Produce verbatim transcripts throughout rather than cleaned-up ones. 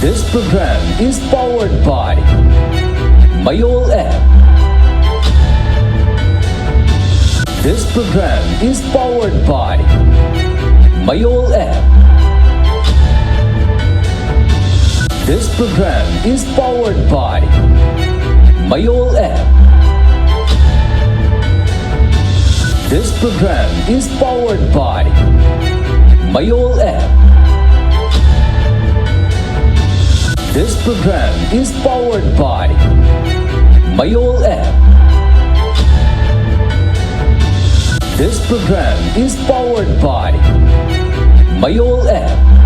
This program is powered by Mayol app. This program is powered by Mayol app. This program is powered by Mayol app. This program is powered by Mayol app. This program is powered by Mayol app. This program is powered by Mayol app.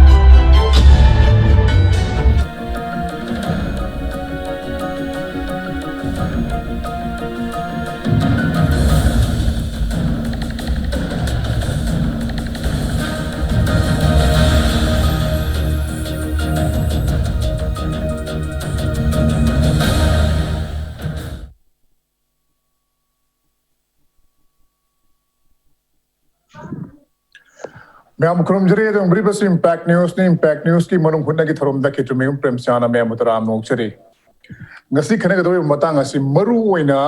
ꯃꯌꯥꯝ ꯈꯨꯔꯨꯝꯖꯔꯤ꯫ ꯑꯗꯨꯝ ꯕ꯭ꯔꯤꯕꯁꯤ impact ꯅ꯭ꯌꯨꯁꯅꯤ꯫ Impact ꯅ꯭ꯌꯨꯁꯀꯤ ꯃꯅꯨꯡ ꯍꯨꯠꯅꯒꯤ ꯊꯧꯔꯝꯗ ꯈꯦꯇ꯭ꯔꯤꯃꯌꯨꯝ ꯄ꯭ꯔꯦꯝꯆꯥꯅ ꯃꯌꯥꯝꯕꯨ ꯇꯔꯥꯝꯅ ꯑꯣꯛꯆꯔꯤ꯫ ꯉꯁꯤ ꯈꯟꯅꯒꯗꯧꯔꯤꯕ ꯃꯇꯥꯡ ꯑꯁꯤ ꯃꯔꯨ ꯑꯣꯏꯅ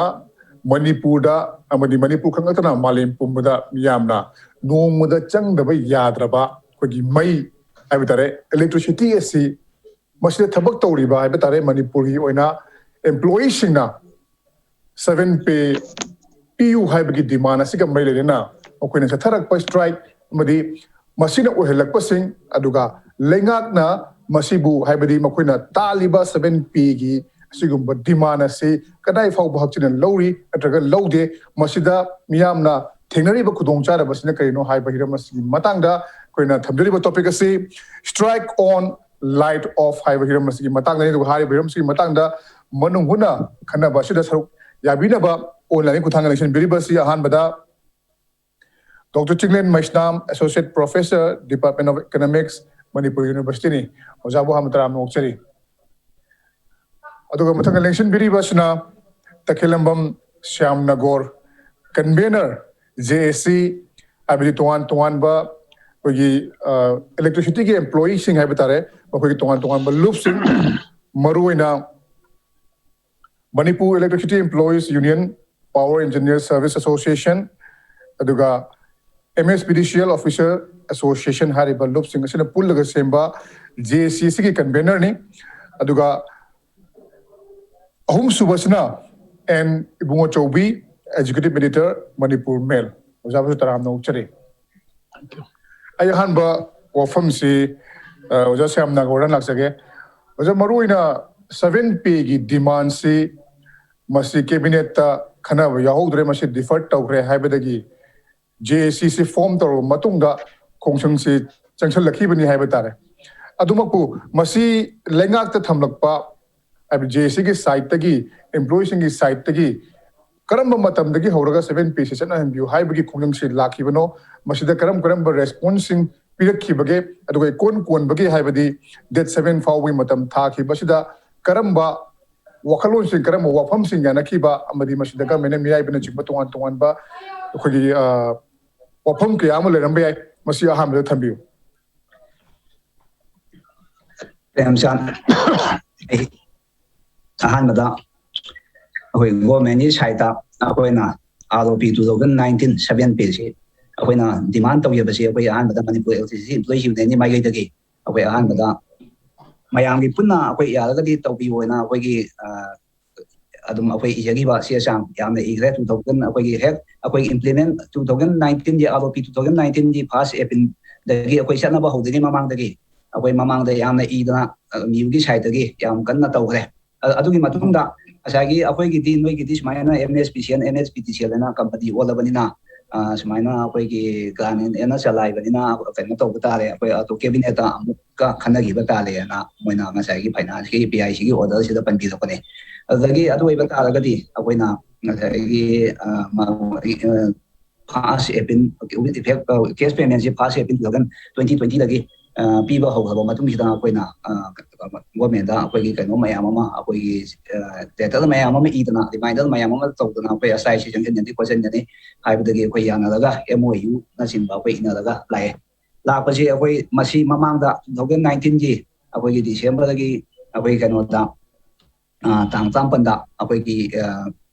ꯃꯅꯤꯄꯨꯔꯗ ꯑꯃꯗꯤ ꯃꯅꯤꯄꯨꯔ ꯈꯛ ꯅꯠꯇꯅ ꯃꯥꯂꯦꯝ ꯄꯨꯝꯕꯗ ꯃꯤꯌꯥꯝꯅ ꯅꯣꯡꯃꯗ ꯆꯪꯗꯕ ꯌꯥꯗ꯭ꯔꯕ ꯑꯩꯈꯣꯏꯒꯤ ꯃꯩ ꯍꯥꯏꯕ ꯇꯥꯔꯦ, ꯏꯂꯦꯛꯇ꯭ꯔꯤꯁꯤꯇꯤ ꯑꯁꯤ ꯃꯁꯤꯗ ꯊꯕꯛ ꯇꯧꯔꯤꯕ ꯍꯥꯏꯕ ꯇꯥꯔꯦ, ꯃꯅꯤꯄꯨꯔꯒꯤ ꯑꯣꯏꯅ ꯑꯦꯝꯄ꯭ꯂꯣꯌꯤꯁꯤꯡꯅ ꯁꯚꯦꯟ ꯄꯦ ꯄꯤꯌꯨ ꯍꯥꯏꯕꯒꯤ ꯗꯤꯃꯥꯟ ꯑꯁꯤꯒ ꯃꯔꯤ ꯂꯩꯅꯅ ꯃꯈꯣꯏꯅ ꯆꯠꯊꯔꯛꯄ ꯁ꯭ꯇ꯭ꯔꯥꯏꯛ ꯑꯃꯗꯤ ꯃꯁꯤꯅ ꯑꯣꯏꯍꯜꯂꯛꯄꯁꯤꯡ, ꯑꯗꯨꯒ ꯂꯩꯉꯥꯛꯅ ꯃꯁꯤꯕꯨ, ꯍꯥꯏꯕꯗꯤ ꯃꯈꯣꯏꯅ ꯇꯥꯜꯂꯤꯕ ꯁꯚꯦꯟ ꯄꯦꯒꯤ ꯑꯁꯤꯒꯨꯝꯕ ꯗꯤꯃꯥꯟ ꯑꯁꯤ ꯀꯗꯥꯏ ꯐꯥꯎꯕ ꯍꯛꯆꯤꯟꯅ ꯂꯧꯔꯤ ꯅꯠꯇ꯭ꯔꯒ ꯂꯧꯗꯦ, ꯃꯁꯤꯗ ꯃꯤꯌꯥꯝꯅ ꯊꯦꯡꯅꯔꯤꯕ ꯈꯨꯗꯣꯡꯆꯥꯗꯕꯁꯤꯅ ꯀꯔꯤꯅꯣ ꯍꯥꯏꯕ ꯍꯤꯔꯝ ꯑꯁꯤꯒꯤ ꯃꯇꯥꯡꯗ ꯑꯩꯈꯣꯏꯅ ꯊꯝꯖꯔꯤꯕ ꯇꯣꯄꯤꯛ ꯑꯁꯤ ꯁ꯭ꯇ꯭ꯔꯥꯏꯛ ꯑꯣꯟ ꯂꯥꯏꯠ ꯑꯣꯐ ꯍꯥꯏꯕ ꯍꯤꯔꯝ ꯑꯁꯤꯒꯤ ꯃꯇꯥꯡꯗꯅꯤ꯫ ꯑꯗꯨꯒ ꯍꯥꯏꯔꯤꯕ ꯍꯤꯔꯝ ꯑꯁꯤꯒꯤ ꯃꯇꯥꯡꯗ ꯃꯅꯨꯡ ꯍꯨꯠꯅ ꯈꯟꯅꯕ ꯑꯁꯤꯗ ꯁꯔꯨꯛ ꯌꯥꯕꯤꯅꯕ ꯑꯣꯟꯂꯥꯏꯟꯒꯤ ꯈꯨꯠꯊꯥꯡꯗ ꯂꯦꯡꯁꯤꯟꯕꯤꯔꯤꯕ ꯑꯁꯤ ꯑꯍꯥꯟꯕꯗ doctor Chinglen Meisnam, associate professor, department of economics, Manipur ꯌꯨꯅꯤꯚꯔꯁꯤꯇꯤꯅꯤ꯫ ꯑꯣꯖꯥꯕꯨ ꯍꯥꯟꯅ ꯇꯔꯥꯝꯅ ꯑꯣꯛꯆꯔꯤ꯫ ꯑꯗꯨꯒ ꯃꯊꯪꯗ ꯂꯦꯡꯁꯤꯟꯕꯤꯔꯤꯕ ꯑꯁꯤꯅ ꯇꯈꯦꯜꯂꯝꯕꯝ Shyam Nagor, convener, J A C, ꯍꯥꯏꯕꯗꯤ ꯇꯣꯉꯥꯟ ꯇꯣꯉꯥꯟꯕ, ꯑꯩꯈꯣꯏꯒꯤ ꯏꯂꯦꯛꯇ꯭ꯔꯤꯁꯤꯇꯤꯒꯤ ꯑꯦꯝꯄ꯭ꯂꯣꯌꯤꯁꯤꯡ ꯍꯥꯏꯕ ꯇꯥꯔꯦ, ꯃꯈꯣꯏꯒꯤ ꯇꯣꯉꯥꯟ ꯇꯣꯉꯥꯟꯕ ꯂꯨꯞꯁꯤꯡ, ꯃꯔꯨꯑꯣꯏꯅ Manipur Electricity Employees Union, Power Engineer Service Association, ꯑꯗꯨꯒ M S P D C L Officer Association ꯍꯥꯏꯔꯤꯕ ꯂꯨꯞꯁꯤꯡ ꯑꯁꯤꯅ ꯄꯨꯜꯂꯒ ꯁꯦꯝꯕ J A C ꯑꯁꯤꯒꯤ ꯀꯟꯚꯦꯅꯔꯅꯤ꯫ ꯑꯗꯨꯒ ꯑꯍꯨꯝꯁꯨꯕꯁꯤꯅ N ꯏꯕꯨꯡꯉꯣ Chaobi, Executive Editor, Manipur Mail꯫ ꯑꯣꯖꯥꯕꯨꯁꯨ ꯇꯔꯥꯝꯅ ꯑꯣꯛꯆꯔꯤ꯫ ꯑꯩ ꯑꯍꯥꯟꯕ ꯋꯥꯐꯝꯁꯤ, ꯑ, ꯑꯣꯖꯥ ꯁ꯭ꯌꯥꯝꯅꯥꯒ ꯋꯥꯔꯟ ꯂꯥꯛꯆꯒꯦ꯫ ꯑꯣꯖꯥ, ꯃꯔꯨꯑꯣꯏꯅ seven pay ꯒꯤ ꯗꯤꯃꯥꯟꯁꯤ ꯃꯁꯤ ꯀꯦꯕꯤꯅꯦꯠꯇ ꯈꯟꯅꯕ ꯌꯥꯎꯍꯧꯗ꯭ꯔꯦ, ꯃꯁꯤ ꯗꯤꯐꯔ ꯇꯧꯈ꯭ꯔꯦ ꯍꯥꯏꯕꯗꯒꯤ J A C ꯁꯤ ꯐꯣꯝ ꯇꯧꯔꯕ ꯃꯇꯨꯡꯗ ꯈꯣꯡꯖꯪꯁꯤ ꯆꯪꯁꯤꯜꯂꯛꯈꯤꯕꯅꯤ ꯍꯥꯏꯕ ꯇꯥꯔꯦ꯫ ꯑꯗꯨꯃꯛꯄꯨ ꯃꯁꯤ ꯂꯩꯉꯥꯛꯇ ꯊꯝꯂꯛꯄ, ꯍꯥꯏꯕꯗꯤ J A C ꯒꯤ ꯁꯥꯏꯠꯇꯒꯤ, ꯑꯦꯝꯄ꯭ꯂꯣꯌꯤꯁꯤꯡꯒꯤ ꯁꯥꯏꯠꯇꯒꯤ ꯀꯔꯝꯕ ꯃꯇꯝꯗꯒꯤ ꯍꯧꯔꯒ seven pay ꯁꯤ ꯆꯠꯅꯍꯟꯕꯤꯌꯨ ꯍꯥꯏꯕꯒꯤ ꯈꯣꯡꯖꯪꯁꯤ ꯂꯥꯛꯈꯤꯕꯅꯣ, ꯃꯁꯤꯗ ꯀꯔꯝ ꯀꯔꯝꯕ ꯔꯦꯁꯄꯣꯟꯁꯁꯤꯡ ꯄꯤꯔꯛꯈꯤꯕꯒꯦ, ꯑꯗꯨꯒ ꯏꯀꯣꯟ ꯀꯣꯟꯕꯒꯦ ꯍꯥꯏꯕꯗꯤ date seven ꯐꯥꯎꯕꯒꯤ ꯃꯇꯝ ꯊꯥꯈꯤꯕꯁꯤꯗ ꯀꯔꯝꯕ ꯋꯥꯈꯜꯂꯣꯟꯁꯤꯡ, ꯀꯔꯝꯕ ꯋꯥꯐꯝꯁꯤꯡ ꯌꯥꯅꯈꯤꯕ, ꯑꯃꯗꯤ ꯃꯁꯤꯗ ꯒꯃꯦꯟꯅ ꯃꯤꯔꯥꯏꯕꯅꯆꯤꯡꯕ ꯇꯣꯉꯥꯟ ꯇꯣꯉꯥꯟꯕ ꯑꯩꯈꯣꯏꯒꯤ, ꯑ, ꯋꯥꯐꯝ ꯀꯌꯥ ꯑꯃ ꯂꯩꯔꯝꯕ ꯌꯥꯏ꯫ ꯃꯁꯤ ꯑꯍꯥꯟꯕꯗ ꯊꯝꯕꯤꯌꯨ꯫ ꯄ꯭ꯔꯦꯝꯆꯥꯟ, ꯑꯩ ꯑꯍꯥꯟꯕꯗ ꯑꯩꯈꯣꯏ ꯒꯣꯔꯃꯦꯟꯒꯤ ꯁꯥꯏꯠꯇ ꯑꯩꯈꯣꯏꯅ R O P two thousand nineteen seven pay ꯁꯤ ꯑꯩꯈꯣꯏꯅ ꯗꯤꯃꯥꯟ ꯇꯧꯖꯕꯁꯤ, ꯑꯩꯈꯣꯏ ꯑꯍꯥꯟꯕꯗ ꯃꯅꯤꯄꯨꯔ ꯏꯂꯦꯛꯇ꯭ꯔꯤꯁꯤꯇꯤ ꯏꯝꯄ꯭ꯂꯣꯌꯤꯁ ꯌꯨꯅꯤꯌꯟꯒꯤ ꯃꯥꯏꯀꯩꯗꯒꯤ ꯑꯩꯈꯣꯏ ꯑꯍꯥꯟꯕꯗ ꯃꯌꯥꯝꯒꯤ ꯄꯨꯟꯅ ꯑꯩꯈꯣꯏ ꯌꯥꯔꯒꯗꯤ ꯇꯧꯕꯤꯌꯣꯅ ꯑꯩꯈꯣꯏꯒꯤ, ꯑ, ꯑꯗꯨꯝ ꯑꯩꯈꯣꯏ ꯏꯖꯈꯤꯕ ꯆꯦ ꯆꯥꯡ ꯌꯥꯝꯅ ꯏꯈ꯭ꯔꯦ꯫ Two thousand ꯑꯩꯈꯣꯏꯒꯤ ꯍꯦꯛ ꯑꯩꯈꯣꯏ implement two thousand nineteen ꯒꯤ, R O P two thousand nineteen ꯒꯤ first April ꯗꯒꯤ ꯑꯩꯈꯣꯏ ꯆꯠꯅꯕ ꯍꯧꯗ꯭ꯔꯤꯉꯩ ꯃꯃꯥꯡꯗꯒꯤ ꯑꯩꯈꯣꯏ ꯃꯃꯥꯡꯗ ꯌꯥꯝꯅ ꯏꯗꯅ, ꯑ, ꯃꯤꯌꯨꯒꯤ ꯁꯥꯏꯠꯇꯒꯤ ꯌꯥꯝ ꯀꯟꯅ ꯇꯧꯈ꯭ꯔꯦ꯫ ꯑ-, ꯑꯗꯨꯒꯤ ꯃꯇꯨꯡꯗ ꯉꯁꯥꯏꯒꯤ ꯑꯩꯈꯣꯏꯒꯤꯗꯤ, ꯅꯣꯏꯒꯤꯗꯤ ꯁꯨꯃꯥꯏꯅ M S P C L, M S P T C L ꯍꯥꯏꯅ ꯀꯝꯄꯅꯤ ꯑꯣꯜꯂꯕꯅꯤꯅ, ꯑ, ꯁꯨꯃꯥꯏꯅ ꯑꯩꯈꯣꯏꯒꯤ ꯒ꯭ꯔꯥꯟ ꯑꯦꯟ ꯑꯦꯟꯅ ꯆꯂꯥꯏꯕꯅꯤꯅ ꯀꯩꯅꯣ ꯇꯧꯕ ꯇꯥꯔꯦ, ꯑꯩꯈꯣꯏ ꯑꯗꯨ ꯀꯦꯕꯤꯅꯦꯠꯇ ꯑꯃꯨꯛꯀ ꯈꯟꯅꯈꯤꯕ ꯇꯥꯔꯦꯅ ꯃꯣꯏꯅ ꯉꯁꯥꯏꯒꯤ ꯐꯥꯏꯅꯥꯟꯁꯀꯤ P I C ꯒꯤ order ꯁꯤꯗ ꯄꯟꯕꯤꯔꯛꯄꯅꯦ꯫ ꯑꯗꯨꯗꯒꯤ ꯑꯗꯨ ꯑꯣꯏꯕ ꯇꯥꯔꯒꯗꯤ ꯑꯩꯈꯣꯏꯅ ꯉꯁꯥꯏꯒꯤ, ꯑ, ꯃ-, ꯑ, first April, with effect, ꯑ, cash payment ꯁꯤ first April two thousand twenty ꯗꯒꯤ, ꯑ, ꯄꯤꯕ ꯍꯧꯈ꯭ꯔꯕ ꯃꯇꯨꯡꯁꯤꯗ ꯑꯩꯈꯣꯏꯅ, ꯑ, ꯒꯣꯔꯃꯦꯟꯗ ꯑꯩꯈꯣꯏꯒꯤ ꯀꯩꯅꯣ ꯃꯌꯥꯝ ꯑꯃ, ꯑꯩꯈꯣꯏꯒꯤ, ꯑ, letter ꯃꯌꯥꯝ ꯑꯃ ꯏꯗꯅ, reminder ꯃꯌꯥꯝ ꯑꯃ ꯇꯧꯗꯅ, ꯑꯩꯈꯣꯏ ꯑꯁꯥꯏꯁꯤ ꯆꯪꯁꯤꯟꯒꯅꯤ ꯈꯣꯠꯆꯤꯟꯒꯅꯤ ꯍꯥꯏꯕꯗꯒꯤ ꯑꯩꯈꯣꯏ ꯌꯥꯅꯔꯒ M O U ꯅꯆꯤꯡꯕ ꯑꯩꯈꯣꯏ ꯏꯅꯔꯒ ꯂꯥꯛꯑꯦ꯫ ꯂꯥꯛꯄꯁꯤ ꯑꯩꯈꯣꯏ ꯃꯁꯤ ꯃꯃꯥꯡꯗ two thousand nineteenꯒꯤ ꯑꯩꯈꯣꯏꯒꯤ Decemberꯗꯒꯤ ꯑꯩꯈꯣꯏ ꯀꯩꯅꯣꯗ, ꯑ, ꯇꯥꯡ ꯇꯔꯥꯃꯥꯄꯟꯗ ꯑꯩꯈꯣꯏꯒꯤ, ꯑ,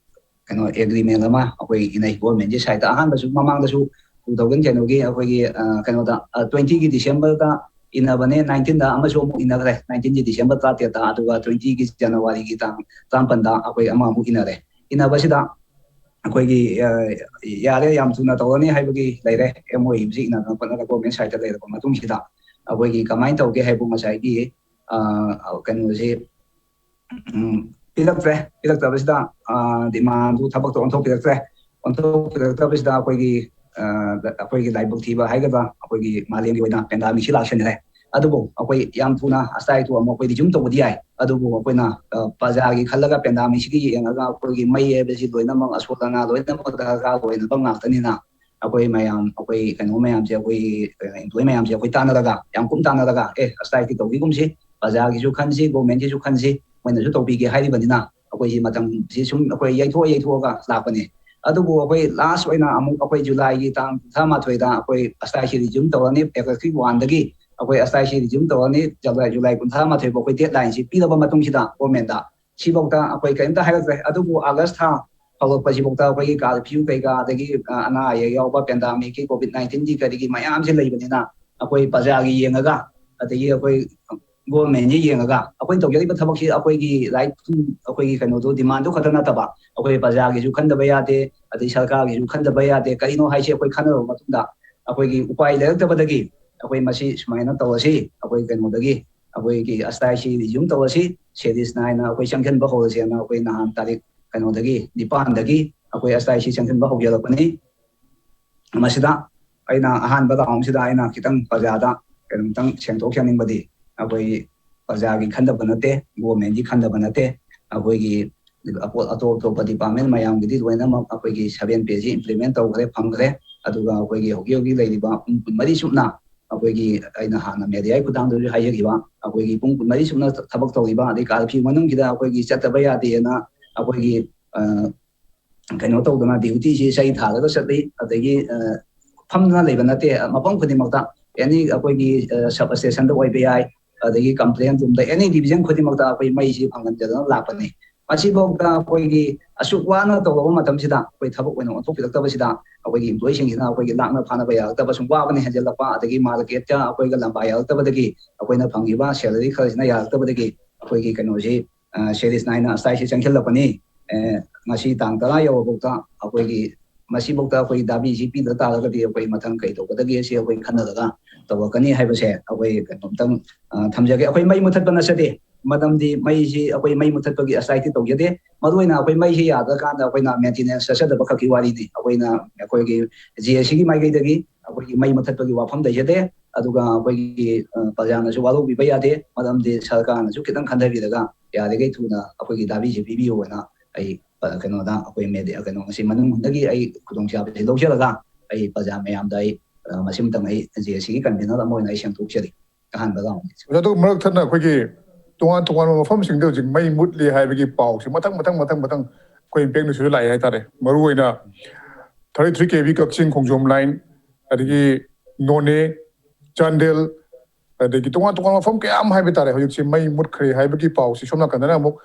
ꯀꯩꯅꯣ, agreement ꯑꯃ ꯑꯩꯈꯣꯏ ꯏꯅꯩ governmentꯀꯤ sideꯇ꯫ ꯑꯍꯥꯟꯕꯁꯨ ꯃꯃꯥꯡꯗꯁꯨ two thousand ꯀꯩꯅꯣꯒꯤ ꯑꯩꯈꯣꯏꯒꯤ, ꯑ, ꯀꯩꯅꯣꯗ, ꯑ, twentyꯒꯤ Decemberꯗ ꯏꯟꯅꯕꯅꯦ, nineteenꯗ ꯑꯃꯁꯨ ꯑꯃꯨꯛ ꯏꯟꯅꯈ꯭ꯔꯦ, nineteenꯒꯤ December ꯇꯔꯥꯇꯔꯦꯠꯇ, ꯑꯗꯨꯒ twentyꯒꯤ Januaryꯒꯤ ꯇꯥꯡ ꯇꯔꯥꯃꯥꯄꯟꯗ ꯑꯩꯈꯣꯏ ꯑꯃ ꯑꯃꯨꯛ ꯏꯟꯅꯔꯦ꯫ ꯏꯟꯅꯕꯁꯤꯗ ꯑꯩꯈꯣꯏꯒꯤ, ꯑ, ꯌꯥꯔꯦ, ꯌꯥꯝ ꯊꯨꯅ ꯇꯧꯔꯅꯤ ꯍꯥꯏꯕꯒꯤ ꯂꯩꯔꯦ, MOUꯁꯤ ꯏꯟꯅꯗꯅ ꯈꯣꯠꯅꯗꯅ government sideꯇ ꯂꯩꯔꯕ ꯃꯇꯨꯡꯁꯤꯗ ꯑꯩꯈꯣꯏꯒꯤ ꯀꯃꯥꯏꯅ ꯇꯧꯒꯦ ꯍꯥꯏꯕꯨ ꯉꯁꯥꯏꯒꯤ, ꯑ, ꯀꯩꯅꯣꯁꯤ, ꯎꯝ, ꯄꯤꯔꯛꯇ꯭ꯔꯦ꯫ ꯄꯤꯔꯛꯇꯕꯁꯤꯗ, ꯑ, demandꯗꯨ ꯊꯕꯛꯇ ꯑꯣꯟꯊꯣꯛꯄꯤꯔꯛꯇ꯭ꯔꯦ꯫ ꯑꯣꯟꯊꯣꯛꯄꯤꯔꯛꯇꯕꯁꯤꯗ ꯑꯩꯈꯣꯏꯒꯤ, ꯑ, ꯑꯩꯈꯣꯏꯒꯤ ꯂꯥꯏꯕꯛ ꯊꯤꯕ ꯍꯥꯏꯒꯗ꯭ꯔꯥ, ꯑꯩꯈꯣꯏꯒꯤ ꯃꯥꯂꯦꯝꯒꯤ ꯑꯣꯏꯅ pandemicꯁꯤ ꯂꯥꯛꯁꯤꯟꯈ꯭ꯔꯦ꯫ ꯑꯗꯨꯕꯨ ꯑꯩꯈꯣꯏ ꯌꯥꯝ ꯊꯨꯅ ꯑꯁꯇꯥꯏꯇꯨ ꯑꯃꯨꯛ ꯑꯩꯈꯣꯏ resume ꯇꯧꯕꯗꯤ ꯌꯥꯏ, ꯑꯗꯨꯕꯨ ꯑꯩꯈꯣꯏꯅ, ꯑ, ꯄ꯭ꯔꯖꯥꯒꯤ ꯈꯜꯂꯒ pandemicꯁꯤꯒꯤ ꯌꯦꯡꯉꯒ ꯑꯩꯈꯣꯏꯒꯤ ꯃꯩ ꯍꯥꯏꯕꯁꯤ ꯂꯣꯏꯅꯃꯛ ꯑꯁꯣꯜ ꯑꯅꯥ ꯂꯣꯏꯅꯃꯛ ꯗꯔꯀꯥꯔ ꯑꯣꯏꯅꯕ ꯉꯥꯛꯇꯅꯤꯅ, ꯑꯩꯈꯣꯏ ꯃꯌꯥꯝ, ꯑꯩꯈꯣꯏ ꯀꯩꯅꯣ ꯃꯌꯥꯝꯁꯦ, ꯑꯩꯈꯣꯏ, ꯑ, employee ꯃꯌꯥꯝꯁꯦ ꯑꯩꯈꯣꯏ ꯇꯥꯟꯅꯔꯒ, ꯌꯥꯝ ꯀꯨꯞ ꯇꯥꯟꯅꯔꯒ, "ꯑꯦ, ꯑꯁꯇꯥꯏꯇꯤ ꯇꯧꯕꯤꯒꯨꯝꯁꯤ, ꯄ꯭ꯔꯖꯥꯒꯤꯁꯨ ꯈꯟꯁꯤ, governmentꯀꯤꯁꯨ ꯈꯟꯁꯤ, ꯃꯣꯏꯅꯁꯨ ꯇꯧꯕꯤꯒꯦ" ꯍꯥꯏꯔꯤꯕꯅꯤꯅ, ꯑꯩꯈꯣꯏꯁꯤ ꯃꯇꯝꯁꯤ ꯁꯨꯝ ꯑꯩꯈꯣꯏ ꯌꯩꯊꯣꯛꯑ ꯌꯩꯊꯣꯛꯑꯒ ꯂꯥꯛꯄꯅꯤ꯫ ꯑꯗꯨꯕꯨ ꯑꯩꯈꯣꯏ last ꯑꯣꯏꯅ ꯑꯃꯨꯛ ꯑꯩꯈꯣꯏ Julyꯒꯤ ꯇꯥꯡ ꯀꯨꯟꯊ꯭ꯔꯥ ꯃꯥꯊꯣꯏꯗ ꯑꯩꯈꯣꯏ ꯑꯁꯇꯥꯏꯁꯤ resume ꯇꯧꯔꯅꯤ, Augustꯀꯤ oneꯗꯒꯤ ꯑꯩꯈꯣꯏ ꯑꯁꯇꯥꯏꯁꯤ resume ꯇꯧꯔꯅꯤ, July, July ꯀꯨꯟꯊ꯭ꯔꯥ ꯃꯥꯊꯣꯏ ꯐꯥꯎ ꯑꯩꯈꯣꯏ deadlineꯁꯤ ꯄꯤꯔꯕ ꯃꯇꯨꯡꯁꯤꯗ governmentꯇ, ꯁꯤꯐꯧꯗ ꯑꯩꯈꯣꯏ ꯀꯔꯤꯝꯇ ꯍꯥꯏꯔꯛꯇ꯭ꯔꯦ꯫ ꯑꯗꯨꯕꯨ August ꯊꯥ ꯍꯧꯔꯛꯄꯁꯤꯐꯧꯗ ꯑꯩꯈꯣꯏꯒꯤ curfew ꯀꯩꯀꯥ, ꯑꯗꯒꯤ, ꯑ, ꯑꯅꯥ ꯑꯌꯦꯛ ꯌꯥꯎꯕ pandemicꯀꯤ, COVID nineteenꯒꯤ ꯀꯔꯤꯒꯤ ꯃꯌꯥꯝꯁꯦ ꯂꯩꯕꯅꯤꯅ, ꯑꯩꯈꯣꯏ ꯄ꯭ꯔꯖꯥꯒꯤ ꯌꯦꯡꯉꯒ, ꯑꯗꯒꯤ ꯑꯩꯈꯣꯏ governmentꯁꯤ ꯌꯦꯡꯉꯒ, ꯑꯩꯈꯣꯏꯅ ꯇꯧꯖꯔꯤꯕ ꯊꯕꯛꯁꯤ ꯑꯩꯈꯣꯏꯒꯤ right to, ꯑꯩꯈꯣꯏꯒꯤ ꯀꯩꯅꯣꯗꯣ, demandꯗꯣ ꯈꯛꯇ ꯅꯠꯇꯕ, ꯑꯩꯈꯣꯏ ꯄ꯭ꯔꯖꯥꯒꯤꯁꯨ ꯈꯟꯗꯕ ꯌꯥꯗꯦ, ꯑꯗꯩ ꯁꯔꯀꯥꯔꯒꯤꯁꯨ ꯈꯟꯗꯕ ꯌꯥꯗꯦ꯫ ꯀꯔꯤꯅꯣ ꯍꯥꯏꯁꯤ ꯑꯩꯈꯣꯏ ꯈꯟꯅꯔꯕ ꯃꯇꯨꯡꯗ ꯑꯩꯈꯣꯏꯒꯤ ꯎꯄꯥꯏ ꯂꯩꯔꯛꯇꯕꯗꯒꯤ ꯑꯩꯈꯣꯏ ꯃꯁꯤ ꯁꯨꯃꯥꯏꯅ ꯇꯧꯔꯁꯤ, ꯑꯩꯈꯣꯏ ꯀꯩꯅꯣꯗꯒꯤ, ꯑꯩꯈꯣꯏꯒꯤ ꯑꯁꯇꯥꯏꯁꯤ resume ꯇꯧꯔꯁꯤ, series nineꯅ ꯑꯩꯈꯣꯏ ꯆꯪꯁꯤꯟꯕ ꯍꯧꯔꯁꯦꯅ ꯑꯩꯈꯣꯏ ꯅꯍꯥꯟ ꯇꯥꯔꯤꯛ ꯀꯩꯅꯣꯗꯒꯤ, ꯅꯤꯄꯥꯟꯗꯒꯤ ꯑꯩꯈꯣꯏ ꯑꯁꯇꯥꯏꯁꯤ ꯆꯪꯁꯤꯟꯕ ꯍꯧꯖꯔꯛꯄꯅꯤ꯫ ꯃꯁꯤꯗ ꯑꯩꯅ ꯑꯍꯥꯟꯕ roundꯁꯤꯗ ꯑꯩꯅ ꯈꯤꯇꯪ ꯄ꯭ꯔꯖꯥꯗ ꯀꯩꯅꯣꯝꯇꯪ ꯁꯦꯡꯗꯣꯛ ꯁꯦꯡꯅꯤꯡꯕꯗꯤ, ꯑꯩꯈꯣꯏ ꯄ꯭ꯔꯖꯥꯒꯤ ꯈꯟꯗꯕ ꯅꯠꯇꯦ, governmentꯀꯤ ꯈꯟꯗꯕ ꯅꯠꯇꯦ, ꯑꯩꯈꯣꯏꯒꯤ ꯑꯄꯣ-, ꯑꯇꯣꯞ ꯑꯇꯣꯞꯄ department ꯃꯌꯥꯝꯒꯤꯗꯤ ꯂꯣꯏꯅꯃꯛ ꯑꯩꯈꯣꯏꯒꯤ seven payꯁꯤ implement ꯇꯧꯈ꯭ꯔꯦ, ꯐꯪꯈ꯭ꯔꯦ꯫ ꯑꯗꯨꯒ ꯑꯩꯈꯣꯏꯒꯤ ꯍꯧꯖꯤꯛ ꯍꯧꯖꯤꯛ ꯂꯩꯔꯤꯕ ꯄꯨꯡ ꯀꯨꯟꯃꯔꯤ ꯆꯨꯞꯅ ꯑꯩꯈꯣꯏꯒꯤ, ꯑꯩꯅ ꯍꯥꯟꯅ mediaꯒꯤ ꯈꯨꯠꯊꯥꯡꯗꯁꯨ ꯍꯥꯏꯖꯈꯤꯕ, ꯑꯩꯈꯣꯏꯒꯤ ꯄꯨꯡ ꯀꯨꯟꯃꯔꯤ ꯆꯨꯞꯅ ꯊꯕꯛ ꯇꯧꯔꯤꯕ, ꯑꯗꯩ curfew ꯃꯅꯨꯡꯁꯤꯗ ꯑꯩꯈꯣꯏꯒꯤ ꯆꯠꯇꯕ ꯌꯥꯗꯦꯅ ꯑꯩꯈꯣꯏꯒꯤ, ꯑ, ꯀꯩꯅꯣ ꯇꯧꯗꯅ dutyꯁꯤ ꯆꯩ ꯊꯥꯔꯒ ꯆꯠꯂꯤ꯫ ꯑꯗꯒꯤ, ꯑ, ꯐꯝꯗꯅ ꯂꯩꯕ ꯅꯠꯇꯦ, ꯃꯐꯝ ꯈꯨꯗꯤꯡꯃꯛꯇ ꯑꯦꯅꯤ ꯑꯩꯈꯣꯏꯒꯤ ꯁꯕ ꯁ꯭ꯇꯦꯁꯟꯗ ꯑꯣꯏꯕ ꯌꯥꯏ, ꯑꯗꯒꯤ ꯀꯝꯄ꯭ꯂꯦꯟ ꯔꯨꯝꯗ, ꯑꯦꯅꯤ ꯗꯤꯕꯤꯖꯟ ꯈꯨꯗꯤꯡꯃꯛꯇ ꯑꯩꯈꯣꯏ ꯃꯩꯁꯤ ꯐꯪꯍꯟꯖꯗꯅ ꯂꯥꯛꯄꯅꯤ꯫ ꯃꯁꯤꯐꯥꯎꯗ ꯑꯩꯈꯣꯏꯒꯤ ꯑꯁꯨꯛ ꯋꯥꯅ ꯇꯧꯔꯕ ꯃꯇꯝꯁꯤꯗ ꯑꯩꯈꯣꯏ ꯊꯕꯛ ꯑꯣꯏꯅ ꯑꯣꯟꯊꯣꯛꯄꯤꯔꯛꯇꯕꯁꯤꯗ ꯑꯩꯈꯣꯏꯒꯤ ꯏꯝꯄ꯭ꯂꯣꯌꯤꯁꯤꯡꯁꯤꯅ ꯑꯩꯈꯣꯏꯒꯤ ꯂꯥꯛꯅ ꯐꯥꯅꯕ ꯌꯥꯔꯛꯇꯕ, ꯁꯨꯝ ꯋꯥꯕꯅ ꯍꯦꯟꯖꯜꯂꯛꯄ, ꯑꯗꯒꯤ ꯃꯥꯔꯀꯦꯠꯇ ꯑꯩꯈꯣꯏꯒ ꯂꯝꯕꯥ ꯌꯥꯔꯛꯇꯕꯗꯒꯤ, ꯑꯩꯈꯣꯏꯅ ꯐꯪꯉꯤꯕ ꯁꯦꯂꯔꯤ ꯈꯔꯁꯤꯅ ꯌꯥꯔꯛꯇꯕꯗꯒꯤ ꯑꯩꯈꯣꯏꯒꯤ ꯀꯩꯅꯣꯁꯤ ꯁꯦꯔꯤꯁ ꯅꯥꯏꯅ ꯁ꯭ꯇ꯭ꯔꯥꯏꯛꯁꯤ ꯆꯪꯁꯤꯜꯂꯛꯄꯅꯤ꯫ ꯉꯁꯤ ꯇꯥꯡ ꯇꯔꯥ ꯌꯧꯔꯐꯥꯎꯗ ꯑꯩꯈꯣꯏꯒꯤ ꯃꯁꯤꯐꯥꯎꯗ ꯑꯩꯈꯣꯏ ꯗꯥꯕꯤꯁꯤ ꯄꯤꯗ ꯇꯥꯔꯒꯗꯤ ꯑꯩꯈꯣꯏ ꯃꯊꯪ ꯀꯩ ꯇꯧꯒꯗꯒꯦ ꯁꯤ ꯑꯩꯈꯣꯏ ꯈꯟꯅꯔꯒ ꯇꯧꯔꯛꯀꯅꯤ ꯍꯥꯏꯕꯁꯦ ꯑꯩꯈꯣꯏ ꯀꯩꯅꯣꯝꯇꯪ ꯊꯝꯖꯒꯦ꯫ ꯑꯩꯈꯣꯏ ꯃꯩ ꯃꯨꯊꯠꯄ ꯅꯠꯆꯗꯦ, ꯃꯔꯝꯗꯤ ꯃꯩꯁꯤ ꯑꯩꯈꯣꯏ ꯃꯩ ꯃꯨꯊꯠꯄꯒꯤ ꯁ꯭ꯇ꯭ꯔꯥꯏꯛꯇꯤ ꯇꯧꯖꯗꯦ꯫ ꯃꯔꯨꯑꯣꯏꯅ ꯑꯩꯈꯣꯏ ꯃꯩꯁꯤ ꯌꯥꯗ꯭ꯔꯀꯥꯟꯗ ꯑꯩꯈꯣꯏꯅ ꯃꯦꯟꯇꯦꯅꯦꯟꯁ ꯆꯠꯆꯗꯕ ꯈꯛꯀꯤ ꯋꯥꯔꯤꯅꯤ꯫ ꯑꯩꯈꯣꯏꯅ ꯑꯩꯈꯣꯏꯒꯤ ꯖꯦ ꯑꯦ ꯁꯤꯒꯤ ꯃꯥꯏꯀꯩꯗꯒꯤ ꯑꯩꯈꯣꯏꯒꯤ ꯃꯩ ꯃꯨꯊꯠꯄꯒꯤ ꯋꯥꯐꯝ ꯂꯩꯖꯗꯦ꯫ ꯑꯗꯨꯒ ꯑꯩꯈꯣꯏꯒꯤ ꯄ꯭ꯔꯖꯥꯅꯁꯨ ꯋꯥꯔꯧꯕꯤꯕ ꯌꯥꯗꯦ, ꯃꯔꯝꯗꯤ ꯁꯔꯀꯥꯔꯅꯁꯨ ꯈꯤꯇꯪ ꯈꯟꯊꯕꯤꯔꯒ ꯌꯥꯔꯤꯈꯩ ꯊꯨꯅ ꯑꯩꯈꯣꯏꯒꯤ ꯗꯥꯕꯤꯁꯦ ꯄꯤꯕꯤꯌꯨ ꯍꯥꯏꯅ ꯑꯩ ꯀꯩꯅꯣꯗ ꯑꯩꯈꯣꯏ ꯃꯦꯗꯤꯌꯥ ꯀꯩꯅꯣ ꯉꯁꯤ ꯃꯅꯨꯡꯗꯒꯤ ꯑꯩ ꯈꯨꯗꯣꯡꯆꯥꯕꯁꯤ ꯂꯧꯖꯔꯒ ꯑꯩ ꯄ꯭ꯔꯖꯥ ꯃꯌꯥꯝꯗ ꯑꯩ ꯃꯁꯤꯃꯇꯪ ꯑꯩ ꯖꯦ ꯑꯦ ꯁꯤꯒꯤ ꯀꯟꯚꯤꯅꯔ ꯑꯃ ꯑꯣꯏꯅ ꯑꯩ ꯁꯦꯝꯗꯣꯛꯆꯔꯤ꯫ ꯑꯍꯥꯟꯕ ꯔꯥꯎꯟꯒꯤꯁꯦ꯫ ꯑꯣꯖꯥ, ꯑꯗꯨ ꯃꯔꯛ ꯊꯠꯅ ꯑꯩꯈꯣꯏꯒꯤ ꯇꯣꯉꯥꯟ ꯇꯣꯉꯥꯟꯕ ꯃꯐꯝꯁꯤꯡꯗ ꯍꯧꯖꯤꯛ ꯃꯩ ꯃꯨꯠꯂꯤ ꯍꯥꯏꯕꯒꯤ ꯄꯥꯎꯁꯤ ꯃꯊꯪ ꯃꯊꯪ ꯃꯊꯪ ꯃꯊꯪ ꯑꯩꯈꯣꯏ ꯏꯝꯄꯦꯛ ꯅ꯭ꯌꯨꯁꯇꯁꯨ ꯂꯥꯛꯑꯦ ꯍꯥꯏꯇꯥꯔꯦ꯫ ꯃꯔꯨꯑꯣꯏꯅ ꯊꯥꯔꯇꯤ ꯊ꯭ꯔꯤ ꯀꯦ ꯚꯤ ꯀꯛꯆꯤꯡ ꯈꯣꯡꯖꯣꯝ ꯂꯥꯏꯟ, ꯑꯗꯒꯤ ꯅꯣꯅꯦ, ꯆꯥꯟꯗꯦꯜ, ꯑꯗꯒꯤ ꯇꯣꯉꯥꯟ ꯇꯣꯉꯥꯟꯕ ꯃꯐꯝ ꯀꯌꯥ ꯑꯃ ꯍꯥꯏꯕ ꯇꯥꯔꯦ, ꯍꯧꯖꯤꯛꯁꯦ ꯃꯩ ꯃꯨꯠꯈ꯭ꯔꯦ ꯍꯥꯏꯕꯒꯤ ꯄꯥꯎꯁꯤ ꯁꯣꯝ ꯅꯥꯀꯟꯗꯅ ꯑꯃꯨꯛ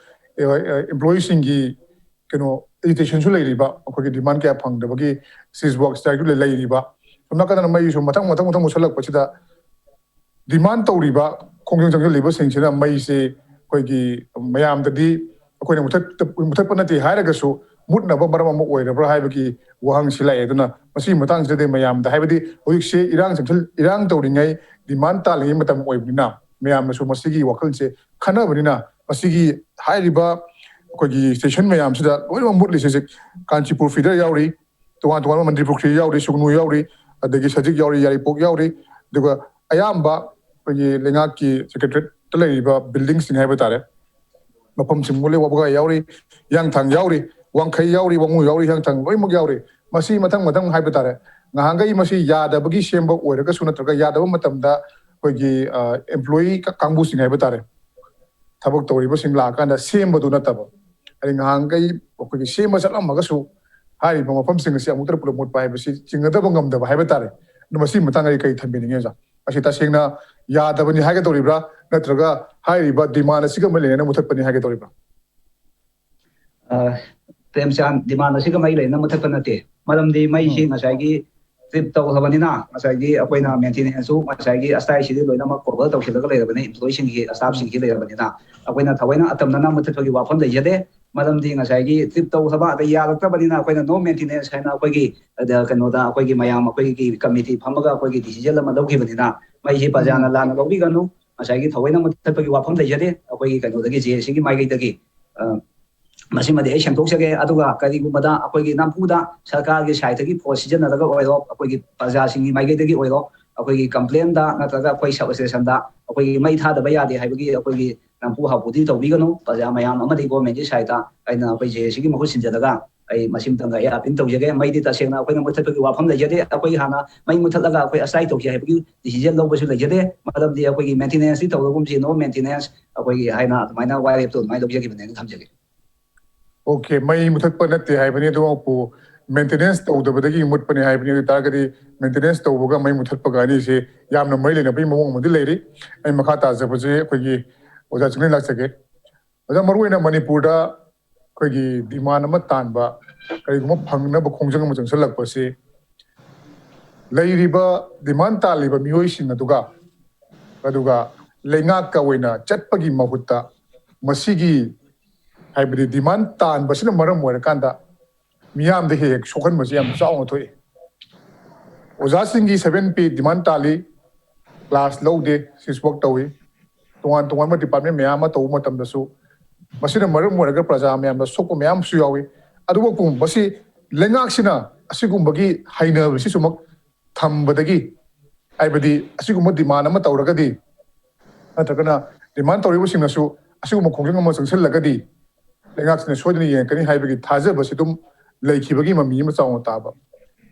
ꯏꯝꯄ꯭ꯂꯣꯌꯤꯁꯤꯡꯒꯤ ꯀꯩꯅꯣ ꯑꯦꯖꯤꯇꯦꯁꯟꯁꯨ ꯂꯩꯔꯤꯕ, ꯑꯩꯈꯣꯏꯒꯤ ꯗꯤꯃꯥꯟ ꯀꯌꯥ ꯐꯪꯗꯕꯒꯤ ꯁꯤꯁ ꯋꯥꯛ ꯁ꯭ꯇ꯭ꯔꯥꯏꯛꯁꯨ ꯂꯩꯔꯤꯕ꯫ ꯁꯣꯝ ꯅꯥꯀꯟꯗꯅ ꯃꯩꯁꯨ ꯃꯊꯪ ꯃꯊꯪ ꯃꯊꯪ ꯃꯨꯠꯁꯜꯂꯛꯄꯁꯤꯗ ꯗꯤꯃꯥꯟ ꯇꯧꯔꯤꯕ ꯈꯣꯡꯖꯪ ꯆꯪꯁꯤꯜꯂꯤꯕꯁꯤꯡꯁꯤꯅ ꯃꯩꯁꯤ ꯑꯩꯈꯣꯏꯒꯤ ꯃꯌꯥꯝꯗꯗꯤ ꯑꯩꯈꯣꯏꯅ ꯃꯨꯊꯠ-, ꯃꯨꯊꯠꯄ ꯅꯠꯇꯦ ꯍꯥꯏꯔꯒꯁꯨ ꯃꯨꯠꯅꯕ ꯃꯔꯝ ꯑꯃ ꯑꯣꯏꯔꯕ꯭ꯔꯥ ꯍꯥꯏꯕꯒꯤ ꯋꯥꯍꯪꯁꯤ ꯂꯥꯛꯑꯦ꯫ ꯑꯗꯨꯅ ꯃꯁꯤꯒꯤ ꯃꯇꯥꯡꯁꯤꯗꯗꯤ ꯃꯌꯥꯝꯗ, ꯍꯥꯏꯕꯗꯤ ꯍꯧꯖꯤꯛꯁꯦ ꯏꯔꯥꯡ ꯆꯪꯁꯤꯜ-, ꯏꯔꯥꯡ ꯇꯧꯔꯤꯉꯩ, ꯗꯤꯃꯥꯟ ꯇꯥꯜꯂꯤꯉꯩ ꯃꯇꯝ ꯑꯣꯏꯕꯅꯤꯅ ꯃꯌꯥꯝꯅꯁꯨ ꯃꯁꯤꯒꯤ ꯋꯥꯈꯜꯁꯦ ꯈꯟꯅꯕꯅꯤꯅ ꯃꯁꯤꯒꯤ ꯍꯥꯏꯔꯤꯕ ꯑꯩꯈꯣꯏꯒꯤ ꯁ꯭ꯇꯦꯁꯟ ꯃꯌꯥꯝꯁꯤꯗ ꯂꯣꯏꯅꯃꯛ ꯃꯨꯠꯂꯤꯁꯦ ꯍꯧꯖꯤꯛ ꯀꯥꯟꯆꯤꯄꯨꯔ ꯐꯤꯗꯔ ꯌꯥꯎꯔꯤ, ꯇꯣꯉꯥꯟ ꯇꯣꯉꯥꯟꯕ ꯃꯟꯇ꯭ꯔꯤ ꯄꯨꯈ꯭ꯔꯤ ꯌꯥꯎꯔꯤ, ꯁꯨꯒꯅꯨ ꯌꯥꯎꯔꯤ, ꯑꯗꯒꯤ ꯁꯖꯤꯛ ꯌꯥꯎꯔꯤ, ꯌꯥꯏꯔꯤꯄꯣꯛ ꯌꯥꯎꯔꯤ, ꯑꯗꯨꯒ ꯑꯌꯥꯝꯕ ꯑꯩꯈꯣꯏꯒꯤ ꯂꯩꯉꯥꯛꯀꯤ ꯁꯦꯀ꯭ꯔꯦꯇꯔꯤꯌꯦꯠꯇ ꯂꯩꯔꯤꯕ ꯕꯤꯜꯗꯤꯡꯁꯤꯡ ꯍꯥꯏꯕ ꯇꯥꯔꯦ, ꯃꯐꯝꯁꯤꯡ ꯃꯨꯠꯂꯦ꯫ ꯋꯥꯕꯒꯥꯏ ꯌꯥꯎꯔꯤ, ꯍꯤꯌꯥꯡꯊꯥꯡ ꯌꯥꯎꯔꯤ, ꯋꯥꯡꯈꯩ ꯌꯥꯎꯔꯤ, ꯋꯥꯉꯨ ꯌꯥꯎꯔꯤ, ꯍꯤꯌꯥꯡꯊꯥꯡ ꯂꯣꯏꯅꯃꯛ ꯌꯥꯎꯔꯤ꯫ ꯃꯁꯤ ꯃꯊꯪ ꯃꯊꯪ ꯍꯥꯏꯕ ꯇꯥꯔꯦ, ꯉꯍꯥꯟꯈꯩ ꯃꯁꯤ ꯌꯥꯗꯕꯒꯤ ꯁꯦꯝꯕ ꯑꯣꯏꯔꯒꯁꯨ ꯅꯠꯇ꯭ꯔꯒ ꯌꯥꯗꯕ ꯃꯇꯝꯗ ꯑꯩꯈꯣꯏꯒꯤ ꯑꯦꯝꯄ꯭ꯂꯣꯌꯤ ꯀꯥꯡꯕꯨꯁꯤꯡ ꯍꯥꯏꯕ ꯇꯥꯔꯦ, ꯊꯕꯛ ꯇꯧꯔꯤꯕꯁꯤꯡ ꯂꯥꯛꯑꯀꯥꯟꯗ ꯁꯦꯝꯕꯗꯨ ꯅꯠꯇꯕ, ꯍꯥꯏꯗꯤ ꯉꯍꯥꯟꯈꯩ ꯑꯩꯈꯣꯏꯒꯤ ꯁꯦꯝꯕ ꯆꯠꯂꯝꯃꯒꯁꯨ ꯍꯥꯏꯔꯤꯕ ꯃꯐꯝꯁꯤꯡ ꯑꯁꯤ ꯑꯃꯨꯛꯇ ꯄꯨꯂꯞ ꯃꯨꯠꯄ ꯍꯥꯏꯕꯁꯤ ꯆꯤꯡꯅꯗꯕ ꯉꯝꯗꯕ ꯍꯥꯏꯕ ꯇꯥꯔꯦ꯫ ꯃꯁꯤꯒꯤ ꯃꯇꯥꯡꯗ ꯑꯩ ꯀꯔꯤ ꯊꯝꯕꯤꯅꯤꯡꯉꯤ ꯑꯣꯖꯥ? ꯃꯁꯤ ꯇꯁꯦꯡꯅ ꯌꯥꯗꯕꯅꯤ ꯍꯥꯏꯒꯗꯧꯔꯤꯕ꯭ꯔꯥ, ꯅꯠꯇ꯭ꯔꯒ ꯍꯥꯏꯔꯤꯕ demand ꯑꯁꯤꯒ ꯃꯔꯤ ꯂꯩꯅꯅ ꯃꯨꯊꯠꯄꯅꯤ ꯍꯥꯏꯒꯗꯧꯔꯤꯕ꯭ꯔꯥ? ꯑ, ꯄ꯭ꯔꯦꯝꯆꯥꯟ, demand ꯑꯁꯤꯒ ꯃꯔꯤ ꯂꯩꯅꯅ ꯃꯨꯊꯠꯄ ꯅꯠꯇꯦ꯫ ꯃꯔꯝꯗꯤ ꯃꯩꯁꯤ ꯎꯝ꯫ ꯉꯁꯥꯏꯒꯤ trip ꯇꯧꯈ꯭ꯔꯕꯅꯤꯅ, ꯉꯁꯥꯏꯒꯤ ꯑꯩꯈꯣꯏꯅ ꯎꯝ꯫ maintenanceꯁꯨ ꯉꯁꯥꯏꯒꯤ ꯑꯁꯇꯥꯏꯁꯤꯗꯤ ꯂꯣꯏꯅꯃꯛ cover ꯇꯧꯁꯤꯜꯂꯒ ꯂꯩꯔꯕꯅꯤ, employeeꯁꯤꯡꯒꯤ, staffꯁꯤꯡꯒꯤ ꯂꯩꯔꯕꯅꯤꯅ꯫ ꯑꯩꯈꯣꯏꯅ ꯊꯑꯣꯏꯅ ꯑꯇꯝꯅꯅ ꯃꯨꯊꯠꯄꯒꯤ ꯋꯥꯐꯝ ꯂꯩꯖꯗꯦ꯫ ꯃꯔꯝꯗꯤ ꯉꯁꯥꯏꯒꯤ trip ꯇꯧꯈ꯭ꯔꯕ, ꯑꯗꯩ ꯌꯥꯔꯛꯇ꯭ꯔꯕꯅꯤꯅ ꯑꯩꯈꯣꯏꯅ no maintenance ꯍꯥꯏꯅ ꯑꯩꯈꯣꯏꯒꯤ, ꯑꯗ, ꯀꯩꯅꯣꯗ ꯑꯩꯈꯣꯏꯒꯤ ꯃꯌꯥꯝ ꯑꯩꯈꯣꯏꯒꯤ committee ꯐꯝꯃꯒ ꯑꯩꯈꯣꯏꯒꯤ decision ꯑꯃ ꯂꯧꯈꯤꯕꯅꯤꯅ, ꯃꯩꯁꯤ ꯄ꯭ꯔꯖꯥꯅ ꯎꯝ꯫ ꯂꯥꯟꯅ ꯂꯧꯕꯤꯒꯅꯨ꯫ ꯉꯁꯥꯏꯒꯤ ꯊꯑꯣꯏꯅ ꯃꯨꯊꯠꯄꯒꯤ ꯋꯥꯐꯝ ꯂꯩꯖꯗꯦ꯫ ꯑꯩꯈꯣꯏꯒꯤ ꯀꯩꯅꯣꯗꯒꯤ, JACꯒꯤ ꯃꯥꯏꯀꯩꯗꯒꯤ꯫ ꯑ, ꯃꯁꯤꯃꯗꯤ ꯑꯩ ꯁꯦꯡꯗꯣꯛꯆꯒꯦ꯫ ꯑꯗꯨꯒ ꯀꯔꯤꯒꯨꯝꯕꯗ ꯑꯩꯈꯣꯏꯒꯤ ꯅꯝꯐꯨꯗ ꯁꯔꯀꯥꯔꯒꯤ sideꯇꯒꯤ force ꯁꯤꯖꯤꯟꯅꯔꯒ ꯑꯣꯏꯔꯣ, ꯑꯩꯈꯣꯏꯒꯤ ꯄ꯭ꯔꯖꯥꯁꯤꯡꯒꯤ ꯃꯥꯏꯀꯩꯗꯒꯤ ꯑꯣꯏꯔꯣ, ꯑꯩꯈꯣꯏꯒꯤ complainꯗ ꯅꯠꯇ꯭ꯔꯒ ꯑꯩꯈꯣꯏ substationꯗ ꯑꯩꯈꯣꯏꯒꯤ ꯃꯩ ꯊꯥꯗꯕ ꯌꯥꯗꯦ ꯍꯥꯏꯕꯒꯤ ꯑꯩꯈꯣꯏꯒꯤ ꯅꯝꯐꯨ ꯍꯥꯐꯨꯗꯤ ꯇꯧꯕꯤꯒꯅꯨ꯫ ꯄ꯭ꯔꯖꯥ ꯃꯌꯥꯝ ꯑꯃꯗꯤ governmentꯀꯤ sideꯇ ꯑꯩꯅ ꯑꯩꯈꯣꯏ JACꯒꯤ ꯃꯍꯨꯠ ꯁꯤꯟꯖꯔꯒ ꯑꯩ ꯃꯁꯤꯃꯇꯪꯒ ꯑꯩ appeal ꯇꯧꯖꯒꯦ꯫ ꯃꯩꯗꯤ ꯇꯁꯦꯡꯅ ꯑꯩꯈꯣꯏꯅ ꯃꯨꯊꯠꯄꯒꯤ ꯋꯥꯐꯝ ꯂꯩꯖꯗꯦ꯫ ꯑꯩꯈꯣꯏ ꯍꯥꯟꯅ ꯃꯩ ꯃꯨꯊꯠꯂꯒ ꯑꯩꯈꯣꯏ ꯑꯁꯇꯥꯏ ꯇꯧꯁꯤ ꯍꯥꯏꯕꯒꯤ decision ꯂꯧꯕꯁꯨ ꯂꯩꯖꯗꯦ꯫ ꯃꯔꯝꯗꯤ ꯑꯩꯈꯣꯏꯒꯤ maintenanceꯇꯤ ꯇꯧꯔꯒꯨꯝꯁꯤ, no maintenance ꯑꯩꯈꯣꯏꯒꯤ ꯍꯥꯏꯅ ꯑꯗꯨꯃꯥꯏꯅ ꯋꯥꯔꯦꯞꯇꯣ ꯑꯗꯨꯃꯥꯏꯅ ꯂꯧꯖꯈꯤꯕꯅꯦꯅ ꯊꯝꯖꯒꯦ꯫ Okay, ꯃꯩ ꯃꯨꯊꯠꯄ ꯅꯠꯇꯦ ꯍꯥꯏꯕꯅꯤ, ꯑꯗꯨꯃꯛꯄꯨ maintenance ꯇꯧꯗꯕꯗꯒꯤ ꯃꯨꯠꯄꯅꯤ ꯍꯥꯏꯕꯅꯤ꯫ ꯑꯗꯨ ꯑꯣꯏ ꯇꯥꯔꯒꯗꯤ maintenance ꯇꯧꯕꯒ ꯃꯩ ꯃꯨꯊꯠꯄꯒ ꯑꯅꯤꯁꯤ ꯌꯥꯝꯅ ꯃꯔꯤ ꯂꯩꯅꯕꯒꯤ ꯃꯑꯣꯡ ꯑꯃꯗꯤ ꯂꯩꯔꯤ꯫ ꯑꯩ ꯃꯈꯥ ꯇꯥꯖꯕꯁꯦ ꯑꯩꯈꯣꯏꯒꯤ ꯑꯣꯖꯥ ꯆꯤꯡꯂꯦꯟ ꯂꯥꯛꯆꯒꯦ꯫ ꯑꯣꯖꯥ, ꯃꯔꯨꯑꯣꯏꯅ ꯃꯅꯤꯄꯨꯔꯗ ꯑꯩꯈꯣꯏꯒꯤ demand ꯑꯃ ꯇꯥꯟꯕ, ꯀꯔꯤꯒꯨꯝꯕ ꯐꯪꯅꯕ ꯈꯣꯡꯖꯪ ꯑꯃ ꯆꯪꯁꯤꯜꯂꯛꯄꯁꯤ ꯂꯩꯔꯤꯕ demand ꯇꯥꯜꯂꯤꯕ ꯃꯤꯑꯣꯏꯁꯤꯡ ꯑꯗꯨꯒ, ꯑꯗꯨꯒ ꯂꯩꯉꯥꯛꯀ ꯑꯣꯏꯅ ꯆꯠꯄꯒꯤ ꯃꯍꯨꯠꯇ ꯃꯁꯤꯒꯤ, ꯍꯥꯏꯕꯗꯤ demand ꯇꯥꯟꯕꯁꯤꯅ ꯃꯔꯝ ꯑꯣꯏꯔꯀꯥꯟꯗ ꯃꯤꯌꯥꯝꯗ ꯍꯦꯛ ꯍꯦꯛ ꯁꯣꯛꯍꯟꯕꯁꯤ ꯌꯥꯝ ꯆꯥꯎꯅ ꯊꯣꯛꯏ꯫ ꯑꯣꯖꯥꯁꯤꯡꯒꯤ seven pay demand ꯇꯥꯜꯂꯤ, class ꯂꯧꯗꯦ, switch work ꯇꯧꯏ, ꯇꯣꯉꯥꯟ ꯇꯣꯉꯥꯟꯕ department ꯃꯌꯥꯝ ꯑꯃ ꯇꯧꯕ ꯃꯇꯝꯗꯁꯨ ꯃꯁꯤꯅ ꯃꯔꯝ ꯑꯣꯏꯔꯒ ꯄ꯭ꯔꯖꯥ ꯃꯌꯥꯝꯗ ꯁꯣꯛꯄ ꯃꯌꯥꯝꯁꯨ ꯌꯥꯎꯏ꯫ ꯑꯗꯨꯕꯨ ꯃꯁꯤ ꯂꯩꯉꯥꯛꯁꯤꯅ ꯑꯁꯤꯒꯨꯝꯕꯒꯤ ꯍꯩꯅꯕꯤꯁꯤꯁꯨꯃꯛ ꯊꯝꯕꯗꯒꯤ, ꯍꯥꯏꯕꯗꯤ ꯑꯁꯤꯒꯨꯝꯕ demand ꯑꯃ ꯇꯧꯔꯒꯗꯤ, ꯅꯠꯇ꯭ꯔꯒꯅ demand ꯇꯧꯔꯤꯕꯁꯤꯡꯅꯁꯨ ꯑꯁꯤꯒꯨꯝꯕ ꯈꯣꯡꯖꯪ ꯑꯃ ꯆꯪꯁꯤꯜꯂꯒꯗꯤ ꯂꯩꯉꯥꯛꯁꯤꯅ ꯁꯣꯏꯗꯅ ꯌꯦꯡꯉꯛꯀꯅꯤ ꯍꯥꯏꯕꯒꯤ ꯊꯥꯖꯕꯁꯤ ꯑꯗꯨꯝ ꯂꯩꯈꯤꯕꯒꯤ ꯃꯃꯤ ꯑꯃ ꯆꯥꯎꯅ ꯇꯥꯕ꯫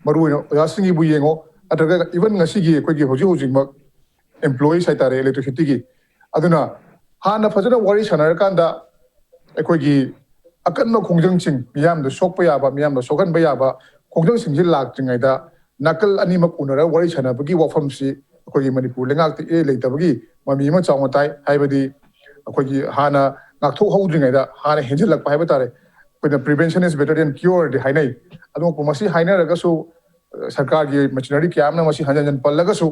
ꯃꯔꯨꯑꯣꯏꯅ ꯑꯣꯖꯥꯁꯤꯡꯒꯤꯕꯨ ꯌꯦꯡꯉꯣ, ꯅꯠꯇ꯭ꯔꯒ even ꯉꯁꯤꯒꯤ ꯑꯩꯈꯣꯏꯒꯤ ꯍꯧꯖꯤꯛ ꯍꯧꯖꯤꯛꯃꯛ employees ꯍꯥꯏꯇꯥꯔꯦ electricityꯒꯤ, ꯑꯗꯨꯅ ꯍꯥꯟꯅ ꯐꯖꯅ ꯋꯥꯔꯤ ꯁꯥꯟꯅꯔꯀꯥꯟꯗ ꯑꯩꯈꯣꯏꯒꯤ ꯑꯀꯟꯕ ꯈꯣꯡꯖꯪꯁꯤꯡ, ꯃꯤꯌꯥꯝꯗ ꯁꯣꯛꯄ ꯌꯥꯕ, ꯃꯤꯌꯥꯝꯗ ꯁꯣꯛꯍꯟꯕ ꯌꯥꯕ ꯈꯣꯡꯖꯪꯁꯤꯡꯁꯤ ꯂꯥꯛꯇ꯭ꯔꯤꯉꯩꯗ ꯅꯥꯀꯜ ꯑꯅꯤꯃꯛ ꯎꯅꯔꯒ ꯋꯥꯔꯤ ꯁꯥꯟꯅꯕꯒꯤ ꯋꯥꯐꯝꯁꯤ ꯑꯩꯈꯣꯏꯒꯤ ꯃꯅꯤꯄꯨꯔ ꯂꯩꯉꯥꯛꯇ ꯏꯔꯩ ꯂꯩꯇꯕꯒꯤ ꯃꯃꯤ ꯑꯃ ꯆꯥꯎꯅ ꯇꯥꯏ꯫ ꯍꯥꯏꯕꯗꯤ ꯑꯩꯈꯣꯏꯒꯤ ꯍꯥꯟꯅ ꯉꯥꯛꯊꯣꯛꯍꯧꯗ꯭ꯔꯤꯉꯩꯗ ꯍꯥꯟꯅ ꯍꯦꯟꯖꯜꯂꯛꯄ ꯍꯥꯏꯕ ꯇꯥꯔꯦ꯫ ꯑꯩꯈꯣꯏꯅ "Prevention is better than cure"ꯗꯤ ꯍꯥꯏꯅꯩ꯫ ꯑꯗꯨꯃꯛꯄꯨ ꯃꯁꯤ ꯍꯥꯏꯅꯔꯒꯁꯨ, ꯑ, ꯁꯔꯀꯥꯔꯒꯤ machinery ꯀꯌꯥ ꯑꯃꯅ ꯃꯁꯤ ꯍꯟꯖꯟ ꯍꯟꯖꯟ ꯄꯜꯂꯒꯁꯨ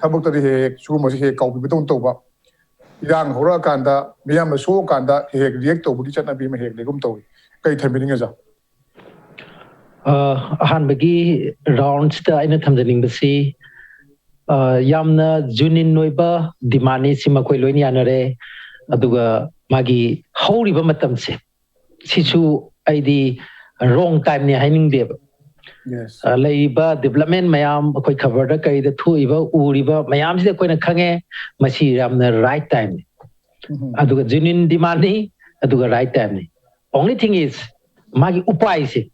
ꯊꯕꯛꯇꯗꯤ ꯍꯦꯛ ꯍꯦꯛ ꯁꯤꯒꯨꯝꯕꯁꯤ ꯍꯦꯛ ꯀꯥꯎꯕꯤꯕꯗꯧꯅ ꯇꯧꯕ꯫ ꯏꯔꯥꯡ ꯍꯧꯔꯛꯑꯀꯥꯟꯗ, ꯃꯤꯌꯥꯝꯅ ꯁꯣꯛꯑꯀꯥꯟꯗ ꯍꯦꯛ ꯍꯦꯛ react ꯇꯧꯕꯒꯤ ꯆꯠꯅꯕꯤ ꯑꯃ ꯍꯦꯛ ꯂꯩꯒꯨꯝ ꯇꯧꯏ꯫ ꯀꯔꯤ ꯊꯝꯕꯤꯅꯤꯡꯉꯤ, ꯑꯣꯖꯥ? ꯑ, ꯑꯍꯥꯟꯕꯒꯤ roundꯁꯤꯗ ꯑꯩꯅ ꯊꯝꯖꯅꯤꯡꯕꯁꯤ, ꯑ, ꯌꯥꯝꯅ genuine ꯑꯣꯏꯕ demandꯅꯤ, ꯁꯤ ꯃꯈꯣꯏ ꯂꯣꯏꯅ ꯌꯥꯅꯔꯦ꯫ ꯑꯗꯨꯒ ꯃꯥꯒꯤ ꯍꯧꯔꯤꯕ ꯃꯇꯝꯁꯦ, ꯁꯤꯁꯨ ꯑꯩꯗꯤ wrong timeꯅꯤ ꯍꯥꯏꯅꯤꯡꯗꯦꯕ꯫ Yes. ꯑ, ꯂꯩꯔꯤꯕ development ꯃꯌꯥꯝ, ꯑꯩꯈꯣꯏ ꯈꯕꯔꯗ ꯀꯔꯤꯗ ꯊꯣꯛꯏꯕ, ꯎꯔꯤꯕ ꯃꯌꯥꯝꯁꯤꯗ ꯑꯩꯈꯣꯏꯅ ꯈꯪꯉꯦ, ꯃꯁꯤ ꯌꯥꯝꯅ right timeꯅꯤ꯫ ꯎꯝ. ꯑꯗꯨꯒ genuine demandꯅꯤ, ꯑꯗꯨꯒ right timeꯅꯤ꯫ Only thing is, ꯃꯥꯒꯤ ꯎꯄꯥꯏꯁꯦ,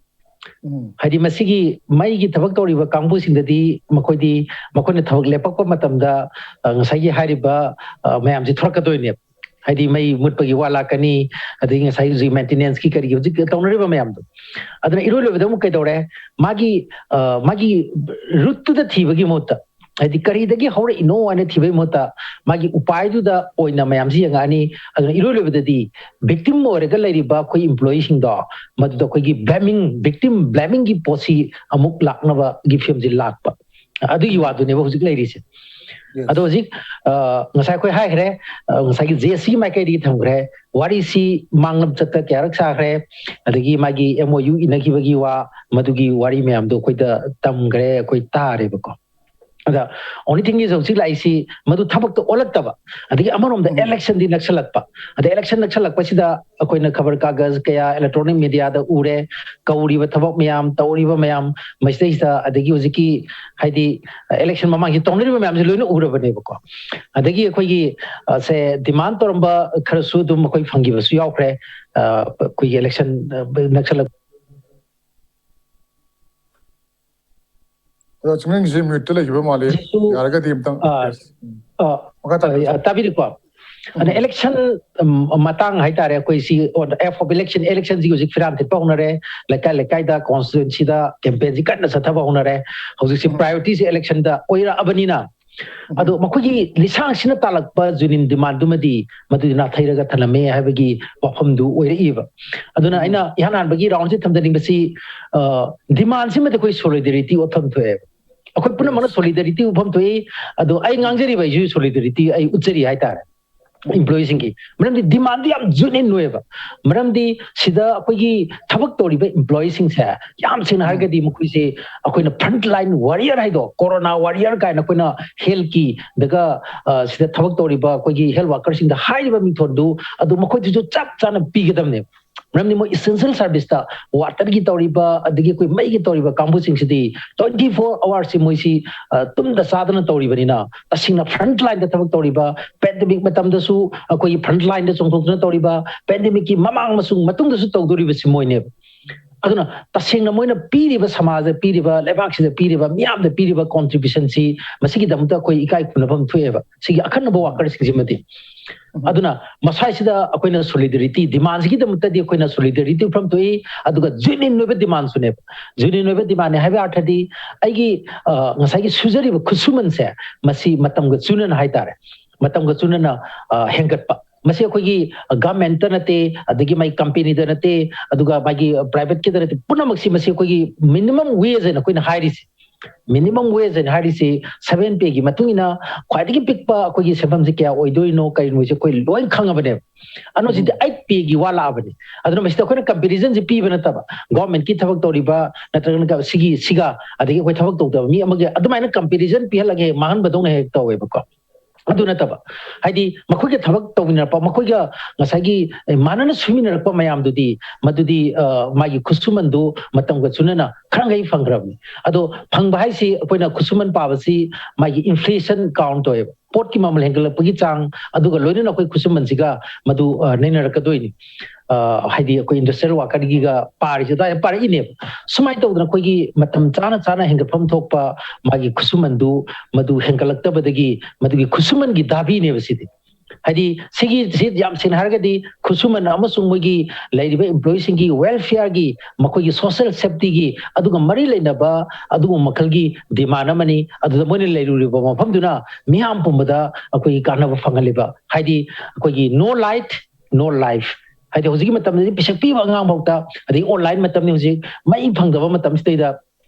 ꯎꯝ. ꯍꯥꯏꯗꯤ ꯃꯁꯤꯒꯤ ꯃꯩꯒꯤ ꯊꯕꯛ ꯇꯧꯔꯤꯕ ꯀꯥꯡꯕꯨꯁꯤꯡꯗꯗꯤ ꯃꯈꯣꯏꯗꯤ, ꯃꯈꯣꯏꯅ ꯊꯕꯛ ꯂꯦꯞꯄꯛꯄ ꯃꯇꯝꯗ, ꯑ, ꯉꯁꯥꯏꯒꯤ ꯍꯥꯏꯔꯤꯕ, ꯑ, ꯃꯌꯥꯝꯁꯤ ꯊꯣꯔꯛꯀꯗꯣꯏꯅꯦꯕ꯫ ꯍꯥꯏꯗꯤ ꯃꯩ ꯃꯨꯠꯄꯒꯤ ꯋꯥ ꯂꯥꯛꯀꯅꯤ, ꯑꯗꯒꯤ ꯉꯁꯥꯏ ꯍꯧꯖꯤꯛ maintenanceꯀꯤ ꯀꯔꯤꯒꯤ ꯍꯧꯖꯤꯛ ꯇꯧꯅꯔꯤꯕ ꯃꯌꯥꯝꯗꯣ꯫ ꯑꯗꯨꯅ ꯏꯔꯣꯏ ꯂꯣꯏꯕꯗ ꯑꯃꯨꯛ ꯀꯩꯗꯧꯔꯦ? ꯃꯥꯒꯤ, ꯑ, ꯃꯥꯒꯤ routeꯇꯨꯗ ꯊꯤꯕꯒꯤ ꯃꯍꯨꯠꯇ, ꯍꯥꯏꯗꯤ ꯀꯔꯤꯗꯒꯤ ꯍꯧꯔꯛꯏꯅꯣ ꯍꯥꯏꯅ ꯊꯤꯕꯒꯤ ꯃꯍꯨꯠꯇ, ꯃꯥꯒꯤ ꯎꯄꯥꯏꯗꯨꯗ ꯑꯣꯏꯅ ꯃꯌꯥꯝꯁꯤ ꯌꯦꯡꯉꯛꯑꯅꯤ꯫ ꯑꯗꯨꯅ ꯏꯔꯣꯏ ꯂꯣꯏꯕꯗꯗꯤ victim ꯑꯣꯏꯔꯒ ꯂꯩꯔꯤꯕ ꯑꯩꯈꯣꯏ employeeꯁꯤꯡꯗꯣ, ꯃꯗꯨꯗ ꯑꯩꯈꯣꯏꯒꯤ blaming, victim blamingꯒꯤ ꯄꯣꯠꯁꯤ ꯑꯃꯨꯛ ꯂꯥꯛꯅꯕꯒꯤ ꯐꯤꯕꯝꯁꯤ ꯂꯥꯛꯄ꯫ ꯑꯗꯨꯒꯤ ꯋꯥꯗꯨꯅꯦꯕ ꯍꯧꯖꯤꯛ ꯂꯩꯔꯤꯁꯦ꯫ Yes. ꯑꯗꯣ ꯍꯧꯖꯤꯛ, ꯑ, ꯉꯁꯥꯏ ꯑꯩꯈꯣꯏ ꯍꯥꯏꯈ꯭ꯔꯦ, ꯑ, ꯉꯁꯥꯏꯒꯤ JACꯒꯤ ꯃꯥꯏꯀꯩꯗꯒꯤ ꯊꯝꯈ꯭ꯔꯦ, ꯋꯥꯔꯤꯁꯤ ꯃꯥꯡꯂꯝꯆꯠꯇ ꯀꯌꯥꯔꯛ ꯁꯥꯈ꯭ꯔꯦ, ꯑꯗꯒꯤ ꯃꯥꯒꯤ MOU ꯏꯅꯈꯤꯕꯒꯤ ꯋꯥ, ꯃꯗꯨꯒꯤ ꯋꯥꯔꯤ ꯃꯌꯥꯝꯗꯣ ꯑꯩꯈꯣꯏꯗ ꯇꯝꯈ꯭ꯔꯦ, ꯑꯩꯈꯣꯏ ꯇꯥꯔꯦꯕꯀꯣ꯫ ꯑꯗ only thing is ꯍꯧꯖꯤꯛ ꯂꯥꯛꯏꯁꯤ ꯃꯗꯨ ꯊꯕꯛꯇ ꯑꯣꯜꯂꯛꯇꯕ, ꯑꯗꯒꯤ ꯑꯃꯔꯣꯝꯗ ꯎꯝ. electionꯗꯤ ꯅꯛꯁꯜꯂꯛꯄ꯫ ꯑꯗ election ꯅꯛꯁꯜꯂꯛꯄꯁꯤꯗ ꯑꯩꯈꯣꯏꯅ ꯈꯕꯔ ꯀꯥꯒꯖ ꯀꯌꯥ, electronic mediaꯗ ꯎꯔꯦ, ꯀꯧꯔꯤꯕ ꯊꯕꯛ ꯃꯌꯥꯝ, ꯇꯧꯔꯤꯕ ꯃꯌꯥꯝ, ꯃꯁꯤꯗꯩꯁꯤꯗ ꯑꯗꯒꯤ ꯍꯧꯖꯤꯛꯀꯤ ꯍꯥꯏꯗꯤ election ꯃꯃꯥꯡꯁꯤ ꯇꯧꯅꯔꯤꯕ ꯃꯌꯥꯝꯁꯤ ꯂꯣꯏꯅ ꯎꯔꯕꯅꯦꯕꯀꯣ꯫ ꯑꯗꯒꯤ ꯑꯩꯈꯣꯏꯒꯤ, ꯑ, ꯁꯦ demand ꯇꯧꯔꯝꯕ ꯈꯔꯁꯨ ꯑꯗꯨꯝ ꯑꯩꯈꯣꯏ ꯐꯪꯈꯤꯕꯁꯨ ꯌꯥꯎꯈ꯭ꯔꯦ꯫ ꯑ, ꯑꯩꯈꯣꯏꯒꯤ election, ꯑ, ꯅꯛꯁꯜꯂꯛ- ꯑꯗꯣ ꯆꯤꯡꯂꯦꯟꯒꯤꯁꯦ muteꯇ ꯂꯩꯈꯤꯕ ꯃꯥꯜꯂꯤ꯫ ꯁꯤꯁꯨ, ꯌꯥꯔꯒꯗꯤ ꯑꯝꯇꯪ, ꯑꯥ, yes. ꯎꯝ. ꯑ, ꯃꯈꯥ ꯇꯥꯕꯤꯌꯨ, ꯑ, ꯁꯥꯔ꯫ ꯇꯥꯕꯤꯔꯤꯀꯣ? ꯑꯗ election ꯃꯇꯥꯡ ꯍꯥꯏꯇꯥꯔꯦ, ꯑꯩꯈꯣꯏ ꯁꯤ on the eve of election, election ꯁꯤ ꯍꯧꯖꯤꯛ ꯐꯤꯔꯥꯝ ꯊꯤꯠꯄ ꯍꯧꯅꯔꯦ, ꯂꯩꯀꯥꯏ ꯂꯩꯀꯥꯏꯗ constituency ꯗ campaign ꯁꯤ ꯀꯟꯅ ꯆꯠꯊꯕ ꯍꯧꯅꯔꯦ꯫ ꯍꯧꯖꯤꯛꯁꯤ priority ꯁꯤ election ꯗ ꯑꯣꯏꯔꯛꯑꯕꯅꯤꯅ, ꯑꯗꯣ ꯃꯈꯣꯏꯒꯤ ꯂꯤꯁꯥꯡꯁꯤꯅ ꯇꯥꯜꯂꯛꯄ union demand ꯗꯨꯃꯗꯤ ꯃꯗꯨꯗꯤ ꯅꯥꯊꯩꯔꯒ ꯊꯅꯝꯃꯦ ꯍꯥꯏꯕꯒꯤ ꯋꯥꯐꯝꯗꯨ ꯑꯣꯏꯔꯛꯏꯕ꯫ ꯑꯗꯨꯅ ꯑꯩꯅ ꯏꯍꯥꯟ ꯍꯥꯟꯕꯒꯤ round ꯁꯤ ꯊꯝꯖꯅꯤꯡꯕꯁꯤ, demand ꯁꯤꯃꯗꯤ ꯑꯩꯈꯣꯏ solidarity ꯎꯠꯐꯝ ꯊꯣꯛꯑꯦꯕ꯫ ꯑꯩꯈꯣꯏ ꯄꯨꯝꯅꯃꯛꯅ solidarity ꯎꯠꯐꯝ ꯊꯣꯛꯏ꯫ ꯑꯗꯣ ꯑꯩ ꯉꯥꯡꯖꯔꯤꯕ ꯑꯩꯁꯨ solidarity ꯑꯩ ꯎꯠꯆꯔꯤ ꯍꯥꯏꯇꯥꯔꯦ꯫ Employee ꯁꯤꯡꯒꯤ ꯃꯔꯝꯗꯤ demand ꯗꯤ ꯌꯥꯝ genuine ꯑꯣꯏꯌꯦꯕ꯫ ꯃꯔꯝꯗꯤ ꯁꯤꯗ ꯑꯩꯈꯣꯏꯒꯤ ꯊꯕꯛ ꯇꯧꯔꯤꯕ employee ꯁꯤꯡꯁꯦ, ꯌꯥꯝ ꯁꯦꯡꯅ ꯍꯥꯏꯔꯒꯗꯤ, ꯃꯈꯣꯏꯁꯦ ꯑꯩꯈꯣꯏꯅ front line warrior ꯍꯥꯏꯗꯣ, corona warrior ꯀꯥꯏꯅ ꯑꯩꯈꯣꯏꯅ health ꯀꯤ, ꯑꯗꯨꯒ ꯁꯤꯗ ꯊꯕꯛ ꯇꯧꯔꯤꯕ ꯑꯩꯈꯣꯏꯒꯤ health worker ꯁꯤꯡꯗ ꯍꯥꯏꯔꯤꯕ ꯃꯤꯡꯊꯣꯟꯗꯨ, ꯑꯗꯨ ꯃꯈꯣꯏꯗꯨꯁꯨ ꯆꯞ ꯆꯥꯅ ꯄꯤꯒꯗꯕꯅꯦꯕ꯫ ꯃꯔꯝꯗꯤ ꯃꯣꯏ essential service ꯇ, water ꯒꯤ ꯇꯧꯔꯤꯕ, ꯑꯗꯒꯤ ꯑꯩꯈꯣꯏ ꯃꯩꯒꯤ ꯇꯧꯔꯤꯕ ꯀꯥꯡꯕꯨꯁꯤꯡꯁꯤꯗꯤ twenty four hours ꯁꯤ ꯃꯣꯏꯁꯤ ꯇꯨꯝꯗ ꯆꯥꯗꯅ ꯇꯧꯔꯤꯕꯅꯤꯅ, ꯇꯁꯦꯡꯅ front line ꯗ ꯊꯕꯛ ꯇꯧꯔꯤꯕ, pandemic ꯃꯇꯝꯗꯁꯨ ꯑꯩꯈꯣꯏꯒꯤ front line ꯗ ꯆꯣꯡꯊꯣꯛꯇꯨꯅ ꯇꯧꯔꯤꯕ, pandemic ꯀꯤ ꯃꯃꯥꯡ ꯑꯃꯁꯨꯡ ꯃꯇꯨꯡꯗꯁꯨ ꯇꯧꯗꯣꯔꯤꯕꯁꯤ ꯃꯣꯏꯅꯦꯕ꯫ ꯑꯗꯨꯅ ꯇꯁꯦꯡꯅ ꯃꯣꯏꯅ ꯄꯤꯔꯤꯕ, ꯁꯃꯥꯖꯗ ꯄꯤꯔꯤꯕ, ꯂꯩꯕꯥꯛꯁꯤꯗ ꯄꯤꯔꯤꯕ, ꯃꯤꯌꯥꯝꯗ ꯄꯤꯔꯤꯕ contribution ꯁꯤ, ꯃꯁꯤꯒꯤꯗꯃꯛꯇ ꯑꯩꯈꯣꯏ ꯏꯀꯥꯏ ꯈꯨꯝꯅꯐꯝ ꯊꯣꯛꯑꯦꯕ, ꯁꯤꯒꯤ ꯑꯈꯟꯅꯕ worker ꯁꯤꯡꯁꯤꯃꯗꯤ꯫ ꯑꯗꯨꯅ ꯃꯁꯥꯏꯁꯤꯗ ꯑꯩꯈꯣꯏꯅ solidarity demand ꯁꯤꯒꯤꯗꯃꯛꯇꯗꯤ ꯑꯩꯈꯣꯏꯅ solidarity ꯎꯠꯐꯝ ꯊꯣꯛꯏ꯫ ꯑꯗꯨꯒ genuine ꯑꯣꯏꯕ demand ꯁꯨꯅꯦꯕ꯫ Genuine ꯑꯣꯏꯕ demand ꯅꯦ ꯍꯥꯏꯕ ꯑꯔꯊꯗꯤ, ꯑꯩꯒꯤ ꯉꯁꯥꯏꯒꯤ ꯁꯨꯖꯔꯤꯕ ꯈꯨꯠꯁꯨꯃꯟꯁꯦ, ꯃꯁꯤ ꯃꯇꯝꯒ ꯆꯨꯅꯅ ꯍꯥꯏꯇꯥꯔꯦ, ꯃꯇꯝꯒ ꯆꯨꯅꯅ ꯍꯦꯟꯒꯠꯄ꯫ ꯃꯁꯤ ꯑꯩꯈꯣꯏꯒꯤ government ꯇ ꯅꯠꯇꯦ, ꯑꯗꯒꯤ ꯃꯥꯒꯤ company ꯗ ꯅꯠꯇꯦ, ꯑꯗꯨꯒ ꯃꯥꯒꯤ private ꯀꯤꯗ ꯅꯠꯇꯦ, ꯄꯨꯝꯅꯃꯛꯁꯤ ꯃꯁꯤ ꯑꯩꯈꯣꯏꯒꯤ minimum wage ꯍꯥꯏꯅ ꯑꯩꯈꯣꯏꯅ ꯍꯥꯏꯔꯤꯁꯦ꯫ Minimum wage ꯍꯥꯏꯅ ꯍꯥꯏꯔꯤꯁꯤ seven pay ꯒꯤ ꯃꯇꯨꯡ ꯏꯟꯅ ꯈ꯭ꯋꯥꯏꯗꯒꯤ ꯄꯤꯛꯄ ꯑꯩꯈꯣꯏꯒꯤ ꯁꯦꯟꯐꯝꯁꯤ ꯀꯌꯥ ꯑꯣꯏꯗꯣꯏꯅꯣ, ꯀꯔꯤꯅꯣꯁꯦ ꯑꯩꯈꯣꯏ ꯂꯣꯏ ꯈꯪꯉꯕꯅꯦꯕ꯫ ꯑꯗꯣ ꯍꯧꯖꯤꯛꯇꯤ eight pay ꯒꯤ ꯋꯥ ꯂꯥꯛꯑꯕꯅꯤ꯫ ꯑꯗꯨꯅ ꯃꯁꯤꯗ ꯑꯩꯈꯣꯏꯅ competition ꯁꯤ ꯄꯤꯕ ꯅꯠꯇꯕ, government ꯀꯤ ꯊꯕꯛ ꯇꯧꯔꯤꯕ ꯅꯠꯇ꯭ꯔꯒꯅ ꯁꯤꯒꯤ, ꯁꯤꯒ, ꯑꯗꯒꯤ ꯑꯩꯈꯣꯏ ꯊꯕꯛ ꯇꯧꯗꯕ ꯃꯤ ꯑꯃꯒꯤ ꯑꯗꯨꯃꯥꯏꯅ competition ꯄꯤꯍꯜꯂꯒ ꯍꯦꯛ ꯃꯥꯡꯍꯟꯕꯗꯧꯅ ꯍꯦꯛ ꯇꯧꯋꯦꯕꯀꯣ꯫ ꯑꯗꯨ ꯅꯠꯇꯕ, ꯍꯥꯏꯗꯤ ꯃꯈꯣꯏꯒ ꯊꯕꯛ ꯇꯧꯃꯤꯟꯅꯔꯛꯄ, ꯃꯈꯣꯏꯒ ꯉꯁꯥꯏꯒꯤ ꯃꯥꯟꯅꯅ ꯁꯨꯃꯤꯟꯅꯔꯛꯄ ꯃꯌꯥꯝꯗꯨꯗꯤ, ꯃꯗꯨꯗꯤ ꯃꯥꯒꯤ ꯈꯨꯠꯁꯨꯃꯟꯗꯨ ꯃꯇꯝꯒ ꯆꯨꯅꯅ ꯈꯔ ꯃꯈꯩ ꯐꯪꯈ꯭ꯔꯕꯅꯤ꯫ ꯑꯗꯣ ꯐꯪꯕ ꯍꯥꯏꯁꯤ ꯑꯩꯈꯣꯏꯅ ꯈꯨꯠꯁꯨꯃꯟ ꯄꯥꯕꯁꯤ ꯃꯥꯒꯤ inflation count ꯇꯧꯋꯦꯕ꯫ ꯄꯣꯠꯀꯤ ꯃꯃꯜ ꯍꯦꯟꯒꯠꯂꯛꯄꯒꯤ ꯆꯥꯡ ꯑꯗꯨꯒ ꯂꯣꯏꯅꯅ ꯑꯩꯈꯣꯏ ꯈꯨꯠꯁꯨꯃꯟꯁꯤꯒ ꯃꯗꯨ ꯅꯩꯅꯔꯛꯀꯗꯣꯏꯅꯤ꯫ ꯍꯥꯏꯗꯤ ꯑꯩꯈꯣꯏ industrial worker ꯒꯤꯒ ꯄꯥꯔꯤꯁꯦ ꯑꯗꯨꯃꯥꯏꯅ ꯄꯥꯔꯛꯏꯅꯦꯕ꯫ ꯁꯨꯃꯥꯏꯅ ꯇꯧꯗꯅ ꯑꯩꯈꯣꯏꯒꯤ ꯃꯇꯝ ꯆꯥꯅ ꯆꯥꯅ ꯍꯦꯟꯒꯠꯐꯝ ꯊꯣꯛꯄ ꯃꯥꯒꯤ ꯈꯨꯠꯁꯨꯃꯟꯗꯨ, ꯃꯗꯨ ꯍꯦꯟꯒꯠꯂꯛꯇꯕꯗꯒꯤ ꯃꯗꯨꯒꯤ ꯈꯨꯠꯁꯨꯃꯟꯒꯤ ꯗꯥꯕꯤꯅꯦꯕ ꯁꯤꯗꯤ꯫ ꯍꯥꯏꯗꯤ ꯁꯤꯒꯤ ꯁꯤ ꯌꯥꯝ ꯁꯦꯡꯅ ꯍꯥꯏꯔꯒꯗꯤ ꯈꯨꯠꯁꯨꯃꯟ ꯑꯃꯁꯨꯡ ꯃꯣꯏꯒꯤ ꯂꯩꯔꯤꯕ employeeꯁꯤꯡꯒꯤ welfareꯒꯤ, ꯃꯈꯣꯏꯒꯤ social safetyꯒꯤ, ꯑꯗꯨꯒ ꯃꯔꯤ ꯂꯩꯅꯕ ꯑꯗꯨꯒꯨꯝꯕ ꯃꯈꯜꯒꯤ demand ꯑꯃꯅꯤ꯫ ꯑꯗꯨꯗ ꯃꯣꯏꯅ ꯂꯩꯔꯨꯔꯤꯕ ꯃꯐꯝꯗꯨꯅ ꯃꯤꯌꯥꯝ ꯄꯨꯝꯕꯗ ꯑꯩꯈꯣꯏꯒꯤ ꯀꯥꯟꯅꯕ ꯐꯪꯍꯜꯂꯤꯕ, ꯍꯥꯏꯗꯤ ꯑꯩꯈꯣꯏꯒꯤ no light, no life꯫ ꯍꯥꯏꯗꯤ ꯍꯧꯖꯤꯛꯀꯤ ꯃꯇꯝꯗꯗꯤ ꯄꯤꯁꯛ ꯄꯤꯕ ꯑꯉꯥꯡꯐꯥꯎꯗ, ꯑꯗꯩ online ꯃꯇꯝꯅꯤ ꯍꯧꯖꯤꯛ, ꯃꯩ ꯐꯪꯗꯕ ꯃꯇꯝꯁꯤꯗꯩꯗ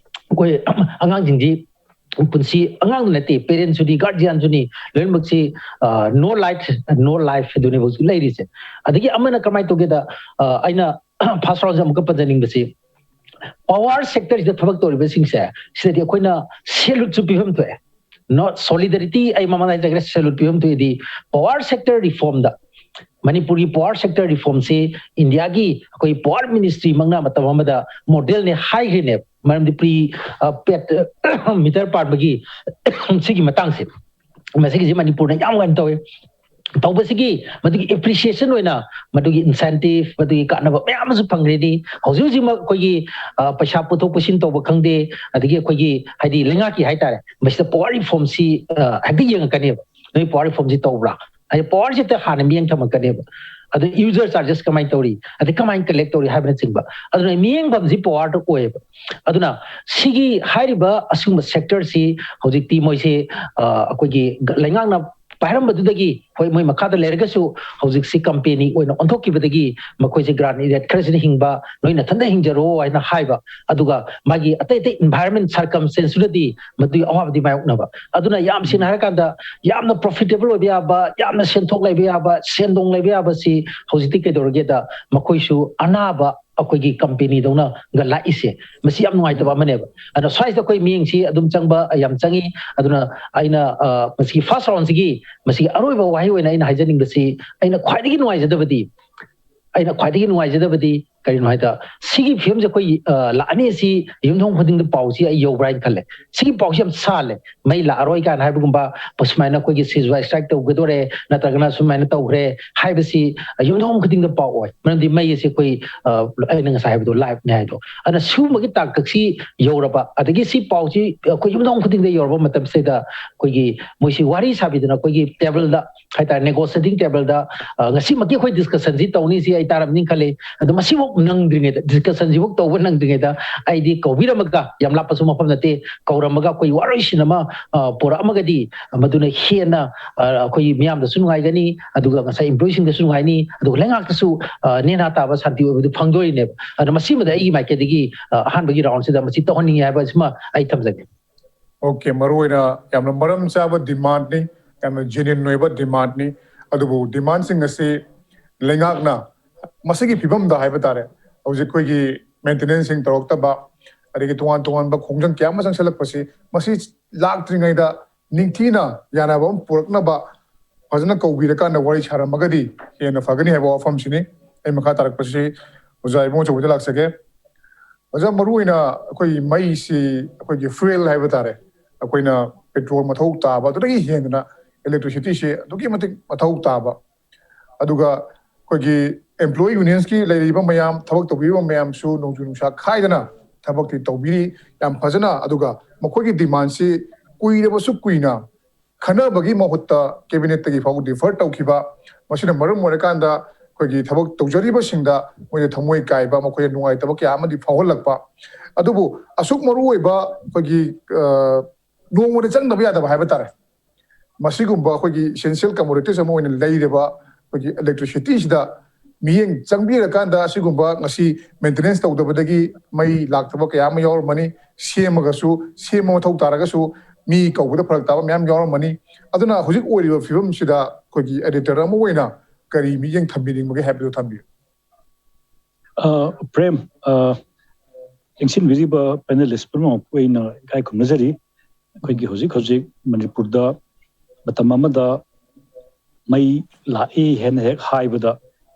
ꯑꯩꯈꯣꯏ ꯑꯉꯥꯡꯁꯤꯡꯁꯤ ꯄꯨꯟꯁꯤ, ꯑꯉꯥꯡꯗ ꯅꯠꯇꯦ, parentꯁꯨꯅꯤ, guardianꯁꯨꯅꯤ, ꯂꯣꯏꯅꯃꯛꯁꯤ, ꯑ, no light, no life ꯑꯗꯨꯅꯦꯕ ꯍꯧꯖꯤꯛ ꯂꯩꯔꯤꯁꯦ꯫ ꯑꯗꯒꯤ ꯑꯃꯅ ꯀꯃꯥꯏꯅ ꯇꯧꯒꯦꯗ, ꯑ, ꯑꯩꯅ first roundꯁꯦ ꯑꯃꯨꯛꯀ ꯄꯟꯖꯅꯤꯡꯕꯁꯤ, power sectorꯁꯤꯗ ꯊꯕꯛ ꯇꯧꯔꯤꯕꯁꯤꯡꯁꯦ, ꯁꯤꯗꯗꯤ ꯑꯩꯈꯣꯏꯅ saluteꯁꯨ ꯄꯤꯐꯝ ꯊꯣꯛꯑꯦ꯫ Not solidarity, ꯑꯩ ꯃꯃꯥꯡꯗ ꯍꯥꯏꯖꯈ꯭ꯔꯦ, salute ꯄꯤꯐꯝ ꯊꯣꯛꯏꯗꯤ power sector reformꯗ꯫ ꯃꯅꯤꯄꯨꯔꯒꯤ power sector reformꯁꯤ ꯏꯟꯗꯤꯌꯥꯒꯤ ꯑꯩꯈꯣꯏ power ministryꯃꯛꯅ ꯃꯇꯝ ꯑꯃꯗ modelꯅꯦ ꯍꯥꯏꯈ꯭ꯔꯤꯅꯦꯕ꯫ ꯃꯔꯝꯗꯤ pre, ꯑ, paid meter ꯄꯥꯟꯕꯒꯤ ꯁꯤꯒꯤ ꯃꯇꯥꯡꯁꯦ, ꯃꯁꯤꯒꯤꯁꯤ ꯃꯅꯤꯄꯨꯔꯅ ꯌꯥꯝ ꯀꯟꯅ ꯇꯧꯋꯤ꯫ ꯇꯧꯕꯁꯤꯒꯤ ꯃꯗꯨꯒꯤ appreciation ꯑꯣꯏꯅ ꯃꯗꯨꯒꯤ incentive, ꯃꯗꯨꯒꯤ ꯀꯥꯟꯅꯕ ꯃꯌꯥꯝ ꯑꯃꯁꯨ ꯐꯪꯈ꯭ꯔꯤꯅꯤ꯫ ꯍꯧꯖꯤꯛ ꯍꯧꯖꯤꯛꯃꯛ ꯑꯩꯈꯣꯏꯒꯤ, ꯑ, ꯄꯩꯁꯥ ꯄꯨꯊꯣꯛ ꯄꯨꯁꯤꯟ ꯇꯧꯕ ꯈꯪꯗꯦ, ꯑꯗꯒꯤ ꯑꯩꯈꯣꯏꯒꯤ ꯍꯥꯏꯗꯤ ꯂꯩꯉꯥꯛꯀꯤ ꯍꯥꯏꯇꯥꯔꯦ, ꯃꯁꯤꯗ power reformꯁꯤ, ꯑ, ꯍꯦꯛꯇ ꯌꯦꯡꯉꯛꯀꯅꯦꯕ꯫ ꯅꯣꯏ power reformꯁꯤ ꯇꯧꯕ꯭ꯔꯥ? ꯍꯥꯏꯗꯤ powerꯁꯤ ꯍꯦꯛꯇ ꯍꯥꯟꯅ ꯃꯤꯠꯌꯦꯡ ꯊꯝꯃꯛꯀꯅꯦꯕ꯫ ꯑꯗꯨ user charges ꯀꯃꯥꯏꯅ ꯇꯧꯔꯤ, ꯑꯗꯩ ꯀꯃꯥꯏꯅ collect ꯇꯧꯔꯤ ꯍꯥꯏꯕꯅꯆꯤꯡꯕ꯫ ꯑꯗꯨꯅ ꯃꯤꯠꯌꯦꯡꯐꯝꯁꯤ powerꯗ ꯑꯣꯏꯌꯦꯕ꯫ ꯑꯗꯨꯅ ꯁꯤꯒꯤ ꯍꯥꯏꯔꯤꯕ ꯑꯁꯤꯒꯨꯝꯕ sectorꯁꯤ ꯍꯧꯖꯤꯛꯇꯤ ꯃꯣꯏꯁꯤ, ꯑ, ꯑꯩꯈꯣꯏꯒꯤ ꯂꯩꯉꯥꯛꯅ ꯄꯥꯏꯔꯝꯕꯗꯨꯗꯒꯤ, ꯍꯣꯏ, ꯃꯣꯏ ꯃꯈꯥꯗ ꯂꯩꯔꯒꯁꯨ ꯍꯧꯖꯤꯛꯁꯤ company ꯑꯣꯏꯅ ꯑꯣꯟꯊꯣꯛꯈꯤꯕꯗꯒꯤ ꯃꯈꯣꯏꯁꯦ grant areaꯗ ꯈꯔꯁꯤꯅ ꯍꯤꯡꯕ, ꯅꯣꯏ ꯅꯊꯟꯗ ꯍꯤꯡꯖꯔꯣ ꯍꯥꯏꯅ ꯍꯥꯏꯕ, ꯑꯗꯨꯒ ꯃꯥꯒꯤ ꯑꯇꯩ ꯑꯇꯩ environment circumstanceꯇꯨꯅꯗꯤ ꯃꯗꯨꯒꯤ ꯑꯋꯥꯕꯗꯤ ꯃꯥꯌꯣꯛꯅꯕ꯫ ꯑꯗꯨꯅ ꯌꯥꯝ ꯁꯦꯡꯅ ꯍꯥꯏꯔꯀꯥꯟꯗ ꯌꯥꯝꯅ profitable ꯑꯣꯏꯕ ꯌꯥꯕ, ꯌꯥꯝꯅ ꯁꯦꯟꯊꯣꯛ ꯂꯩꯕ ꯌꯥꯕ, ꯁꯦꯟꯗꯣꯡ ꯂꯩꯕ ꯌꯥꯕꯁꯤ ꯍꯧꯖꯤꯛꯇꯤ ꯀꯩꯗꯧꯔꯒꯦꯗ, ꯃꯈꯣꯏꯁꯨ ꯑꯅꯥꯕ ꯑꯩꯈꯣꯏꯒꯤ companyꯗꯧꯅꯒ ꯂꯥꯛꯏꯁꯦ, ꯃꯁꯤ ꯌꯥꯝ ꯅꯨꯡꯉꯥꯏꯇꯕ ꯑꯃꯅꯦꯕ꯫ ꯑꯗꯨꯅ ꯁ꯭ꯋꯥꯏꯁꯤꯗ ꯑꯩꯈꯣꯏ ꯃꯤꯠꯌꯦꯡꯁꯤ ꯑꯗꯨꯝ ꯆꯪꯕ ꯌꯥꯝ ꯆꯪꯉꯤ꯫ ꯑꯗꯨꯅ ꯑꯩꯅ, ꯑ, ꯃꯁꯤꯒꯤ first roundꯁꯤꯒꯤ ꯃꯁꯤꯒꯤ ꯑꯔꯣꯏꯕ ꯋꯥꯍꯩ ꯑꯣꯏꯅ ꯑꯩꯅ ꯍꯥꯏꯖꯅꯤꯡꯕꯁꯤ, ꯑꯩꯅ ꯈ꯭ꯋꯥꯏꯗꯒꯤ ꯅꯨꯡꯉꯥꯏꯖꯗꯕꯗꯤ, ꯑꯩꯅ ꯈ꯭ꯋꯥꯏꯗꯒꯤ ꯅꯨꯡꯉꯥꯏꯖꯗꯕꯗꯤ ꯀꯔꯤꯅꯣ ꯍꯥꯏꯗ, ꯁꯤꯒꯤ ꯐꯤꯕꯝꯁꯦ ꯑꯩꯈꯣꯏ, ꯑ, ꯂꯥꯛꯑꯅꯤ, ꯁꯤ ꯌꯨꯝꯊꯣꯡ ꯈꯨꯗꯤꯡꯗ ꯄꯥꯎꯁꯤ ꯑꯩ ꯌꯧꯕ꯭ꯔꯥ ꯍꯥꯏꯅ ꯈꯜꯂꯦ꯫ ꯁꯤꯒꯤ ꯄꯥꯎꯁꯤ ꯌꯥꯝ ꯁꯥꯜꯂꯦ, ꯃꯩ ꯂꯥꯛꯑꯔꯣꯏ ꯀꯥꯏꯅ ꯍꯥꯏꯕꯒꯨꯝꯕ, ꯁꯨꯃꯥꯏꯅ ꯑꯩꯈꯣꯏꯒꯤ ceasefire strike ꯇꯧꯒꯗꯣꯔꯦ, ꯅꯠꯇ꯭ꯔꯒꯅ ꯁꯨꯃꯥꯏꯅ ꯇꯧꯈ꯭ꯔꯦ ꯍꯥꯏꯕꯁꯤ, ꯑ, ꯌꯨꯝꯊꯣꯡ ꯈꯨꯗꯤꯡꯗ ꯄꯥꯎ ꯑꯣꯏ꯫ ꯃꯔꯝꯗꯤ ꯃꯩ ꯑꯁꯤ ꯑꯩꯈꯣꯏ, ꯑ, ꯑꯩꯅ ꯉꯁꯥꯏ ꯍꯥꯏꯕꯗꯣ life ꯅꯦ ꯍꯥꯏꯗꯣ꯫ ꯑꯗꯨꯅ ꯁꯤꯒꯨꯝꯕꯒꯤ ꯇꯥꯡꯀꯛꯁꯤ ꯌꯧꯔꯕ, ꯑꯗꯒꯤ ꯁꯤ ꯄꯥꯎꯁꯤ ꯑꯩꯈꯣꯏ ꯌꯨꯝꯊꯣꯡ ꯈꯨꯗꯤꯡꯗ ꯌꯧꯔꯕ ꯃꯇꯝꯁꯤꯗ ꯑꯩꯈꯣꯏꯒꯤ ꯃꯣꯏꯁꯤ ꯋꯥꯔꯤ ꯁꯥꯕꯤꯗꯅ ꯑꯩꯈꯣꯏꯒꯤ table ꯗ ꯍꯥꯏꯇꯥꯔꯦ, negotiating table ꯗ, ꯑ, ꯉꯁꯤꯃꯛꯀꯤ ꯑꯩꯈꯣꯏ discussion ꯁꯤ ꯇꯧꯅꯤ, ꯁꯤ ꯑꯩ ꯇꯥꯔꯝꯅꯤ ꯈꯜꯂꯤ꯫ ꯑꯗꯣ ꯃꯁꯤꯐꯥꯎ ꯅꯪꯗ꯭ꯔꯤꯉꯩꯗ, discussion ꯁꯤꯐꯥꯎ ꯇꯧꯕ ꯅꯪꯗ꯭ꯔꯤꯉꯩꯗ, ꯑꯩꯗꯤ ꯀꯧꯕꯤꯔꯝꯃꯒ, ꯌꯥꯝ ꯂꯥꯞꯄꯁꯨ ꯃꯐꯝ ꯅꯠꯇꯦ, ꯀꯧꯔꯝꯃꯒ ꯑꯩꯈꯣꯏ ꯋꯥꯔꯣꯏꯁꯤꯟ ꯑꯃ, ꯑ, ꯄꯨꯔꯛꯑꯝꯃꯒꯗꯤ, ꯃꯗꯨꯅ ꯍꯦꯟꯅ, ꯑ, ꯑꯩꯈꯣꯏ ꯃꯤꯌꯥꯝꯗꯁꯨ ꯅꯨꯡꯉꯥꯏꯒꯅꯤ, ꯑꯗꯨꯒ ꯉꯁꯥꯏ employee ꯁꯤꯡꯗꯁꯨ ꯅꯨꯡꯉꯥꯏꯅꯤ, ꯑꯗꯨꯒ ꯂꯩꯉꯥꯛꯇꯁꯨ, ꯑ, ꯅꯦꯅꯥ ꯇꯥꯕ ꯁꯥꯟꯇꯤ ꯑꯣꯏꯕꯗꯨ ꯐꯪꯗꯣꯔꯤꯅꯦꯕ꯫ ꯑꯗꯨꯅ ꯃꯁꯤꯃꯗ ꯑꯩꯒꯤ ꯃꯥꯏꯀꯩꯗꯒꯤ, ꯑ, ꯑꯍꯥꯟꯕꯒꯤ round ꯁꯤꯗ ꯃꯁꯤ ꯇꯧꯍꯟꯅꯤꯡꯉꯦ ꯍꯥꯏꯕ ꯑꯁꯤꯃ ꯑꯩ ꯊꯝꯖꯒꯦ꯫ OK, ꯃꯔꯨ ꯑꯣꯏꯅ ꯌꯥꯝꯅ ꯃꯔꯝ ꯆꯥꯕ demand ꯅꯤ, ꯌꯥꯝꯅ genuine ꯑꯣꯏꯕ demand ꯅꯤ꯫ ꯑꯗꯨꯕꯨ demand ꯁꯤꯡ ꯑꯁꯤ ꯂꯩꯉꯥꯛꯅ ꯃꯁꯤꯒꯤ ꯐꯤꯕꯝꯗ ꯍꯥꯏꯕ ꯇꯥꯔꯦ, ꯍꯧꯖꯤꯛ ꯑꯩꯈꯣꯏꯒꯤ maintenance ꯁꯤꯡ ꯇꯧꯔꯛꯇꯕ, ꯑꯗꯒꯤ ꯇꯣꯉꯥꯟ ꯇꯣꯉꯥꯟꯕ ꯈꯣꯡꯖꯪ ꯀꯌꯥ ꯑꯃ ꯆꯪꯁꯤꯜꯂꯛꯄꯁꯤ, ꯃꯁꯤ ꯂꯥꯛꯇ꯭ꯔꯤꯉꯩꯗ ꯅꯤꯡꯊꯤꯅ ꯌꯥꯅꯕ ꯑꯃ ꯄꯨꯔꯛꯅꯕ ꯐꯖꯅ ꯀꯧꯕꯤꯔꯀꯥꯟꯗ ꯋꯥꯔꯤ ꯁꯥꯔꯝꯃꯒꯗꯤ ꯍꯦꯟꯅ ꯐꯒꯅꯤ ꯍꯥꯏꯕ ꯋꯥꯐꯝꯁꯤꯅꯤ꯫ ꯑꯩ ꯃꯈꯥ ꯇꯥꯔꯛꯄꯁꯤ ꯑꯣꯖꯥ ꯏꯕꯨꯡꯉꯣ ꯑꯆꯧꯕꯗ ꯂꯥꯛꯆꯒꯦ꯫ ꯑꯣꯖꯥ, ꯃꯔꯨ ꯑꯣꯏꯅ ꯑꯩꯈꯣꯏꯒꯤ ꯃꯩꯁꯤ, ꯑꯩꯈꯣꯏꯒꯤ fuel ꯍꯥꯏꯕ ꯇꯥꯔꯦ, ꯑꯩꯈꯣꯏꯅ petrol ꯃꯊꯧ ꯇꯥꯕ ꯑꯗꯨꯗꯒꯤ ꯍꯦꯟꯗꯅ electricity ꯁꯤ ꯑꯗꯨꯛꯀꯤ ꯃꯇꯤꯛ ꯃꯊꯧ ꯇꯥꯕ, ꯑꯗꯨꯒ ꯑꯩꯈꯣꯏꯒꯤ employee unions ꯀꯤ ꯂꯩꯔꯤꯕ ꯃꯌꯥꯝ, ꯊꯕꯛ ꯇꯧꯕꯤꯔꯤꯕ ꯃꯌꯥꯝꯁꯨ ꯅꯣꯡꯖꯨ ꯅꯨꯡꯁꯥ ꯈꯥꯏꯗꯅ ꯊꯕꯛꯇꯤ ꯇꯧꯕꯤꯔꯤ ꯌꯥꯝ ꯐꯖꯅ꯫ ꯑꯗꯨꯒ ꯃꯈꯣꯏꯒꯤ demand ꯁꯤ ꯀꯨꯏꯔꯕꯁꯨ ꯀꯨꯏꯅ ꯈꯟꯅꯕꯒꯤ ꯃꯍꯨꯠꯇ cabinet ꯇꯒꯤ ꯐꯥꯎ defer ꯇꯧꯈꯤꯕ, ꯃꯁꯤꯅ ꯃꯔꯝ ꯑꯣꯏꯔꯀꯥꯟꯗ ꯑꯩꯈꯣꯏꯒꯤ ꯊꯕꯛ ꯇꯧꯖꯔꯤꯕꯁꯤꯡꯗ ꯃꯣꯏꯗ ꯊꯃꯣꯏ ꯀꯥꯏꯕ, ꯃꯈꯣꯏꯗ ꯅꯨꯡꯉꯥꯏꯇꯕ ꯀꯌꯥ ꯑꯃꯗꯤ ꯐꯥꯎꯍꯜꯂꯛꯄ꯫ ꯑꯗꯨꯕꯨ ꯑꯁꯨꯛ ꯃꯔꯨ ꯑꯣꯏꯕ ꯑꯩꯈꯣꯏꯒꯤ, ꯑ, ꯅꯣꯡꯃꯗ ꯆꯪꯗꯕ ꯌꯥꯗꯕ ꯍꯥꯏꯕ ꯇꯥꯔꯦ, ꯃꯁꯤꯒꯨꯝꯕ ꯑꯩꯈꯣꯏꯒꯤ essential commodities ꯑꯃ ꯑꯣꯏꯅ ꯂꯩꯔꯤꯕ ꯑꯩꯈꯣꯏꯒꯤ electricity ꯁꯤꯗ ꯃꯤꯠꯌꯦꯡ ꯆꯪꯕꯤꯔꯀꯥꯟꯗ ꯑꯁꯤꯒꯨꯝꯕ ꯉꯁꯤ maintenance ꯇꯧꯗꯕꯗꯒꯤ ꯃꯩ ꯂꯥꯛꯇꯕ ꯀꯌꯥ ꯑꯃ ꯌꯥꯎꯔꯝꯃꯅꯤ꯫ ꯁꯦꯝꯃꯒꯁꯨ, ꯁꯦꯝꯕ ꯃꯊꯧ ꯇꯥꯔꯒꯁꯨ ꯃꯤ ꯀꯧꯕꯗ ꯐꯔꯛ ꯇꯥꯕ ꯃꯌꯥꯝ ꯌꯥꯎꯔꯝꯃꯅꯤ꯫ ꯑꯗꯨꯅ ꯍꯧꯖꯤꯛ ꯑꯣꯏꯔꯤꯕ ꯐꯤꯕꯝꯁꯤꯗ ꯑꯩꯈꯣꯏꯒꯤ editor ꯑꯃ ꯑꯣꯏꯅ ꯀꯔꯤ ꯃꯤꯠꯌꯦꯡ ꯊꯝꯕꯤꯅꯤꯡꯕꯒꯦ ꯍꯥꯏꯕꯗꯨ ꯊꯝꯕꯤꯌꯨ꯫ ꯑ, ꯄ꯭ꯔꯦꯝ, ꯑ, ꯌꯦꯡꯁꯤꯟꯕꯤꯔꯤꯕ panelist ꯄꯨꯝꯅꯃꯛꯄꯨ ꯑꯩꯅ ꯏꯀꯥꯏ ꯈꯨꯝꯅꯖꯔꯤ꯫ ꯑꯩꯈꯣꯏꯒꯤ ꯍꯧꯖꯤꯛ ꯍꯧꯖꯤꯛ ꯃꯅꯤꯄꯨꯔꯗ ꯃꯇꯝ ꯑꯃꯗ ꯃꯩ ꯂꯥꯛꯏ ꯍꯥꯏꯅ ꯍꯦꯛ ꯍꯥꯏꯕꯗ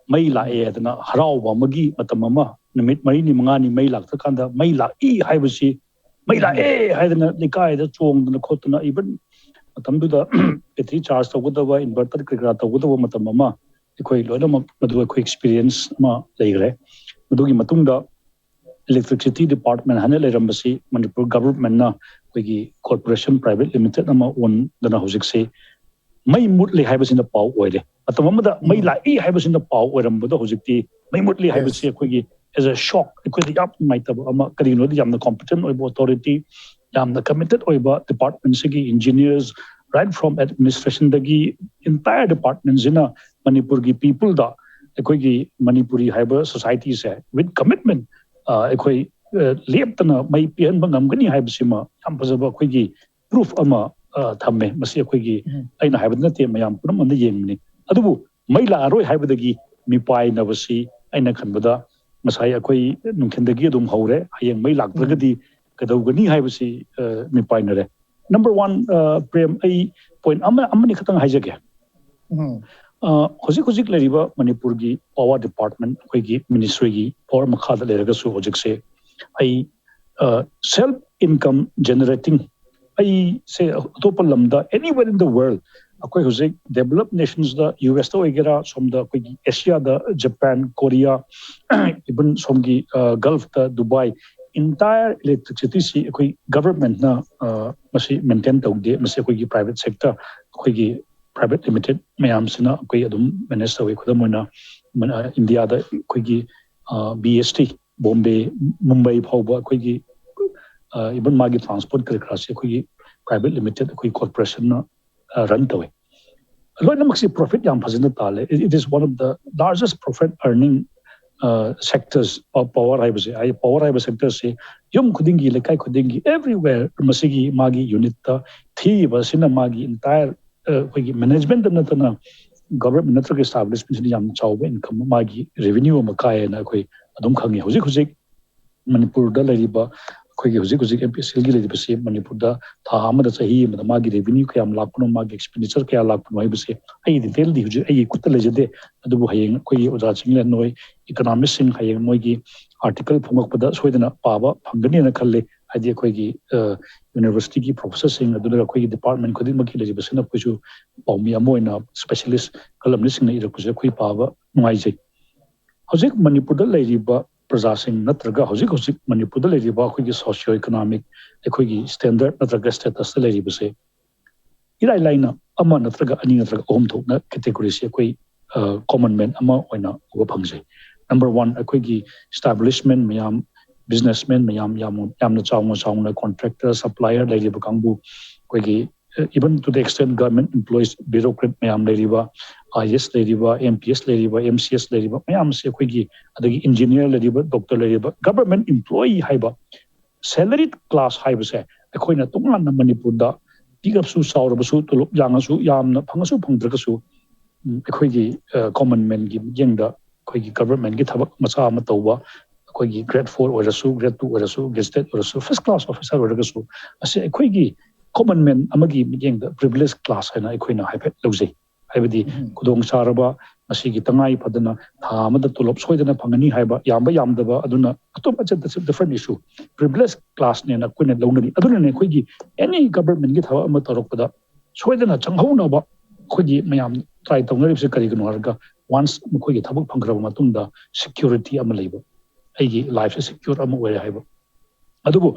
ꯃꯩ ꯂꯥꯛꯑꯦ ꯍꯥꯏꯗꯅ ꯍꯔꯥꯎꯕ ꯑꯃꯒꯤ ꯃꯇꯝ ꯑꯃ, ꯅꯨꯃꯤꯠ ꯃꯔꯤꯅꯤ ꯃꯉꯥꯅꯤ ꯃꯩ ꯂꯥꯛꯇ꯭ꯔꯀꯥꯟꯗ ꯃꯩ ꯂꯥꯛꯏ ꯍꯥꯏꯕꯁꯤ, ꯃꯩ ꯂꯥꯛꯑꯦ ꯍꯥꯏꯗꯅ ꯂꯩꯀꯥꯏꯗ ꯆꯣꯡꯗꯅ ꯈꯣꯠꯇꯅ, even ꯃꯇꯝꯗꯨꯗ battery charge ꯇꯧꯒꯗꯕ, inverter ꯀꯔꯤ ꯀꯔꯥ ꯇꯧꯒꯗꯕ ꯃꯇꯝ ꯑꯃ, ꯑꯩꯈꯣꯏ ꯂꯣꯏꯅꯃꯛ ꯃꯗꯨ ꯑꯩꯈꯣꯏ experience ꯑꯃ ꯂꯩꯈ꯭ꯔꯦ꯫ ꯃꯗꯨꯒꯤ ꯃꯇꯨꯡꯗ electricity department ꯍꯥꯏꯅ ꯂꯩꯔꯝꯕꯁꯤ ꯃꯅꯤꯄꯨꯔ governmentꯅ ꯑꯩꯈꯣꯏꯒꯤ corporation private limited ꯑꯃ ꯑꯣꯟꯗꯅ ꯍꯧꯖꯤꯛꯁꯤ ꯃꯩ ꯃꯨꯠꯂꯤ ꯍꯥꯏꯕꯁꯤꯅ ꯄꯥꯎ ꯑꯣꯏꯔꯦ꯫ ꯃꯇꯝ ꯑꯃꯗ ꯃꯩ ꯎꯝ꯫ ꯂꯥꯛꯏ ꯍꯥꯏꯕꯁꯤꯅ ꯄꯥꯎ ꯑꯣꯏꯔꯝꯕꯗꯣ, ꯍꯧꯖꯤꯛꯇꯤ ꯃꯩ ꯃꯨꯠꯂꯤ Yes. ꯍꯥꯏꯕꯁꯤ ꯑꯩꯈꯣꯏꯒꯤ as a shock, ꯑꯩꯈꯣꯏꯗ ꯌꯥꯝ ꯅꯨꯡꯉꯥꯏꯇꯕ ꯑꯃ꯫ ꯀꯔꯤꯒꯤꯅꯣꯗꯤ ꯌꯥꯝꯅ competent ꯑꯣꯏꯕ authority, ꯌꯥꯝꯅ committed ꯑꯣꯏꯕ department ꯁꯤꯒꯤ engineers, right from administration ꯗꯒꯤ entire department ꯁꯤꯅ ꯃꯅꯤꯄꯨꯔꯒꯤ people ꯗ, ꯑꯩꯈꯣꯏꯒꯤ ꯃꯅꯤꯄꯨꯔꯤ ꯍꯥꯏꯕ society ꯁꯦ with commitment, ꯑ, ꯑꯩꯈꯣꯏ, ꯑ, ꯂꯦꯞꯇꯅ ꯃꯩ ꯄꯤꯍꯟꯕ ꯉꯝꯒꯅꯤ ꯍꯥꯏꯕꯁꯤꯃ ꯌꯥꯝ ꯐꯖꯕ ꯑꯩꯈꯣꯏꯒꯤ proof ꯑꯃ, ꯑ, ꯊꯝꯃꯦ꯫ ꯃꯁꯤ ꯑꯩꯈꯣꯏꯒꯤ, ꯎꯝ꯫ ꯑꯩꯅ ꯍꯥꯏꯕꯗ ꯅꯠꯇꯦ, ꯃꯌꯥꯝ ꯄꯨꯝꯅꯃꯛꯅ ꯌꯦꯡꯕꯅꯤ꯫ ꯑꯗꯨꯕꯨ ꯃꯩ ꯂꯥꯛꯑꯔꯣꯏ ꯍꯥꯏꯕꯗꯒꯤ ꯃꯤꯄꯥꯏꯅꯕꯁꯤ ꯑꯩꯅ ꯈꯟꯕꯗ ꯉꯁꯥꯏ ꯑꯩꯈꯣꯏ ꯅꯨꯡꯊꯤꯟꯗꯒꯤ ꯑꯗꯨꯝ ꯍꯧꯔꯦ꯫ ꯍꯌꯦꯡ ꯃꯩ ꯂꯥꯛꯇ꯭ꯔꯒꯗꯤ ꯀꯩꯗꯧꯒꯅꯤ ꯍꯥꯏꯕꯁꯤ, ꯑ, ꯃꯤꯄꯥꯏꯅꯔꯦ꯫ Number one, ꯑ, ꯄ꯭ꯔꯦꯝ, ꯑꯩ point ꯑꯃ, ꯑꯃꯅꯤ ꯈꯛꯇꯪ ꯍꯥꯏꯖꯒꯦ꯫ ꯎꯝ꯫ ꯑ, ꯍꯧꯖꯤꯛ ꯍꯧꯖꯤꯛ ꯂꯩꯔꯤꯕ ꯃꯅꯤꯄꯨꯔꯒꯤ power department, ꯑꯩꯈꯣꯏꯒꯤ ministry ꯒꯤ power ꯃꯈꯥꯗ ꯂꯩꯔꯒꯁꯨ ꯍꯧꯖꯤꯛꯁꯦ ꯑꯩ, ꯑ, self income generating, ꯑꯩꯁꯦ ꯑꯇꯣꯞꯄ ꯂꯝꯗ, anywhere in the world, ꯑꯩꯈꯣꯏ ꯍꯧꯖꯤꯛ developed nations ꯗ, ꯌꯨ ꯑꯦꯁ ꯇ ꯑꯣꯏꯒꯦꯔꯥ, ꯁꯣꯝꯗ ꯑꯩꯈꯣꯏꯒꯤ ꯑꯦꯁꯤꯌꯥꯗ, ꯖꯄꯥꯟ, ꯀꯣꯔꯤꯌꯥ, even ꯁꯣꯝꯒꯤ, ꯑ, Gulf ꯇ, ꯗꯨꯕꯥꯏ, entire electricity ꯁꯤ ꯑꯩꯈꯣꯏ government ꯅ, ꯑ, ꯃꯁꯤ maintain ꯇꯧꯗꯦ꯫ ꯃꯁꯤ ꯑꯩꯈꯣꯏꯒꯤ private sector, ꯑꯩꯈꯣꯏꯒꯤ private limited ꯃꯌꯥꯝꯁꯤꯅ ꯑꯩꯈꯣꯏ ꯑꯗꯨꯝ manage ꯇꯧꯏ꯫ ꯈꯨꯗꯝ ꯑꯣꯏꯅ, ꯃ-, ꯑ, ꯏꯟꯗꯤꯌꯥꯗ ꯑꯩꯈꯣꯏꯒꯤ, ꯑ, ꯕꯤ ꯑꯦꯁ ꯇꯤ, ꯕꯣꯝꯕꯦ, ꯃꯨꯝꯕꯩ ꯐꯥꯎꯕ ꯑꯩꯈꯣꯏꯒꯤ, ꯑ, even ꯃꯥꯒꯤ transport ꯀꯔꯤ ꯀꯔꯥꯁꯦ ꯑꯩꯈꯣꯏꯒꯤ private limited, ꯑꯩꯈꯣꯏ corporation ꯅ, ꯑ, run ꯇꯧꯏ꯫ ꯂꯣꯏꯅꯃꯛꯁꯤ profit ꯌꯥꯝ ꯐꯖꯅ ꯇꯥꯜꯂꯦ꯫ It, it is one of the largest profit earning, ꯑ, sectors of power ꯍꯥꯏꯕꯁꯦ꯫ ꯍꯥꯏꯗꯤ power ꯍꯥꯏꯕ sector ꯁꯤ ꯌꯨꯝ ꯈꯨꯗꯤꯡꯒꯤ, ꯂꯩꯀꯥꯏ ꯈꯨꯗꯤꯡꯒꯤ, everywhere ꯃꯁꯤꯒꯤ ꯃꯥꯒꯤ unit ꯇ ꯊꯤꯔꯤꯕ ꯑꯁꯤꯅ ꯃꯥꯒꯤ entire, ꯑ, ꯑꯩꯈꯣꯏꯒꯤ management ꯇ ꯅꯠꯇꯅ government ꯅꯠꯇ꯭ꯔꯒ establishment ꯁꯤꯅ ꯌꯥꯝ ꯆꯥꯎꯕ income, ꯃꯥꯒꯤ revenue ꯑꯃ ꯀꯥꯏꯌꯦꯅ ꯑꯩꯈꯣꯏ ꯑꯗꯨꯝ ꯈꯪꯉꯤ꯫ ꯍꯧꯖꯤꯛ ꯍꯧꯖꯤꯛ ꯃꯅꯤꯄꯨꯔꯗ ꯂꯩꯔꯤꯕ ꯑꯩꯈꯣꯏꯒꯤ ꯍꯧꯖꯤꯛ ꯍꯧꯖꯤꯛ ꯑꯦꯝ ꯄꯤ ꯑꯦꯁ ꯁꯤꯒꯤ ꯂꯩꯔꯤꯕꯁꯤ ꯃꯅꯤꯄꯨꯔꯗ ꯊꯥ ꯑꯃꯗ, ꯆꯍꯤ ꯑꯃꯗ ꯃꯥꯒꯤ revenue ꯀꯌꯥꯝ ꯂꯥꯛꯄꯅꯣ, ꯃꯥꯒꯤ expenditure ꯀꯌꯥ ꯂꯥꯛꯄꯅꯣ ꯍꯥꯏꯕꯁꯦ ꯑꯩ detailꯗꯤ ꯍꯧꯖꯤꯛ ꯑꯩꯒꯤ ꯈꯨꯠꯇ ꯂꯩꯖꯗꯦ꯫ ꯑꯗꯨꯕꯨ ꯍꯌꯦꯡ ꯑꯩꯈꯣꯏꯒꯤ ꯑꯣꯖꯥꯁꯤꯡ ꯂꯩ, ꯅꯣꯏ economistꯁꯤꯡ ꯍꯌꯦꯡ ꯃꯣꯏꯒꯤ article ꯐꯣꯡꯉꯛꯄꯗ ꯁꯣꯏꯗꯅ ꯄꯥꯕ ꯐꯪꯒꯅꯤꯅ ꯈꯜꯂꯤ꯫ ꯍꯥꯏꯗꯤ ꯑꯩꯈꯣꯏꯒꯤ universityꯒꯤ professorꯁꯤꯡ, ꯑꯗꯨꯅ ꯑꯩꯈꯣꯏꯒꯤ department ꯈꯨꯗꯤꯡꯃꯛꯀꯤ ꯂꯩꯔꯤꯕꯁꯤꯅ ꯑꯩꯈꯣꯏꯁꯨ ꯄꯥꯎꯃꯤ ꯑꯃ ꯑꯣꯏꯅ specialist columnistꯁꯤꯡꯅ ꯏꯔꯛꯄꯁꯦ ꯑꯩꯈꯣꯏ ꯄꯥꯕ ꯅꯨꯡꯉꯥꯏꯖꯩ꯫ ꯍꯧꯖꯤꯛ ꯃꯅꯤꯄꯨꯔꯗ ꯂꯩꯔꯤꯕ ꯄ꯭ꯔꯖꯥꯁꯤꯡ ꯅꯠꯇ꯭ꯔꯒ ꯍꯧꯖꯤꯛ ꯍꯧꯖꯤꯛ ꯃꯅꯤꯄꯨꯔꯗ ꯂꯩꯔꯤꯕ ꯑꯩꯈꯣꯏꯒꯤ socio economic, ꯑꯩꯈꯣꯏꯒꯤ standard ꯅꯠꯇ꯭ꯔꯒ statusꯇ ꯂꯩꯔꯤꯕꯁꯦ ꯏꯔꯥꯏ ꯂꯥꯏꯅ ꯑꯃ ꯅꯠꯇ꯭ꯔꯒ ꯑꯅꯤ ꯅꯠꯇ꯭ꯔꯒ ꯑꯍꯨꯝ ꯊꯣꯛꯅ categoryꯁꯦ ꯑꯩꯈꯣꯏ common man ꯑꯃ ꯑꯣꯏꯅ ꯎꯕ ꯐꯪꯖꯩ꯫ Number one, ꯑꯩꯈꯣꯏꯒꯤ establishment ꯃꯌꯥꯝ, businessman ꯃꯌꯥꯝ, ꯌꯥꯝ ꯌꯥꯝꯅ ꯆꯥꯎꯅ ꯆꯥꯎꯅ contractor, supplier ꯂꯩꯔꯤꯕ ꯀꯥꯡꯕꯨ, ꯑꯩꯈꯣꯏꯒꯤ even to the extent government employees, bureaucrat ꯃꯌꯥꯝ ꯂꯩꯔꯤꯕ, ꯑꯥꯏ ꯑꯦ ꯑꯦꯁ ꯂꯩꯔꯤꯕ, ꯑꯦꯝ ꯄꯤ ꯑꯦꯁ ꯂꯩꯔꯤꯕ, ꯑꯦꯝ ꯁꯤ ꯑꯦꯁ ꯂꯩꯔꯤꯕ ꯃꯌꯥꯝꯁꯦ ꯑꯩꯈꯣꯏꯒꯤ, ꯑꯗꯒꯤ engineer ꯂꯩꯔꯤꯕ, doctor ꯂꯩꯔꯤꯕ, government employee ꯍꯥꯏꯕ salaried class ꯍꯥꯏꯕꯁꯦ ꯑꯩꯈꯣꯏꯅ ꯇꯣꯉꯥꯟꯅ ꯃꯅꯤꯄꯨꯔꯗ ꯄꯤꯛꯑꯕꯁꯨ ꯆꯥꯎꯔꯕꯁꯨ, ꯇꯣꯂꯣꯞ ꯌꯥꯡꯉꯁꯨ, ꯌꯥꯝꯅ ꯐꯪꯉꯁꯨ ꯐꯪꯗ꯭ꯔꯒꯁꯨ, ꯎꯝ, ꯑꯩꯈꯣꯏꯒꯤ commonmanꯒꯤ ꯃꯤꯠꯌꯦꯡꯗ ꯑꯩꯈꯣꯏꯒꯤ governmentꯀꯤ ꯊꯕꯛ ꯃꯆꯥ ꯑꯃ ꯇꯧꯕ, ꯑꯩꯈꯣꯏꯒꯤ grade four ꯑꯣꯏꯔꯁꯨ, grade two ꯑꯣꯏꯔꯁꯨ, gazetted ꯑꯣꯏꯔꯁꯨ, first class officer ꯑꯣꯏꯔꯒꯁꯨ, ꯑꯁꯤ ꯑꯩꯈꯣꯏꯒꯤ common man ꯑꯃꯒꯤ ꯃꯤꯠꯌꯦꯡꯗ privileged class ꯍꯥꯏꯅ ꯑꯩꯈꯣꯏꯅ ꯍꯥꯏꯐꯦꯠ ꯂꯧꯖꯩ꯫ ꯍꯥꯏꯕꯗꯤ ꯎꯝ꯫ ꯈꯨꯗꯣꯡ ꯆꯥꯔꯕ, ꯃꯁꯤꯒꯤ ꯇꯉꯥꯏ ꯐꯗꯅ ꯊꯥ ꯑꯃꯗ ꯇꯣꯂꯣꯞ ꯁꯣꯏꯗꯅ ꯐꯪꯒꯅꯤ ꯍꯥꯏꯕ, ꯌꯥꯝꯕ ꯌꯥꯝꯗꯕ, ꯑꯗꯨꯅ ꯑꯇꯣꯞꯄ, it's a different issue꯫ Privileged classꯅꯦꯅ ꯑꯩꯈꯣꯏꯅ ꯂꯧꯅꯔꯤ꯫ ꯑꯗꯨꯅꯅꯦ ꯑꯩꯈꯣꯏꯒꯤ any governmentꯀꯤ ꯊꯕꯛ ꯑꯃ ꯇꯧꯔꯛꯄꯗ ꯁꯣꯏꯗꯅ ꯆꯪꯍꯧꯅꯕ ꯑꯩꯈꯣꯏꯒꯤ ꯃꯌꯥꯝ try ꯇꯧꯅꯔꯤꯕꯁꯤ ꯀꯔꯤꯒꯤꯅꯣ ꯍꯥꯏꯔꯒ, once ꯃꯈꯣꯏꯒꯤ ꯊꯕꯛ ꯐꯪꯈ꯭ꯔꯕ ꯃꯇꯨꯡꯗ security ꯑꯃ ꯂꯩꯕ, ꯑꯩꯒꯤ lifeꯁꯦ secure ꯑꯃ ꯑꯣꯏꯔꯦ ꯍꯥꯏꯕ꯫ ꯑꯗꯨꯕꯨ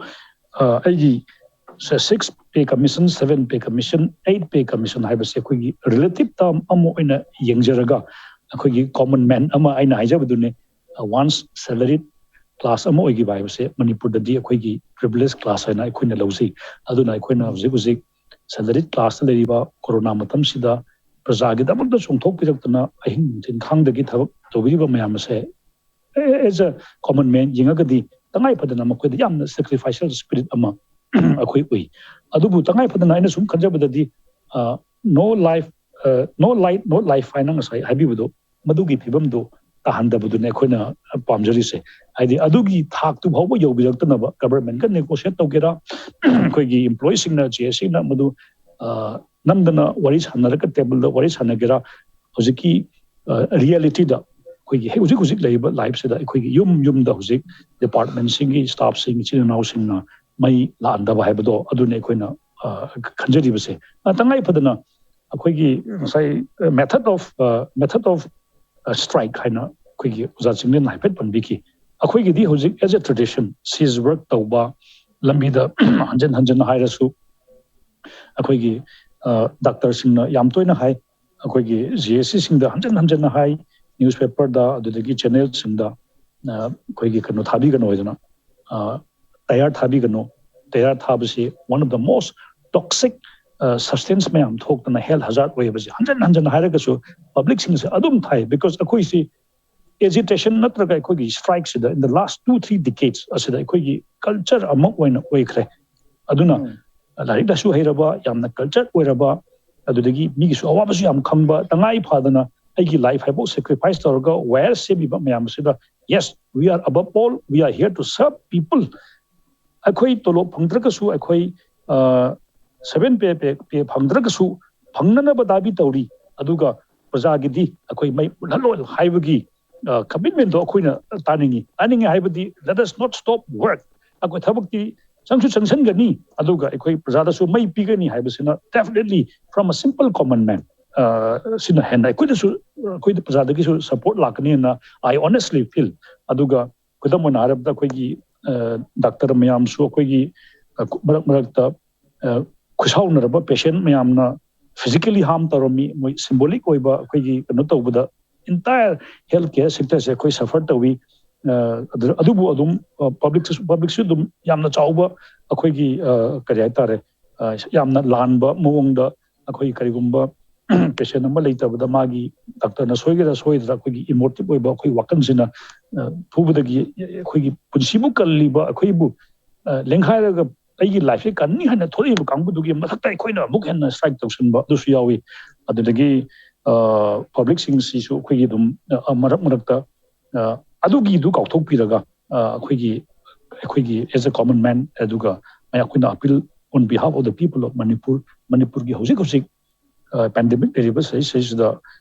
ꯑꯩꯒꯤ six pay commission, seven pay commission, eight pay commission ꯍꯥꯏꯕꯁꯦ ꯑꯩꯈꯣꯏꯒꯤ relative term ꯑꯃ ꯑꯣꯏꯅ ꯌꯦꯡꯖꯔꯒ, ꯑꯩꯈꯣꯏꯒꯤ common man ꯑꯃ, ꯑꯩꯅ ꯍꯥꯏꯖꯕꯗꯨꯅꯦ, once salaried class ꯑꯃ ꯑꯣꯏꯈꯤꯕ ꯍꯥꯏꯕꯁꯦ ꯃꯅꯤꯄꯨꯔꯗꯗꯤ ꯑꯩꯈꯣꯏꯒꯤ privileged class ꯍꯥꯏꯅ ꯑꯩꯈꯣꯏꯅ ꯂꯧꯖꯩ꯫ ꯑꯗꯨꯅ ꯑꯩꯈꯣꯏꯅ ꯍꯧꯖꯤꯛ ꯍꯧꯖꯤꯛ salaried classꯇ ꯂꯩꯔꯤꯕ ꯀꯣꯔꯣꯅꯥ ꯃꯇꯝꯁꯤꯗ ꯄ꯭ꯔꯖꯥꯒꯤꯗꯃꯛꯇ ꯆꯣꯡꯊꯣꯛꯄꯤꯔꯛꯇꯅ ꯑꯍꯤꯡ ꯅꯨꯡꯊꯤꯟ ꯈꯥꯡꯗꯒꯤ ꯊꯕꯛ ꯇꯧꯕꯤꯔꯤꯕ ꯃꯌꯥꯝ ꯑꯁꯦ as a common man ꯌꯦꯡꯉꯒꯗꯤ ꯇꯉꯥꯏ ꯐꯗꯅ ꯃꯈꯣꯏꯗ ꯌꯥꯝꯅ sacrificial spirit ꯑꯃ ꯑꯩꯈꯣꯏ ꯎꯏ꯫ ꯑꯗꯨꯕꯨ ꯇꯉꯥꯏ ꯐꯗꯅ ꯑꯩꯅ ꯁꯨꯝ ꯈꯟꯖꯕꯗꯗꯤ, no life, no light, no life ꯍꯥꯏꯅ ꯉꯁꯥꯏ ꯍꯥꯏꯕꯤꯕꯗꯣ, ꯃꯗꯨꯒꯤ ꯐꯤꯕꯝꯗꯣ ꯇꯥꯍꯟꯗꯕꯗꯨꯅꯦ ꯑꯩꯈꯣꯏꯅ ꯄꯥꯝꯖꯔꯤꯁꯦ꯫ ꯍꯥꯏꯗꯤ ꯑꯗꯨꯒꯤ ꯊꯥꯛꯇꯨ ꯐꯥꯎꯕ ꯌꯧꯕꯤꯔꯛꯇꯅꯕ, ꯒꯕꯔꯃꯦꯟꯒ ꯅꯦꯒꯣꯁꯤꯌꯦꯠ ꯇꯧꯒꯦꯔꯥ, ꯑꯩꯈꯣꯏꯒꯤ ꯏꯝꯄ꯭ꯂꯣꯌꯤꯁꯤꯡꯅ, ꯖꯦ ꯑꯦꯁ ꯁꯤꯅ ꯃꯗꯨ ꯅꯝꯗꯅ ꯋꯥꯔꯤ ꯁꯥꯟꯅꯔꯒ, ꯇꯦꯕꯜꯗ ꯋꯥꯔꯤ ꯁꯥꯟꯅꯒꯦꯔꯥ, ꯍꯧꯖꯤꯛꯀꯤ ꯔꯤꯌꯦꯂꯤꯇꯤꯗ ꯑꯩꯈꯣꯏꯒꯤ ꯍꯧꯖꯤꯛ ꯍꯧꯖꯤꯛ ꯂꯩꯔꯤꯕ ꯂꯥꯏꯐꯁꯤꯗ ꯑꯩꯈꯣꯏꯒꯤ ꯌꯨꯝ ꯌꯨꯝꯗ ꯍꯧꯖꯤꯛ ꯗꯤꯄꯥꯔꯠꯃꯦꯟꯁꯤꯡꯒꯤ ꯁ꯭ꯇꯥꯐꯁꯤꯡ, ꯏꯆꯤꯜ ꯏꯅꯥꯎꯁꯤꯡꯅ ꯃꯩ ꯂꯥꯛꯍꯟꯗꯕ ꯍꯥꯏꯕꯗꯣ ꯑꯗꯨꯅꯤ ꯑꯩꯈꯣꯏꯅ ꯈꯟꯖꯔꯤꯕꯁꯦ꯫ ꯇꯉꯥꯏ ꯐꯗꯅ ꯑꯩꯈꯣꯏꯒꯤ ꯉꯁꯥꯏ method of method of strike ꯍꯥꯏꯅ ꯑꯩꯈꯣꯏꯒꯤ ꯑꯣꯖꯥ ꯆꯤꯡꯂꯦꯟꯅ ꯍꯥꯏꯐꯦꯠ ꯄꯟꯕꯤꯈꯤ꯫ ꯑꯩꯈꯣꯏꯒꯤꯗꯤ ꯍꯧꯖꯤꯛ as a tradition, Shija work ꯇꯧꯕ, ꯂꯝꯕꯤꯗ ꯍꯟꯖꯤꯟ ꯍꯟꯖꯤꯟ ꯍꯥꯏꯔꯁꯨ, ꯑꯩꯈꯣꯏꯒꯤ ꯗꯥꯛꯇꯔꯁꯤꯡꯅ ꯌꯥꯝ ꯇꯣꯏꯅ ꯍꯥꯏ, ꯑꯩꯈꯣꯏꯒꯤ ꯖꯤ ꯑꯦꯁ ꯁꯤꯁꯤꯡꯗ ꯍꯟꯖꯤꯟ ꯍꯟꯖꯤꯟꯅ ꯍꯥꯏ, ꯅ꯭ꯌꯨꯁꯄꯦꯄꯔꯗ, ꯑꯗꯨꯗꯒꯤ ꯆꯦꯅꯦꯜꯁꯤꯡꯗ ꯑꯩꯈꯣꯏꯒꯤ ꯀꯩꯅꯣ ꯊꯥꯕꯤꯒꯅꯨ ꯍꯥꯏꯗꯅ, ꯇꯌꯥꯔ ꯊꯥꯕꯤꯒꯅꯨ꯫ ꯇꯌꯥꯔ ꯊꯥꯕꯁꯤ one of the most toxic substance ꯃꯌꯥꯝ ꯊꯣꯛꯇꯅ ꯍꯦꯜꯊ ꯍꯖꯥꯔꯗ ꯑꯣꯏꯕꯁꯦ ꯍꯟꯖꯤꯟ ꯍꯟꯖꯤꯟ ꯍꯥꯏꯔꯒꯁꯨ ꯄꯕ꯭ꯂꯤꯛꯁꯤꯡꯁꯦ ꯑꯗꯨꯝ ꯊꯥꯏ꯫ ꯕꯤꯀꯣꯁ ꯑꯩꯈꯣꯏꯁꯤ ꯑꯦꯖꯤꯇꯦꯁꯟ ꯅꯠꯇ꯭ꯔꯒ ꯑꯩꯈꯣꯏꯒꯤ ꯁ꯭ꯇ꯭ꯔꯥꯏꯛꯁꯤꯗ in the last two three decades ꯑꯁꯤꯗ ꯑꯩꯈꯣꯏꯒꯤ ꯀꯜꯆꯔ ꯑꯃ ꯑꯣꯏꯅ ꯑꯣꯏꯈ꯭ꯔꯦ꯫ ꯑꯗꯨꯅ ꯂꯥꯏꯔꯤꯛ ꯂꯥꯏꯁꯨ ꯍꯩꯔꯕ, ꯌꯥꯝꯅ ꯀꯜꯆꯔ ꯑꯣꯏꯔꯕ, ꯑꯗꯨꯗꯒꯤ ꯃꯤꯒꯤꯁꯨ ꯑꯋꯥꯕꯁꯨ ꯌꯥꯝ ꯈꯪꯕ, ꯇꯉꯥꯏ ꯐꯗꯅ ꯑꯩꯒꯤ ꯂꯥꯏꯐ ꯍꯥꯏꯐꯥꯎ ꯁꯦꯀ꯭ꯔꯤꯐꯥꯏꯁ ꯇꯧꯔꯒ ꯋꯥꯌꯔ ꯁꯦꯝꯃꯤꯕ ꯃꯌꯥꯝ ꯑꯁꯤꯗ, yes, we are above all, we are here to serve people. ꯑꯩꯈꯣꯏ ꯇꯣꯂꯣꯞ ꯐꯪꯗ꯭ꯔꯒꯁꯨ, ꯑꯩꯈꯣꯏ ꯁꯚꯦꯟ ꯄꯦ ꯄꯦ ꯄꯦ ꯐꯪꯗ꯭ꯔꯒꯁꯨ ꯐꯪꯅꯅꯕ ꯗꯥꯕꯤ ꯇꯧꯔꯤ, ꯑꯗꯨꯒ ꯄ꯭ꯔꯖꯥꯒꯤꯗꯤ ꯑꯩꯈꯣꯏ ꯃꯩ ꯃꯨꯠꯍꯜꯂꯣꯏ ꯍꯥꯏꯕꯒꯤ ꯀꯃꯤꯠꯃꯦꯟꯗꯣ ꯑꯩꯈꯣꯏꯅ ꯇꯥꯅꯤꯡꯉꯤ꯫ ꯇꯥꯅꯤꯡꯉꯤ ꯍꯥꯏꯕꯗꯤ, let us not stop work. ꯑꯩꯈꯣꯏ ꯊꯕꯛꯇꯤ ꯆꯪꯁꯨ ꯆꯪꯁꯤꯟꯒꯅꯤ, ꯑꯗꯨꯒ ꯑꯩꯈꯣꯏ ꯄ꯭ꯔꯖꯥꯗꯁꯨ ꯃꯩ ꯄꯤꯒꯅꯤ ꯍꯥꯏꯕꯁꯤꯅ definitely from a simple common man, ꯁꯤꯅ ꯍꯦꯟꯅ ꯑꯩꯈꯣꯏꯗꯁꯨ, ꯑꯩꯈꯣꯏꯗ ꯄ꯭ꯔꯖꯥꯗꯒꯤꯁꯨ ꯁꯄꯣꯔꯠ ꯂꯥꯛꯀꯅꯤꯅ I honestly feel. ꯑꯗꯨꯒ ꯈꯨꯗꯝ ꯑꯣꯏꯅ ꯍꯥꯏꯔꯕꯗ, ꯑꯩꯈꯣꯏꯒꯤ ꯗꯥꯛꯇꯔ ꯃꯌꯥꯝꯁꯨ ꯑꯩꯈꯣꯏꯒꯤ ꯃꯔꯛ ꯃꯔꯛꯇ ꯈꯨꯠꯁꯥꯎꯅꯔꯕ ꯄꯦꯁꯦꯟ ꯃꯌꯥꯝꯅ ꯐꯤꯖꯤꯀꯦꯂꯤ ꯍꯥꯔꯝ ꯇꯧꯔꯝꯃꯤ꯫ ꯃꯣꯏ ꯁꯤꯝꯕꯣꯂꯤꯛ ꯑꯣꯏꯕ ꯑꯩꯈꯣꯏꯒꯤ ꯀꯩꯅꯣ ꯇꯧꯕꯗ, entire health care sector ꯁꯦ ꯑꯩꯈꯣꯏ ꯁꯐꯔ ꯇꯧꯏ꯫ ꯑꯗꯨꯕꯨ ꯑꯗꯨꯝ ꯄꯕ꯭ꯂꯤꯛꯁꯨ, ꯄꯕ꯭ꯂꯤꯛꯁꯨ ꯑꯗꯨꯝ ꯌꯥꯝꯅ ꯆꯥꯎꯕ ꯑꯩꯈꯣꯏꯒꯤ ꯀꯔꯤ ꯍꯥꯏꯇꯥꯔꯦ, ꯌꯥꯝꯅ ꯂꯥꯟꯕ ꯃꯑꯣꯡꯗ ꯑꯩꯈꯣꯏ ꯀꯔꯤꯒꯨꯝꯕ ꯄꯦꯁꯦꯟ ꯑꯃ ꯂꯩꯇꯕꯗ ꯃꯥꯒꯤ ꯗꯥꯛꯇꯔꯅ ꯁꯣꯏꯒꯦꯔꯥ ꯁꯣꯏꯗ꯭ꯔꯥ ꯑꯩꯈꯣꯏꯒꯤ ꯏꯃꯣꯇꯤꯚ ꯑꯣꯏꯕ ꯑꯩꯈꯣꯏ ꯋꯥꯈꯜꯁꯤꯅ ꯐꯨꯕꯗꯒꯤ ꯑꯩꯈꯣꯏꯒꯤ ꯄꯨꯟꯁꯤꯕꯨ ꯀꯜꯂꯤꯕ ꯑꯩꯈꯣꯏꯕꯨ ꯂꯦꯡꯈꯥꯏꯔꯒ ꯑꯩꯒꯤ ꯂꯥꯏꯐꯁꯦ ꯀꯟꯅꯤ ꯍꯥꯏꯅ ꯊꯣꯛꯂꯛꯏꯕ ꯀꯥꯡꯕꯨꯗꯨꯒꯤ ꯃꯊꯛꯇ ꯑꯩꯈꯣꯏꯅ ꯑꯃꯨꯛ ꯍꯦꯟꯅ ꯁ꯭ꯇ꯭ꯔꯥꯏꯛ ꯇꯧꯁꯟꯕ ꯑꯗꯨꯁꯨ ꯌꯥꯎꯏ꯫ ꯑꯗꯨꯗꯒꯤ ꯄꯕ꯭ꯂꯤꯛꯁꯤꯡꯁꯤꯁꯨ ꯑꯩꯈꯣꯏꯒꯤ ꯑꯗꯨꯝ ꯃꯔꯛ ꯃꯔꯛꯇ ꯑꯗꯨꯒꯤꯗꯨ ꯀꯥꯎꯊꯣꯛꯄꯤꯔꯒ ꯑꯩꯈꯣꯏꯒꯤ ꯑꯩꯈꯣꯏꯒꯤ as a common man ꯑꯗꯨꯒ ꯑꯩꯈꯣꯏꯅ appeal on behalf of the people of Manipur, ꯃꯅꯤꯄꯨꯔꯒꯤ ꯍꯧꯖꯤꯛ ꯍꯧꯖꯤꯛ ꯄꯦꯟꯗꯦꯃꯤꯛ ꯂꯩꯔꯤꯕ ꯁꯤꯁꯤꯗ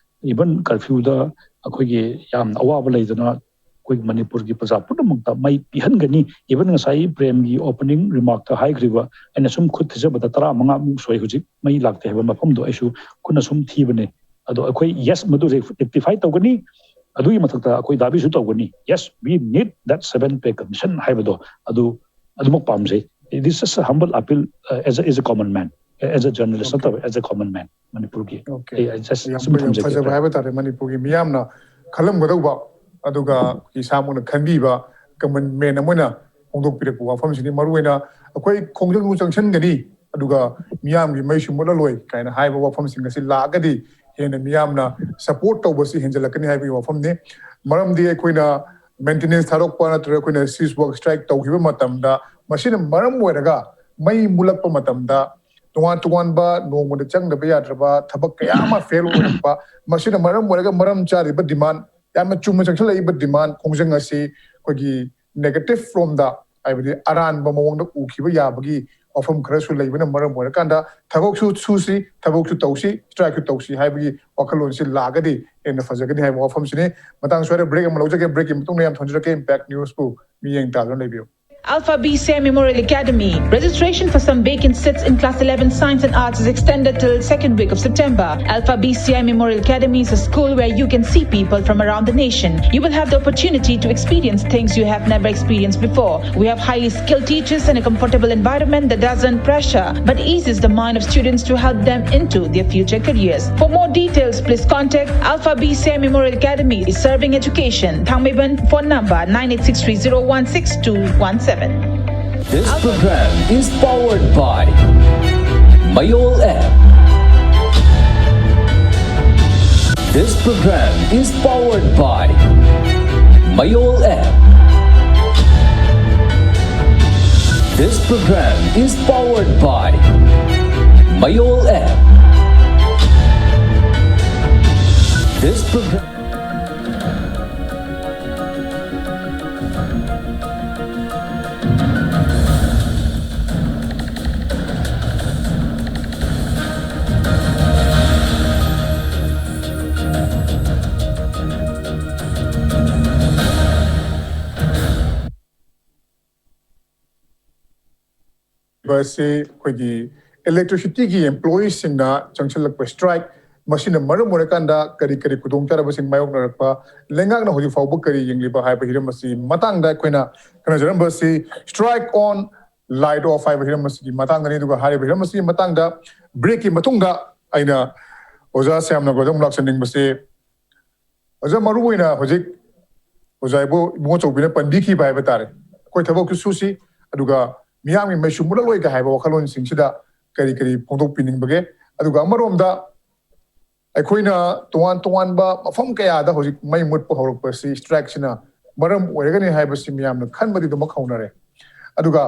even ꯀꯔꯐ꯭ꯌꯨꯗ ꯑꯩꯈꯣꯏꯒꯤ ꯌꯥꯝꯅ ꯑꯋꯥꯕ ꯂꯩꯗꯅ ꯑꯩꯈꯣꯏ ꯃꯅꯤꯄꯨꯔꯒꯤ ꯄ꯭ꯔꯖꯥ ꯄꯨꯝꯅꯃꯛꯇ ꯃꯩ ꯄꯤꯍꯟꯒꯅꯤ꯫ Even ꯉꯁꯥꯏ ꯄ꯭ꯔꯦꯝꯒꯤ opening remarkꯇ ꯍꯥꯏꯈ꯭ꯔꯤꯕ, ꯑꯩꯅ ꯁꯨꯝ ꯈꯨꯠ ꯊꯤꯖꯕꯗ ꯇꯔꯥꯃꯉꯥꯃꯨꯛ ꯁꯣꯏ ꯍꯧꯖꯤꯛ ꯃꯩ ꯂꯥꯛꯇꯦ ꯍꯥꯏꯕ ꯃꯐꯝꯗꯣ ꯑꯩꯁꯨ ꯈꯨꯠꯅ ꯁꯨꯝ ꯊꯤꯕꯅꯦ꯫ ꯑꯗꯣ ꯑꯩꯈꯣꯏ yes ꯃꯗꯨ rectify ꯇꯧꯒꯅꯤ꯫ ꯑꯗꯨꯒꯤ ꯃꯊꯛꯇ ꯑꯩꯈꯣꯏ ꯗꯥꯕꯤꯁꯨ ꯇꯧꯒꯅꯤ, yes, we need that seven pay commission ꯍꯥꯏꯕꯗꯣ ꯑꯗꯨ ꯑꯗꯨꯃꯛ ꯄꯥꯝꯖꯩ꯫ It is just a humble appeal as a, as a common man, as a journalist ꯅꯠꯇꯕ, as a common man ꯃꯅꯤꯄꯨꯔꯒꯤ꯫ ꯑꯩ just ꯌꯥꯝ ꯁꯨꯝ ꯊꯝꯖꯒꯦ꯫ ꯐꯖꯕ ꯍꯥꯏꯕ ꯇꯥꯔꯦ, ꯃꯅꯤꯄꯨꯔꯒꯤ ꯃꯤꯌꯥꯝꯅ ꯈꯜꯂꯝꯒꯗꯧꯕ, ꯑꯗꯨꯒ ꯏꯁꯥꯃꯛꯅ ꯈꯟꯕꯤꯕ common man ꯑꯃ ꯑꯣꯏꯅ ꯐꯣꯡꯗꯣꯛꯄꯤꯔꯛꯄ ꯋꯥꯐꯝꯁꯤꯅꯤ꯫ ꯃꯔꯨꯑꯣꯏꯅ ꯑꯩꯈꯣꯏ ꯈꯣꯡꯖꯪ ꯆꯪꯁꯤꯟꯒꯅꯤ, ꯑꯗꯨꯒ ꯃꯤꯌꯥꯝꯒꯤ ꯃꯩꯁꯨ ꯃꯨꯠꯂꯂꯣꯏ ꯀꯥꯏꯅ ꯍꯥꯏꯕ ꯋꯥꯐꯝꯁꯤꯡ ꯑꯁꯤ ꯂꯥꯛꯑꯒꯗꯤ ꯍꯦꯟꯅ ꯃꯤꯌꯥꯝꯅ support ꯇꯧꯕꯁꯤ ꯍꯦꯟꯖꯜꯂꯛꯀꯅꯤ ꯍꯥꯏꯕꯒꯤ ꯋꯥꯐꯝꯅꯤ꯫ ꯃꯔꯝꯗꯤ ꯑꯩꯈꯣꯏꯅ maintenance ꯊꯥꯗꯣꯛꯄ ꯅꯠꯇ꯭ꯔꯒ ꯑꯩꯈꯣꯏꯅ cease work strike ꯇꯧꯈꯤꯕ ꯃꯇꯝꯗ ꯃꯁꯤꯅ ꯃꯔꯝ ꯑꯣꯏꯔꯒ ꯃꯩ ꯃꯨꯠꯂꯛꯄ ꯃꯇꯝꯗ ꯇꯣꯉꯥꯟ ꯇꯣꯉꯥꯟꯕ ꯅꯣꯡꯃꯗ ꯆꯪꯗꯕ ꯌꯥꯗ꯭ꯔꯕ ꯊꯕꯛ ꯀꯌꯥ ꯑꯃ fail ꯑꯣꯏꯔꯛꯄ, ꯃꯁꯤꯅ ꯃꯔꯝ ꯑꯣꯏꯔꯒ ꯃꯔꯝ ꯆꯥꯔꯤꯕ demand, ꯌꯥꯝꯅ ꯆꯨꯝꯅ ꯆꯪꯁꯤꯜꯂꯛꯏꯕ demand ꯈꯣꯡꯖꯪ ꯑꯁꯤ ꯑꯩꯈꯣꯏꯒꯤ negative ꯔꯣꯝꯗ, ꯍꯥꯏꯕꯗꯤ ꯑꯔꯥꯟꯕ ꯃꯑꯣꯡꯗ ꯎꯈꯤꯕ ꯌꯥꯕꯒꯤ ꯋꯥꯐꯝ ꯈꯔꯁꯨ ꯂꯩꯕꯅ ꯃꯔꯝ ꯑꯣꯏꯔꯀꯥꯟꯗ ꯊꯕꯛꯁꯨ ꯁꯨꯁꯤ, ꯊꯕꯛꯁꯨ ꯇꯧꯁꯤ, strikeꯁꯨ ꯇꯧꯁꯤ ꯍꯥꯏꯕꯒꯤ ꯋꯥꯈꯜꯂꯣꯟꯁꯤ ꯂꯥꯛꯑꯒꯗꯤ ꯍꯦꯟꯅ ꯐꯖꯒꯅꯤ ꯍꯥꯏꯕ ꯋꯥꯐꯝꯁꯤꯅꯤ꯫ ꯃꯇꯥꯡ ꯁ꯭ꯋꯥꯏꯗ break ꯑꯃ ꯂꯧꯖꯒꯦ꯫ Breakꯀꯤ ꯃꯇꯨꯡꯗ ꯌꯥꯝ ꯊꯝꯖꯔꯛꯀꯦ Impact Newsꯄꯨ ꯃꯤꯠꯌꯦꯡ ꯇꯥꯗꯨꯅ ꯂꯩꯕꯤꯌꯨ꯫ Alpha B C I Memorial Academy. Registration for some vacant seats in Class eleven Science and Arts is extended till second week of September. Alpha B C I Memorial Academy is a school where you can see people from around the nation. You will have the opportunity to experience things you have never experienced before. We have highly skilled teachers and a comfortable environment that doesn't pressure but eases the mind of students to help them into their future careers. For more details, please contact Alpha B C I Memorial Academy, serving education. Thangmeiban, phone number nine eight six three zero one six two one seven. This program is powered by Mayol app. This program is powered by Mayol app. This program is powered by Mayol app. This program ꯑꯁꯤ ꯑꯩꯈꯣꯏꯒꯤ ꯏꯂꯦꯛꯇ꯭ꯔꯤꯁꯤꯇꯤꯒꯤ ꯑꯦꯝꯄ꯭ꯂꯣꯌꯤꯁꯤꯡꯅ ꯆꯪꯁꯤꯜꯂꯛꯄ strike, ꯃꯁꯤꯅ ꯃꯔꯝ ꯑꯣꯏꯔꯀꯥꯟꯗ ꯀꯔꯤ ꯀꯔꯤ ꯈꯨꯗꯣꯡꯆꯥꯗꯕꯁꯤꯡ ꯃꯥꯌꯣꯛꯅꯔꯛꯄ, ꯂꯩꯉꯥꯛꯅ ꯍꯧꯖꯤꯛ ꯐꯥꯎꯕ ꯀꯔꯤ ꯌꯦꯡꯂꯤꯕ ꯍꯥꯏꯕ ꯍꯤꯔꯝ ꯑꯁꯤ ꯃꯇꯥꯡꯗ ꯑꯩꯈꯣꯏꯅ ꯈꯟꯅꯖꯔꯝꯕꯁꯤ ꯁ꯭ꯇ꯭ꯔꯥꯏꯛ ꯑꯣꯟ ꯂꯥꯏꯠ ꯑꯣꯐ ꯍꯥꯏꯕ ꯍꯤꯔꯝ ꯑꯁꯤꯒꯤ ꯃꯇꯥꯡꯗꯅꯤ꯫ ꯑꯗꯨꯒ ꯍꯥꯏꯔꯤꯕ ꯍꯤꯔꯝ ꯑꯁꯤꯒꯤ ꯃꯇꯥꯡꯗ ꯕ꯭ꯔꯦꯛꯀꯤ ꯃꯇꯨꯡꯗ ꯑꯩꯅ ꯑꯣꯖꯥ ꯁ꯭ꯌꯥꯝꯅꯒꯔꯗ ꯑꯃꯨꯛ ꯂꯥꯛꯆꯅꯤꯡꯕꯁꯤ, ꯑꯣꯖꯥ, ꯃꯔꯨ ꯑꯣꯏꯅ ꯍꯧꯖꯤꯛ ꯑꯣꯖꯥ ꯏꯕꯣ-, ꯏꯕꯨꯡꯉꯣ ꯆꯧꯕꯤꯅ ꯄꯟꯕꯤꯈꯤꯕ ꯍꯥꯏꯕ ꯇꯥꯔꯦ, ꯑꯩꯈꯣꯏ ꯊꯕꯛꯁꯨ ꯁꯨꯁꯤ, ꯑꯗꯨꯒ ꯃꯤꯌꯥꯝꯒꯤ ꯃꯩꯁꯨ ꯃꯨꯠꯂꯛꯂꯣꯏꯒ ꯍꯥꯏꯕ ꯋꯥꯈꯜꯂꯣꯟꯁꯤꯡꯁꯤꯗ ꯀꯔꯤ ꯀꯔꯤ ꯐꯣꯡꯗꯣꯛꯄꯤꯅꯤꯡꯕꯒꯦ? ꯑꯗꯨꯒ ꯑꯃꯔꯣꯝꯗ ꯑꯩꯈꯣꯏꯅ ꯇꯣꯉꯥꯟ ꯇꯣꯉꯥꯟꯕ ꯃꯐꯝ ꯀꯌꯥꯗ ꯍꯧꯖꯤꯛ ꯃꯩ ꯃꯨꯠꯄ ꯍꯧꯔꯛꯄꯁꯤ ꯁ꯭ꯇ꯭ꯔꯥꯏꯛꯁꯤꯅ ꯃꯔꯝ ꯑꯣꯏꯔꯒꯅꯤ ꯍꯥꯏꯕꯁꯤ ꯃꯤꯌꯥꯝꯅ ꯈꯟꯕꯗꯤ ꯑꯗꯨꯃꯛ ꯍꯧꯅꯔꯦ꯫ ꯑꯗꯨꯒ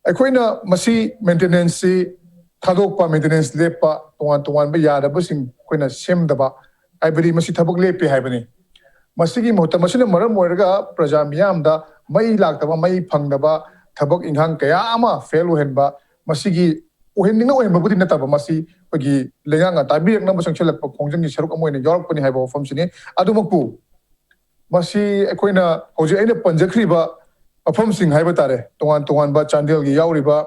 ꯑꯩꯈꯣꯏꯅ ꯃꯁꯤ ꯃꯦꯟꯇꯦꯅꯦꯟꯁꯁꯤ ꯊꯥꯗꯣꯛꯄ, ꯃꯦꯟꯇꯦꯅꯦꯟꯁ ꯂꯦꯞꯄ, ꯇꯣꯉꯥꯟ ꯇꯣꯉꯥꯟꯕ ꯌꯥꯗꯕꯁꯤꯡ ꯑꯩꯈꯣꯏꯅ ꯁꯦꯝꯗꯕ ꯍꯥꯏꯕꯗꯤ ꯃꯁꯤ ꯊꯕꯛ ꯂꯦꯞꯄꯦ ꯍꯥꯏꯕꯅꯤ꯫ ꯃꯁꯤꯒꯤ ꯃꯍꯨꯠꯇ ꯃꯁꯤꯅ ꯃꯔꯝ ꯑꯣꯏꯔꯒ ꯄ꯭ꯔꯖꯥ ꯃꯤꯌꯥꯝꯗ ꯃꯩ ꯂꯥꯛꯇꯕ, ꯃꯩ ꯐꯪꯗꯕ, ꯊꯕꯛ ꯏꯪꯈꯥꯡ ꯀꯌꯥ ꯑꯃ ꯐꯦꯜ ꯑꯣꯏꯍꯟꯕ, ꯃꯁꯤꯒꯤ ꯑꯣꯏꯍꯟꯅꯤꯡꯅ ꯑꯣꯏꯍꯟꯕꯕꯨꯗꯤ ꯅꯠꯇꯕ, ꯃꯁꯤ ꯑꯩꯈꯣꯏꯒꯤ ꯂꯩꯉꯥꯛꯅ ꯇꯥꯕꯤꯔꯛꯅꯕ ꯆꯪꯁꯤꯜꯂꯛꯄ ꯈꯣꯡꯖꯪꯒꯤ ꯁꯔꯨꯛ ꯑꯃ ꯑꯣꯏꯅ ꯌꯥꯎꯔꯛꯄꯅꯤ ꯍꯥꯏꯕ ꯋꯥꯐꯝꯁꯤꯅꯤ꯫ ꯑꯗꯨꯃꯛꯄꯨ ꯃꯁꯤ ꯑꯩꯈꯣꯏꯅ ꯍꯧꯖꯤꯛ ꯑꯩꯅ ꯄꯟꯖꯈ꯭ꯔꯤꯕ ꯃꯐꯝꯁꯤꯡ ꯍꯥꯏꯕ ꯇꯥꯔꯦ, ꯇꯣꯉꯥꯟ ꯇꯣꯉꯥꯟꯕ ꯆꯥꯟꯗꯦꯜꯒꯤ ꯌꯥꯎꯔꯤꯕ,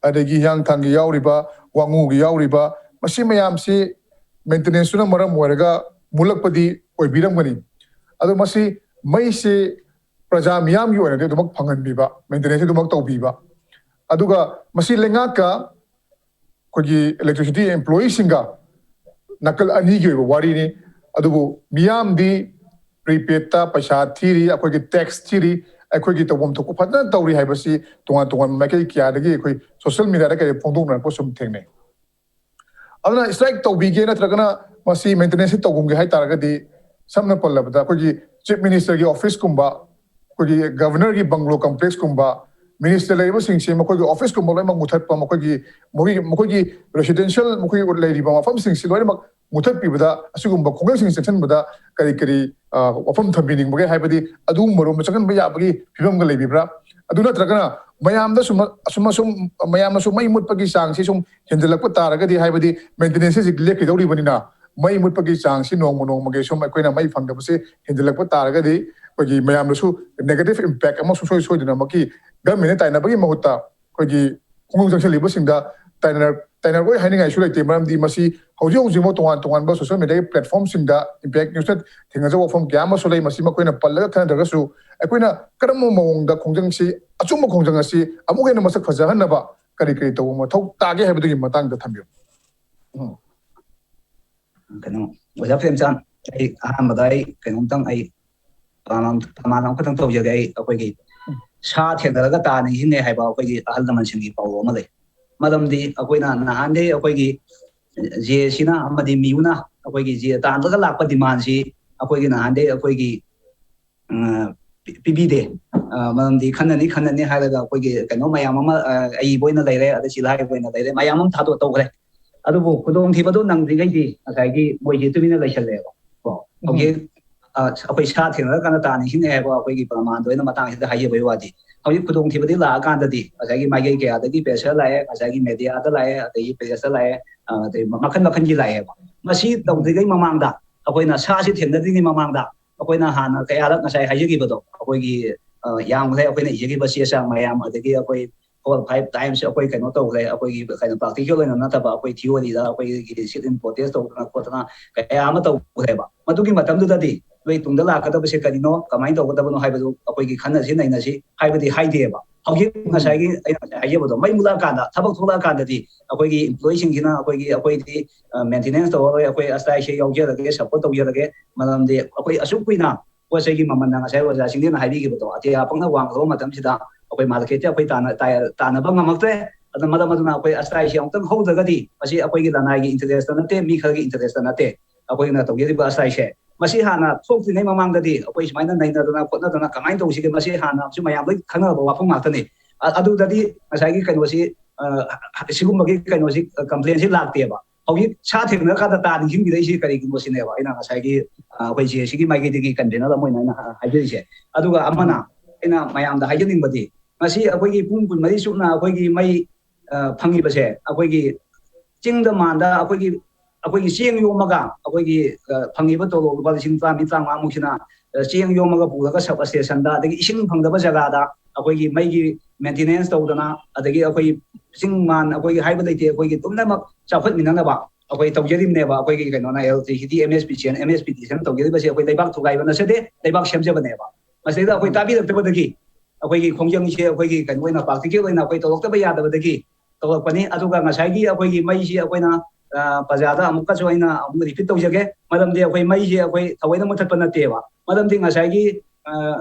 ꯑꯗꯒꯤ ꯍꯤꯌꯥꯡꯊꯥꯡꯒꯤ ꯌꯥꯎꯔꯤꯕ, ꯋꯥꯉꯨꯒꯤ ꯌꯥꯎꯔꯤꯕ, ꯃꯁꯤ ꯃꯌꯥꯝꯁꯤ ꯃꯦꯟꯇꯦꯅꯦꯟꯁꯇꯨꯅ ꯃꯔꯝ ꯑꯣꯏꯔꯒ ꯃꯨꯠꯂꯛꯄꯗꯤ ꯑꯣꯏꯕꯤꯔꯝꯒꯅꯤ꯫ ꯑꯗꯣ ꯃꯁꯤ ꯃꯩꯁꯤ ꯄ꯭ꯔꯖꯥ ꯃꯤꯌꯥꯝꯒꯤ ꯑꯣꯏꯅꯗꯤ ꯑꯗꯨꯃꯛ ꯐꯪꯍꯟꯕꯤꯕ, ꯃꯦꯟꯇꯦꯅꯦꯟꯁ ꯑꯗꯨꯃꯛ ꯇꯧꯕꯤꯕ, ꯑꯗꯨꯒ ꯃꯁꯤ ꯂꯩꯉꯥꯛꯀ ꯑꯩꯈꯣꯏꯒꯤ ꯏꯂꯦꯛꯇ꯭ꯔꯤꯁꯤꯇꯤ ꯑꯦꯝꯄ꯭ꯂꯣꯌꯤꯁꯤꯡꯒ ꯅꯥꯀꯜ ꯑꯅꯤꯒꯤ ꯑꯣꯏꯕ ꯋꯥꯔꯤꯅꯤ꯫ ꯑꯗꯨꯕꯨ ꯃꯤꯌꯥꯝꯗꯤ ꯄ꯭ꯔꯤꯄꯦꯗꯇ ꯄꯩꯁꯥ ꯊꯤꯔꯤ, ꯑꯩꯈꯣꯏꯒꯤ ꯇꯦꯛꯁ ꯊꯤꯔꯤ, ꯑꯩꯈꯣꯏꯒꯤ ꯇꯧꯐꯝ ꯊꯣꯛꯄ ꯐꯖꯅ ꯇꯧꯔꯤ ꯍꯥꯏꯕꯁꯤ ꯇꯣꯉꯥꯟ ꯇꯣꯉꯥꯟꯕ ꯃꯥꯏꯀꯩ ꯀꯌꯥꯗꯒꯤ ꯑꯩꯈꯣꯏ ꯁꯣꯁꯤꯌꯦꯜ ꯃꯦꯗꯤꯌꯥꯗ ꯀꯩꯗ ꯐꯣꯡꯗꯣꯛꯅꯔꯛꯄ ꯁꯨꯝ ꯊꯦꯡꯅꯩ꯫ ꯑꯗꯨꯅ ꯁ꯭ꯇ꯭ꯔꯥꯏꯛ ꯇꯧꯕꯤꯒꯦ ꯅꯠꯇ꯭ꯔꯒꯅ ꯃꯁꯤ ꯃꯦꯟꯇꯦꯅꯦꯟꯁꯁꯤ ꯇꯧꯒꯨꯝꯒꯦ ꯍꯥꯏ ꯇꯥꯔꯒꯗꯤ, ꯁꯝꯅ ꯄꯜꯂꯕꯗ ꯑꯩꯈꯣꯏꯒꯤ ꯆꯤꯐ ꯃꯤꯅꯤꯁꯇꯔꯒꯤ ꯑꯣꯐꯤꯁꯀꯨꯝꯕ, ꯑꯩꯈꯣꯏꯒꯤ ꯒꯕꯔꯅꯔꯒꯤ ꯕꯪꯒ꯭ꯂꯣ ꯀꯝꯄ꯭ꯂꯦꯛꯁꯀꯨꯝꯕ, ꯃꯤꯅꯤꯁꯇꯔ ꯂꯩꯔꯤꯕꯁꯤꯡꯁꯤ ꯃꯈꯣꯏꯒꯤ ꯑꯣꯐꯤꯁꯀꯨꯝꯕ ꯂꯣꯏꯅꯃꯛ ꯃꯨꯊꯠꯄ, ꯃꯈꯣꯏꯒꯤ ꯃꯈꯣꯏꯒꯤ ꯃꯈꯣꯏꯒꯤ ꯔꯦꯁꯤꯗꯦꯟꯁꯤꯌꯦꯜ ꯃꯈꯣꯏ ꯂꯩꯔꯤꯕ ꯃꯐꯝꯁꯤꯡꯁꯤ ꯂꯣꯏꯅꯃꯛ ꯃꯨꯊꯠꯄꯤꯕꯗ, ꯑꯁꯤꯒꯨꯝꯕ ꯈꯣꯡꯖꯪꯁꯤꯡ ꯆꯪꯁꯤꯟꯕꯗ ꯀꯔꯤ ꯀꯔꯤ ꯋꯥꯐꯝ ꯊꯝꯕꯤꯅꯤꯡꯕꯒꯦ? ꯍꯥꯏꯕꯗꯤ ꯑꯗꯨꯒꯨꯝꯕꯔꯣꯝꯗ ꯆꯪꯍꯟꯕ ꯌꯥꯕꯒꯤ ꯐꯤꯕꯝꯒ ꯂꯩꯕꯤꯕ꯭ꯔꯥ? ꯑꯗꯨ ꯅꯠꯇ꯭ꯔꯒꯅ ꯃꯌꯥꯝꯗ ꯁꯨꯝ ꯑꯁꯨꯝ ꯑꯁꯨꯝ ꯃꯌꯥꯝꯅꯁꯨ ꯃꯩ ꯃꯨꯠꯄꯒꯤ ꯆꯥꯡꯁꯤ ꯁꯨꯝ ꯍꯦꯟꯖꯜꯂꯛꯄ ꯇꯥꯔꯒꯗꯤ, ꯍꯥꯏꯕꯗꯤ ꯃꯦꯟꯇꯦꯅꯦꯟꯁꯁꯤ ꯂꯦꯞꯈꯤꯗꯧꯔꯤꯕꯅꯤꯅ, ꯃꯩ ꯃꯨꯠꯄꯒꯤ ꯆꯥꯡꯁꯤ ꯅꯣꯡꯃ ꯅꯣꯡꯃꯒꯤ ꯁꯨꯝ ꯑꯩꯈꯣꯏꯅ ꯃꯩ ꯐꯪꯗꯕꯁꯤ ꯍꯦꯟꯖꯜꯂꯛꯄ ꯇꯥꯔꯒꯗꯤ, ꯑꯩꯈꯣꯏꯒꯤ ꯃꯌꯥꯝꯗꯁꯨ ꯅꯦꯒꯦꯇꯤꯚ ꯏꯝꯄꯦꯛ ꯑꯃ ꯁꯨꯡꯁꯣꯏ ꯁꯣꯏꯗꯅꯃꯛꯀꯤ ꯒꯃꯦꯟꯅ ꯇꯥꯏꯅꯕꯒꯤ ꯃꯍꯨꯠꯇ ꯑꯩꯈꯣꯏꯒꯤ ꯈꯣꯡꯖꯪ ꯆꯪꯁꯤꯜꯂꯤꯕꯁꯤꯡꯗ ꯇꯥꯏꯅꯔ ꯇꯥꯏꯅꯔꯣꯏ ꯍꯥꯏꯅꯤꯡꯉꯥꯏꯁꯨ ꯂꯩꯇꯦ꯫ ꯃꯔꯝꯗꯤ ꯃꯁꯤ ꯍꯧꯖꯤꯛ ꯍꯧꯖꯤꯛꯃꯛ ꯇꯣꯉꯥꯟ ꯇꯣꯉꯥꯟꯕ ꯁꯣꯁꯤꯌꯦꯜ ꯃꯦꯗꯤꯌꯥꯒꯤ ꯄ꯭ꯂꯦꯠꯐꯣꯝꯁꯤꯡꯗ ꯏꯝꯄꯦꯛ ꯅ꯭ꯌꯨꯁꯅ ꯊꯦꯡꯅꯖꯕ ꯋꯥꯐꯝ ꯀꯌꯥ ꯑꯃꯁꯨ ꯂꯩ꯫ ꯃꯁꯤ ꯃꯈꯣꯏꯅ ꯄꯜꯂꯒ ꯊꯅꯗ꯭ꯔꯒꯁꯨ, ꯑꯩꯈꯣꯏꯅ ꯀꯔꯝꯕ ꯃꯑꯣꯡꯗ ꯈꯣꯡꯖꯪꯁꯤ, ꯑꯆꯨꯝꯕ ꯈꯣꯡꯖꯪ ꯑꯁꯤ ꯑꯃꯨꯛ ꯍꯦꯟꯅ ꯃꯁꯛ ꯐꯖꯍꯟꯅꯕ ꯀꯔꯤ ꯀꯔꯤ ꯇꯧꯕ ꯃꯊꯧ ꯇꯥꯒꯦ ꯍꯥꯏꯕꯗꯨꯒꯤ ꯃꯇꯥꯡꯗ ꯊꯝꯕꯤꯌꯨ꯫ ꯎꯝ꯫ ꯀꯩꯅꯣ, ꯑꯣꯖꯥ ꯄ꯭ꯔꯦꯝꯆꯥꯟ, ꯑꯩ ꯑꯍꯥꯟꯕꯗ ꯑꯩ ꯀꯩꯅꯣꯝꯇꯪ, ꯑꯩ ꯄ꯭ꯔꯃꯥꯟ ꯄ꯭ꯔꯃꯥꯟ ꯑꯃꯈꯛꯇꯪ ꯇꯧꯖꯒꯦ꯫ ꯑꯩ ꯑꯩꯈꯣꯏꯒꯤ ꯁꯥ ꯊꯦꯡꯅꯔꯒ ꯇꯥ ꯅꯤꯡꯁꯤꯡꯅꯩ ꯍꯥꯏꯕ ꯑꯩꯈꯣꯏꯒꯤ ꯑꯍꯜ ꯂꯃꯟꯁꯤꯡꯒꯤ ꯄꯥꯎꯔꯧ ꯑꯃ ꯂꯩ꯫ ꯃꯔꯝꯗꯤ ꯑꯩꯈꯣꯏꯅ ꯅꯍꯥꯟꯗꯩ ꯑꯩꯈꯣꯏꯒꯤ ꯖꯦ ꯁꯤꯅ ꯑꯃꯗꯤ ꯃꯤꯌꯨꯅ ꯑꯩꯈꯣꯏꯒꯤ ꯖꯦ ꯇꯥꯟꯕꯒ ꯂꯥꯛꯄ ꯗꯤꯃꯥꯟꯁꯤ ꯑꯩꯈꯣꯏꯒꯤ ꯅꯍꯥꯟꯗꯩ ꯑꯩꯈꯣꯏꯒꯤ ꯄꯤꯕꯤꯗꯦ꯫ ꯃꯔꯝꯗꯤ ꯈꯟꯅꯅꯤ ꯈꯟꯅꯅꯤ ꯍꯥꯏꯔꯒ ꯑꯩꯈꯣꯏꯒꯤ ꯀꯩꯅꯣ ꯃꯌꯥꯝ ꯑꯃ, ꯑꯏꯕ ꯑꯣꯏꯅ ꯂꯩꯔꯦ, ꯑꯗꯩ ꯆꯤꯂꯥꯏꯕ ꯑꯣꯏꯅ ꯂꯩꯔꯦ, ꯃꯌꯥꯝ ꯑꯃ ꯊꯥꯗꯣꯛ ꯇꯧꯈ꯭ꯔꯦ꯫ ꯑꯗꯨꯕꯨ ꯈꯨꯗꯣꯡꯊꯤꯕꯗꯣ ꯅꯪꯗ꯭ꯔꯤꯉꯩꯗꯤ ꯉꯁꯥꯏꯒꯤ ꯃꯣꯏꯁꯦ ꯇꯨꯃꯤꯟꯅ ꯂꯩꯁꯜꯂꯦꯕ꯫ ꯀꯣ, ꯍꯧꯖꯤꯛ ꯑꯩꯈꯣꯏ ꯁꯥ ꯊꯦꯡꯅꯔꯀꯥꯟꯗ ꯇꯥꯅꯤ ꯁꯤꯅꯦ ꯍꯥꯏꯕ ꯑꯩꯈꯣꯏꯒꯤ ꯄ꯭ꯔꯃꯥꯟꯗꯣ ꯑꯩꯅ ꯃꯇꯥꯡꯁꯤꯗ ꯍꯥꯏꯖꯕꯒꯤ ꯋꯥꯗꯤ, ꯍꯧꯖꯤꯛ ꯈꯨꯗꯣꯡꯊꯤꯕꯗꯤ ꯂꯥꯛꯑꯀꯥꯟꯗꯗꯤ ꯉꯁꯥꯏꯒꯤ ꯃꯥꯏꯀꯩ ꯀꯌꯥꯗꯒꯤ ꯄ꯭ꯔꯦꯁꯔ ꯂꯥꯛꯑꯦ, ꯉꯁꯥꯏꯒꯤ ꯃꯦꯗꯤꯌꯥꯗ ꯂꯥꯛꯑꯦ, ꯑꯗꯒꯤ ꯄ꯭ꯔꯦꯁꯇ ꯂꯥꯛꯑꯦ, ꯑꯗꯩ ꯃꯈꯜ ꯃꯈꯜꯒꯤ ꯂꯥꯛꯑꯦꯕ꯫ ꯃꯁꯤ ꯇꯧꯗ꯭ꯔꯤꯉꯩ ꯃꯃꯥꯡꯗ, ꯑꯩꯈꯣꯏꯅ ꯁꯥꯁꯤ ꯊꯦꯡꯅꯗ꯭ꯔꯤꯉꯩ ꯃꯃꯥꯡꯗ ꯑꯩꯈꯣꯏꯅ ꯍꯥꯟꯅ ꯀꯌꯥꯔꯛ ꯉꯁꯥꯏ ꯍꯥꯏꯖꯈꯤꯕꯗꯣ, ꯑꯩꯈꯣꯏꯒꯤ ꯌꯥꯝꯈ꯭ꯔꯦ ꯑꯩꯈꯣꯏꯅ ꯏꯖꯈꯤꯕ ꯆꯦ ꯆꯥꯡ ꯃꯌꯥꯝ, ꯑꯗꯒꯤ ꯑꯩꯈꯣꯏ ꯐꯣꯔ ꯐꯥꯏꯚ ꯇꯥꯏꯝꯁ ꯑꯩꯈꯣꯏ ꯀꯩꯅꯣ ꯇꯧꯈ꯭ꯔꯦ, ꯑꯩꯈꯣꯏꯒꯤ ꯀꯩꯅꯣ ꯄ꯭ꯔꯥꯛꯇꯤꯀꯦꯜ ꯑꯣꯏꯅ ꯅꯠꯇꯕ ꯑꯩꯈꯣꯏ ꯊꯤꯑꯣꯔꯤꯗ ꯑꯩꯈꯣꯏꯒꯤ ꯁꯤꯠ ꯏꯟ ꯄ꯭ꯔꯣꯇꯦꯁ ꯇꯧꯗꯅ ꯈꯣꯠꯇꯅ ꯀꯌꯥ ꯑꯃ ꯇꯧꯈ꯭ꯔꯦꯕ꯫ ꯃꯗꯨꯒꯤ ꯃꯇꯝꯗꯨꯗꯗꯤ ꯅꯣꯏ ꯇꯨꯡꯗ ꯂꯥꯛꯀꯗꯕꯁꯦ ꯀꯔꯤꯅꯣ, ꯀꯃꯥꯏꯅ ꯇꯧꯒꯗꯕꯅꯣ ꯍꯥꯏꯕꯗꯨ ꯑꯩꯈꯣꯏꯒꯤ ꯈꯟꯅꯁꯤ ꯅꯩꯅꯁꯤ ꯍꯥꯏꯕꯗꯤ ꯍꯥꯏꯗꯦꯕ꯫ ꯍꯧꯖꯤꯛ ꯉꯁꯥꯏꯒꯤ ꯑꯩꯅ ꯉꯁꯥꯏ ꯍꯥꯏꯖꯕꯗꯣ, ꯃꯩ ꯃꯨꯠꯂꯛꯑꯀꯥꯟꯗ, ꯊꯕꯛ ꯊꯣꯛꯂꯛꯑꯀꯥꯟꯗꯗꯤ ꯑꯩꯈꯣꯏꯒꯤ ꯏꯝꯄ꯭ꯂꯣꯌꯤꯁꯤꯡꯁꯤꯅ ꯑꯩꯈꯣꯏꯒꯤ, ꯑꯩꯈꯣꯏꯗꯤ ꯃꯦꯟꯇꯦꯅꯦꯟꯁ ꯇꯧꯔꯔꯣꯏ, ꯑꯩꯈꯣꯏ ꯑꯁꯇꯥꯏꯁꯦ ꯌꯥꯎꯖꯔꯒꯦ, ꯁꯞꯄꯣꯔꯠ ꯇꯧꯖꯔꯒꯦ, ꯃꯔꯝꯗꯤ ꯑꯩꯈꯣꯏ ꯑꯁꯨꯛ ꯀꯨꯏꯅ ꯄꯣꯠ ꯆꯩꯒꯤ ꯃꯃꯜꯅ ꯉꯁꯥꯏ ꯑꯣꯖꯥ ꯁꯤꯡꯗꯦꯟꯅ ꯍꯥꯏꯕꯤꯈꯤꯕꯗꯣ, ꯑꯇꯤꯌꯥ ꯄꯪꯅ ꯋꯥꯡꯂꯕ ꯃꯇꯝꯁꯤꯗ ꯑꯩꯈꯣꯏ ꯃꯥꯔꯀꯦꯠꯇ ꯑꯩꯈꯣꯏ ꯇꯥꯟꯅ-, ꯇꯥꯏ-, ꯇꯥꯟꯅꯕ ꯉꯝꯃꯛꯇ꯭ꯔꯦ꯫ ꯑꯗꯨꯅ ꯃꯔꯝ ꯑꯗꯨꯅ ꯑꯩꯈꯣꯏ ꯑꯁꯇꯥꯏꯁꯤ ꯑꯃꯨꯛꯇꯪ ꯍꯧꯗ꯭ꯔꯒꯗꯤ ꯃꯁꯤ ꯑꯩꯈꯣꯏꯒꯤ ꯂꯅꯥꯏꯒꯤ ꯏꯟꯇꯔꯦꯁꯇ ꯅꯠꯇꯦ, ꯃꯤ ꯈꯔꯒꯤ ꯏꯟꯇꯔꯦꯁꯇ ꯅꯠꯇꯦ꯫ ꯑꯩꯈꯣꯏꯅ ꯇꯧꯖꯔꯤꯕ ꯑꯁꯇꯥꯏꯁꯦ, ꯃꯁꯤ ꯍꯥꯟꯅ ꯊꯣꯛꯇ꯭ꯔꯤꯉꯩ ꯃꯃꯥꯡꯗꯗꯤ ꯑꯩꯈꯣꯏ ꯁꯨꯃꯥꯏꯅ ꯅꯩꯅꯗꯅ ꯈꯣꯠꯅꯗꯅ ꯀꯃꯥꯏꯅ ꯇꯧꯁꯤꯒꯦ, ꯃꯁꯤ ꯍꯥꯟꯅ ꯁꯨꯝ ꯃꯌꯥꯝ ꯂꯣꯏ ꯈꯪꯅꯔꯕ ꯋꯥꯐꯝ ꯉꯥꯛꯇꯅꯤ꯫ ꯑ- ꯑꯗꯨꯗꯗꯤ ꯉꯁꯥꯏꯒꯤ ꯀꯩꯅꯣꯁꯤ, ꯑ, ꯁꯤꯒꯨꯝꯕꯒꯤ ꯀꯩꯅꯣꯁꯤ, ꯀꯝꯄ꯭ꯂꯦꯟꯁꯤ ꯂꯥꯛꯇꯦꯕ꯫ ꯍꯧꯖꯤꯛ ꯁꯥ ꯊꯦꯡꯅꯔꯀꯥꯟꯗ ꯇꯥ ꯅꯤꯡꯁꯤꯡꯕꯤꯔꯛꯏꯁꯤ ꯀꯔꯤꯒꯤꯅꯣ ꯁꯤꯅꯦꯕ ꯑꯩꯅ ꯉꯁꯥꯏꯒꯤ, ꯑ, ꯑꯩꯈꯣꯏ ꯖꯦ ꯑꯦ ꯁꯤꯒꯤ ꯃꯥꯏꯀꯩꯗꯒꯤ ꯀꯟꯚꯦꯅꯔ ꯑꯃ ꯑꯣꯏꯅ ꯑꯩꯅ ꯍꯥꯏꯖꯔꯤꯁꯦ꯫ ꯑꯗꯨꯒ ꯑꯃꯅ ꯑꯩꯅ ꯃꯌꯥꯝꯗ ꯍꯥꯏꯖꯅꯤꯡꯕꯗꯤ, ꯉꯁꯤ ꯑꯩꯈꯣꯏꯒꯤ ꯄꯨꯡ ꯀꯨꯟꯃꯔꯤ ꯆꯨꯞꯅ ꯑꯩꯈꯣꯏꯒꯤ ꯃꯩ, ꯑ, ꯐꯪꯉꯤꯕꯁꯦ, ꯑꯩꯈꯣꯏꯒꯤ ꯆꯤꯡꯗ ꯃꯥꯟꯗ ꯑꯩꯈꯣꯏꯒꯤ, ꯑꯩꯈꯣꯏꯒꯤ ꯆꯦꯡ ꯌꯣꯝꯃꯒ ꯑꯩꯈꯣꯏꯒꯤ, ꯑ, ꯐꯪꯉꯤꯕ ꯇꯣꯂꯣꯞ ꯂꯨꯄꯥ ꯂꯤꯁꯤꯡ ꯇꯔꯥꯃꯔꯤ, ꯇꯔꯥꯃꯉꯥꯃꯨꯛꯁꯤꯅ, ꯑ, ꯆꯦꯡ ꯌꯣꯝꯃꯒ ꯄꯨꯔꯒ ꯁꯕ ꯁ꯭ꯇꯦꯁꯟꯗ, ꯑꯗꯒꯤ ꯏꯁꯤꯡ ꯐꯪꯗꯕ ꯖꯒꯥꯗ ꯑꯩꯈꯣꯏꯒꯤ ꯃꯩꯒꯤ ꯃꯦꯟꯇꯦꯅꯦꯟꯁ ꯇꯧꯗꯅ, ꯑꯗꯒꯤ ꯑꯩꯈꯣꯏ ꯆꯤꯡ ꯃꯥꯟ ꯑꯩꯈꯣꯏꯒꯤ ꯍꯥꯏꯕ ꯂꯩꯇꯦ, ꯑꯩꯈꯣꯏꯒꯤ ꯄꯨꯝꯅꯃꯛ ꯆꯥꯎꯈꯠꯃꯤꯟꯅꯅꯕ ꯑꯩꯈꯣꯏ ꯇꯧꯖꯔꯤꯕꯅꯦꯕ꯫ ꯑꯩꯈꯣꯏꯒꯤ ꯀꯩꯅꯣꯅ, electricity, M S P C L, M S P T C ꯑꯦꯜꯅ ꯇꯧꯖꯔꯤꯕꯁꯦ ꯑꯩꯈꯣꯏ ꯂꯩꯕꯥꯛ ꯊꯨꯒꯥꯏꯕ ꯅꯠꯆꯗꯦ, ꯂꯩꯕꯥꯛ ꯁꯦꯝꯖꯕꯅꯦꯕ꯫ ꯃꯁꯤꯗ ꯑꯩꯈꯣꯏ ꯎꯝ꯫ ꯇꯥꯕꯤꯔꯛꯇꯕꯗꯒꯤ ꯑꯩꯈꯣꯏꯒꯤ ꯈꯣꯡꯖꯪꯁꯦ ꯑꯩꯈꯣꯏꯒꯤ ꯀꯩꯅꯣ ꯑꯣꯏꯅ, ꯄ꯭ꯔꯥꯛꯇꯤꯀꯦꯜ ꯑꯣꯏꯅ ꯑꯩꯈꯣꯏ ꯇꯧꯔꯛꯇꯕ ꯌꯥꯗꯕꯗꯒꯤ ꯇꯧꯔꯛꯄꯅꯤ꯫ ꯑꯗꯨꯒ ꯉꯁꯥꯏꯒꯤ ꯑꯩꯈꯣꯏꯒꯤ ꯃꯩꯁꯤ ꯑꯩꯈꯣꯏꯅ, ꯑ, ꯄ꯭ꯔꯖꯥꯗ ꯑꯃꯨꯛꯀꯁꯨ ꯑꯩꯅ ꯑꯃꯨꯛ ꯔꯤꯄꯤꯠ ꯇꯧꯖꯒꯦ, ꯃꯔꯝꯗꯤ ꯑꯩꯈꯣꯏ ꯃꯩꯁꯤ ꯑꯩꯈꯣꯏ ꯊꯑꯣꯏꯅ ꯃꯨꯊꯠꯄ ꯅꯠꯇꯦꯕ꯫ ꯃꯔꯝꯗꯤ ꯉꯁꯥꯏꯒꯤ, ꯑ,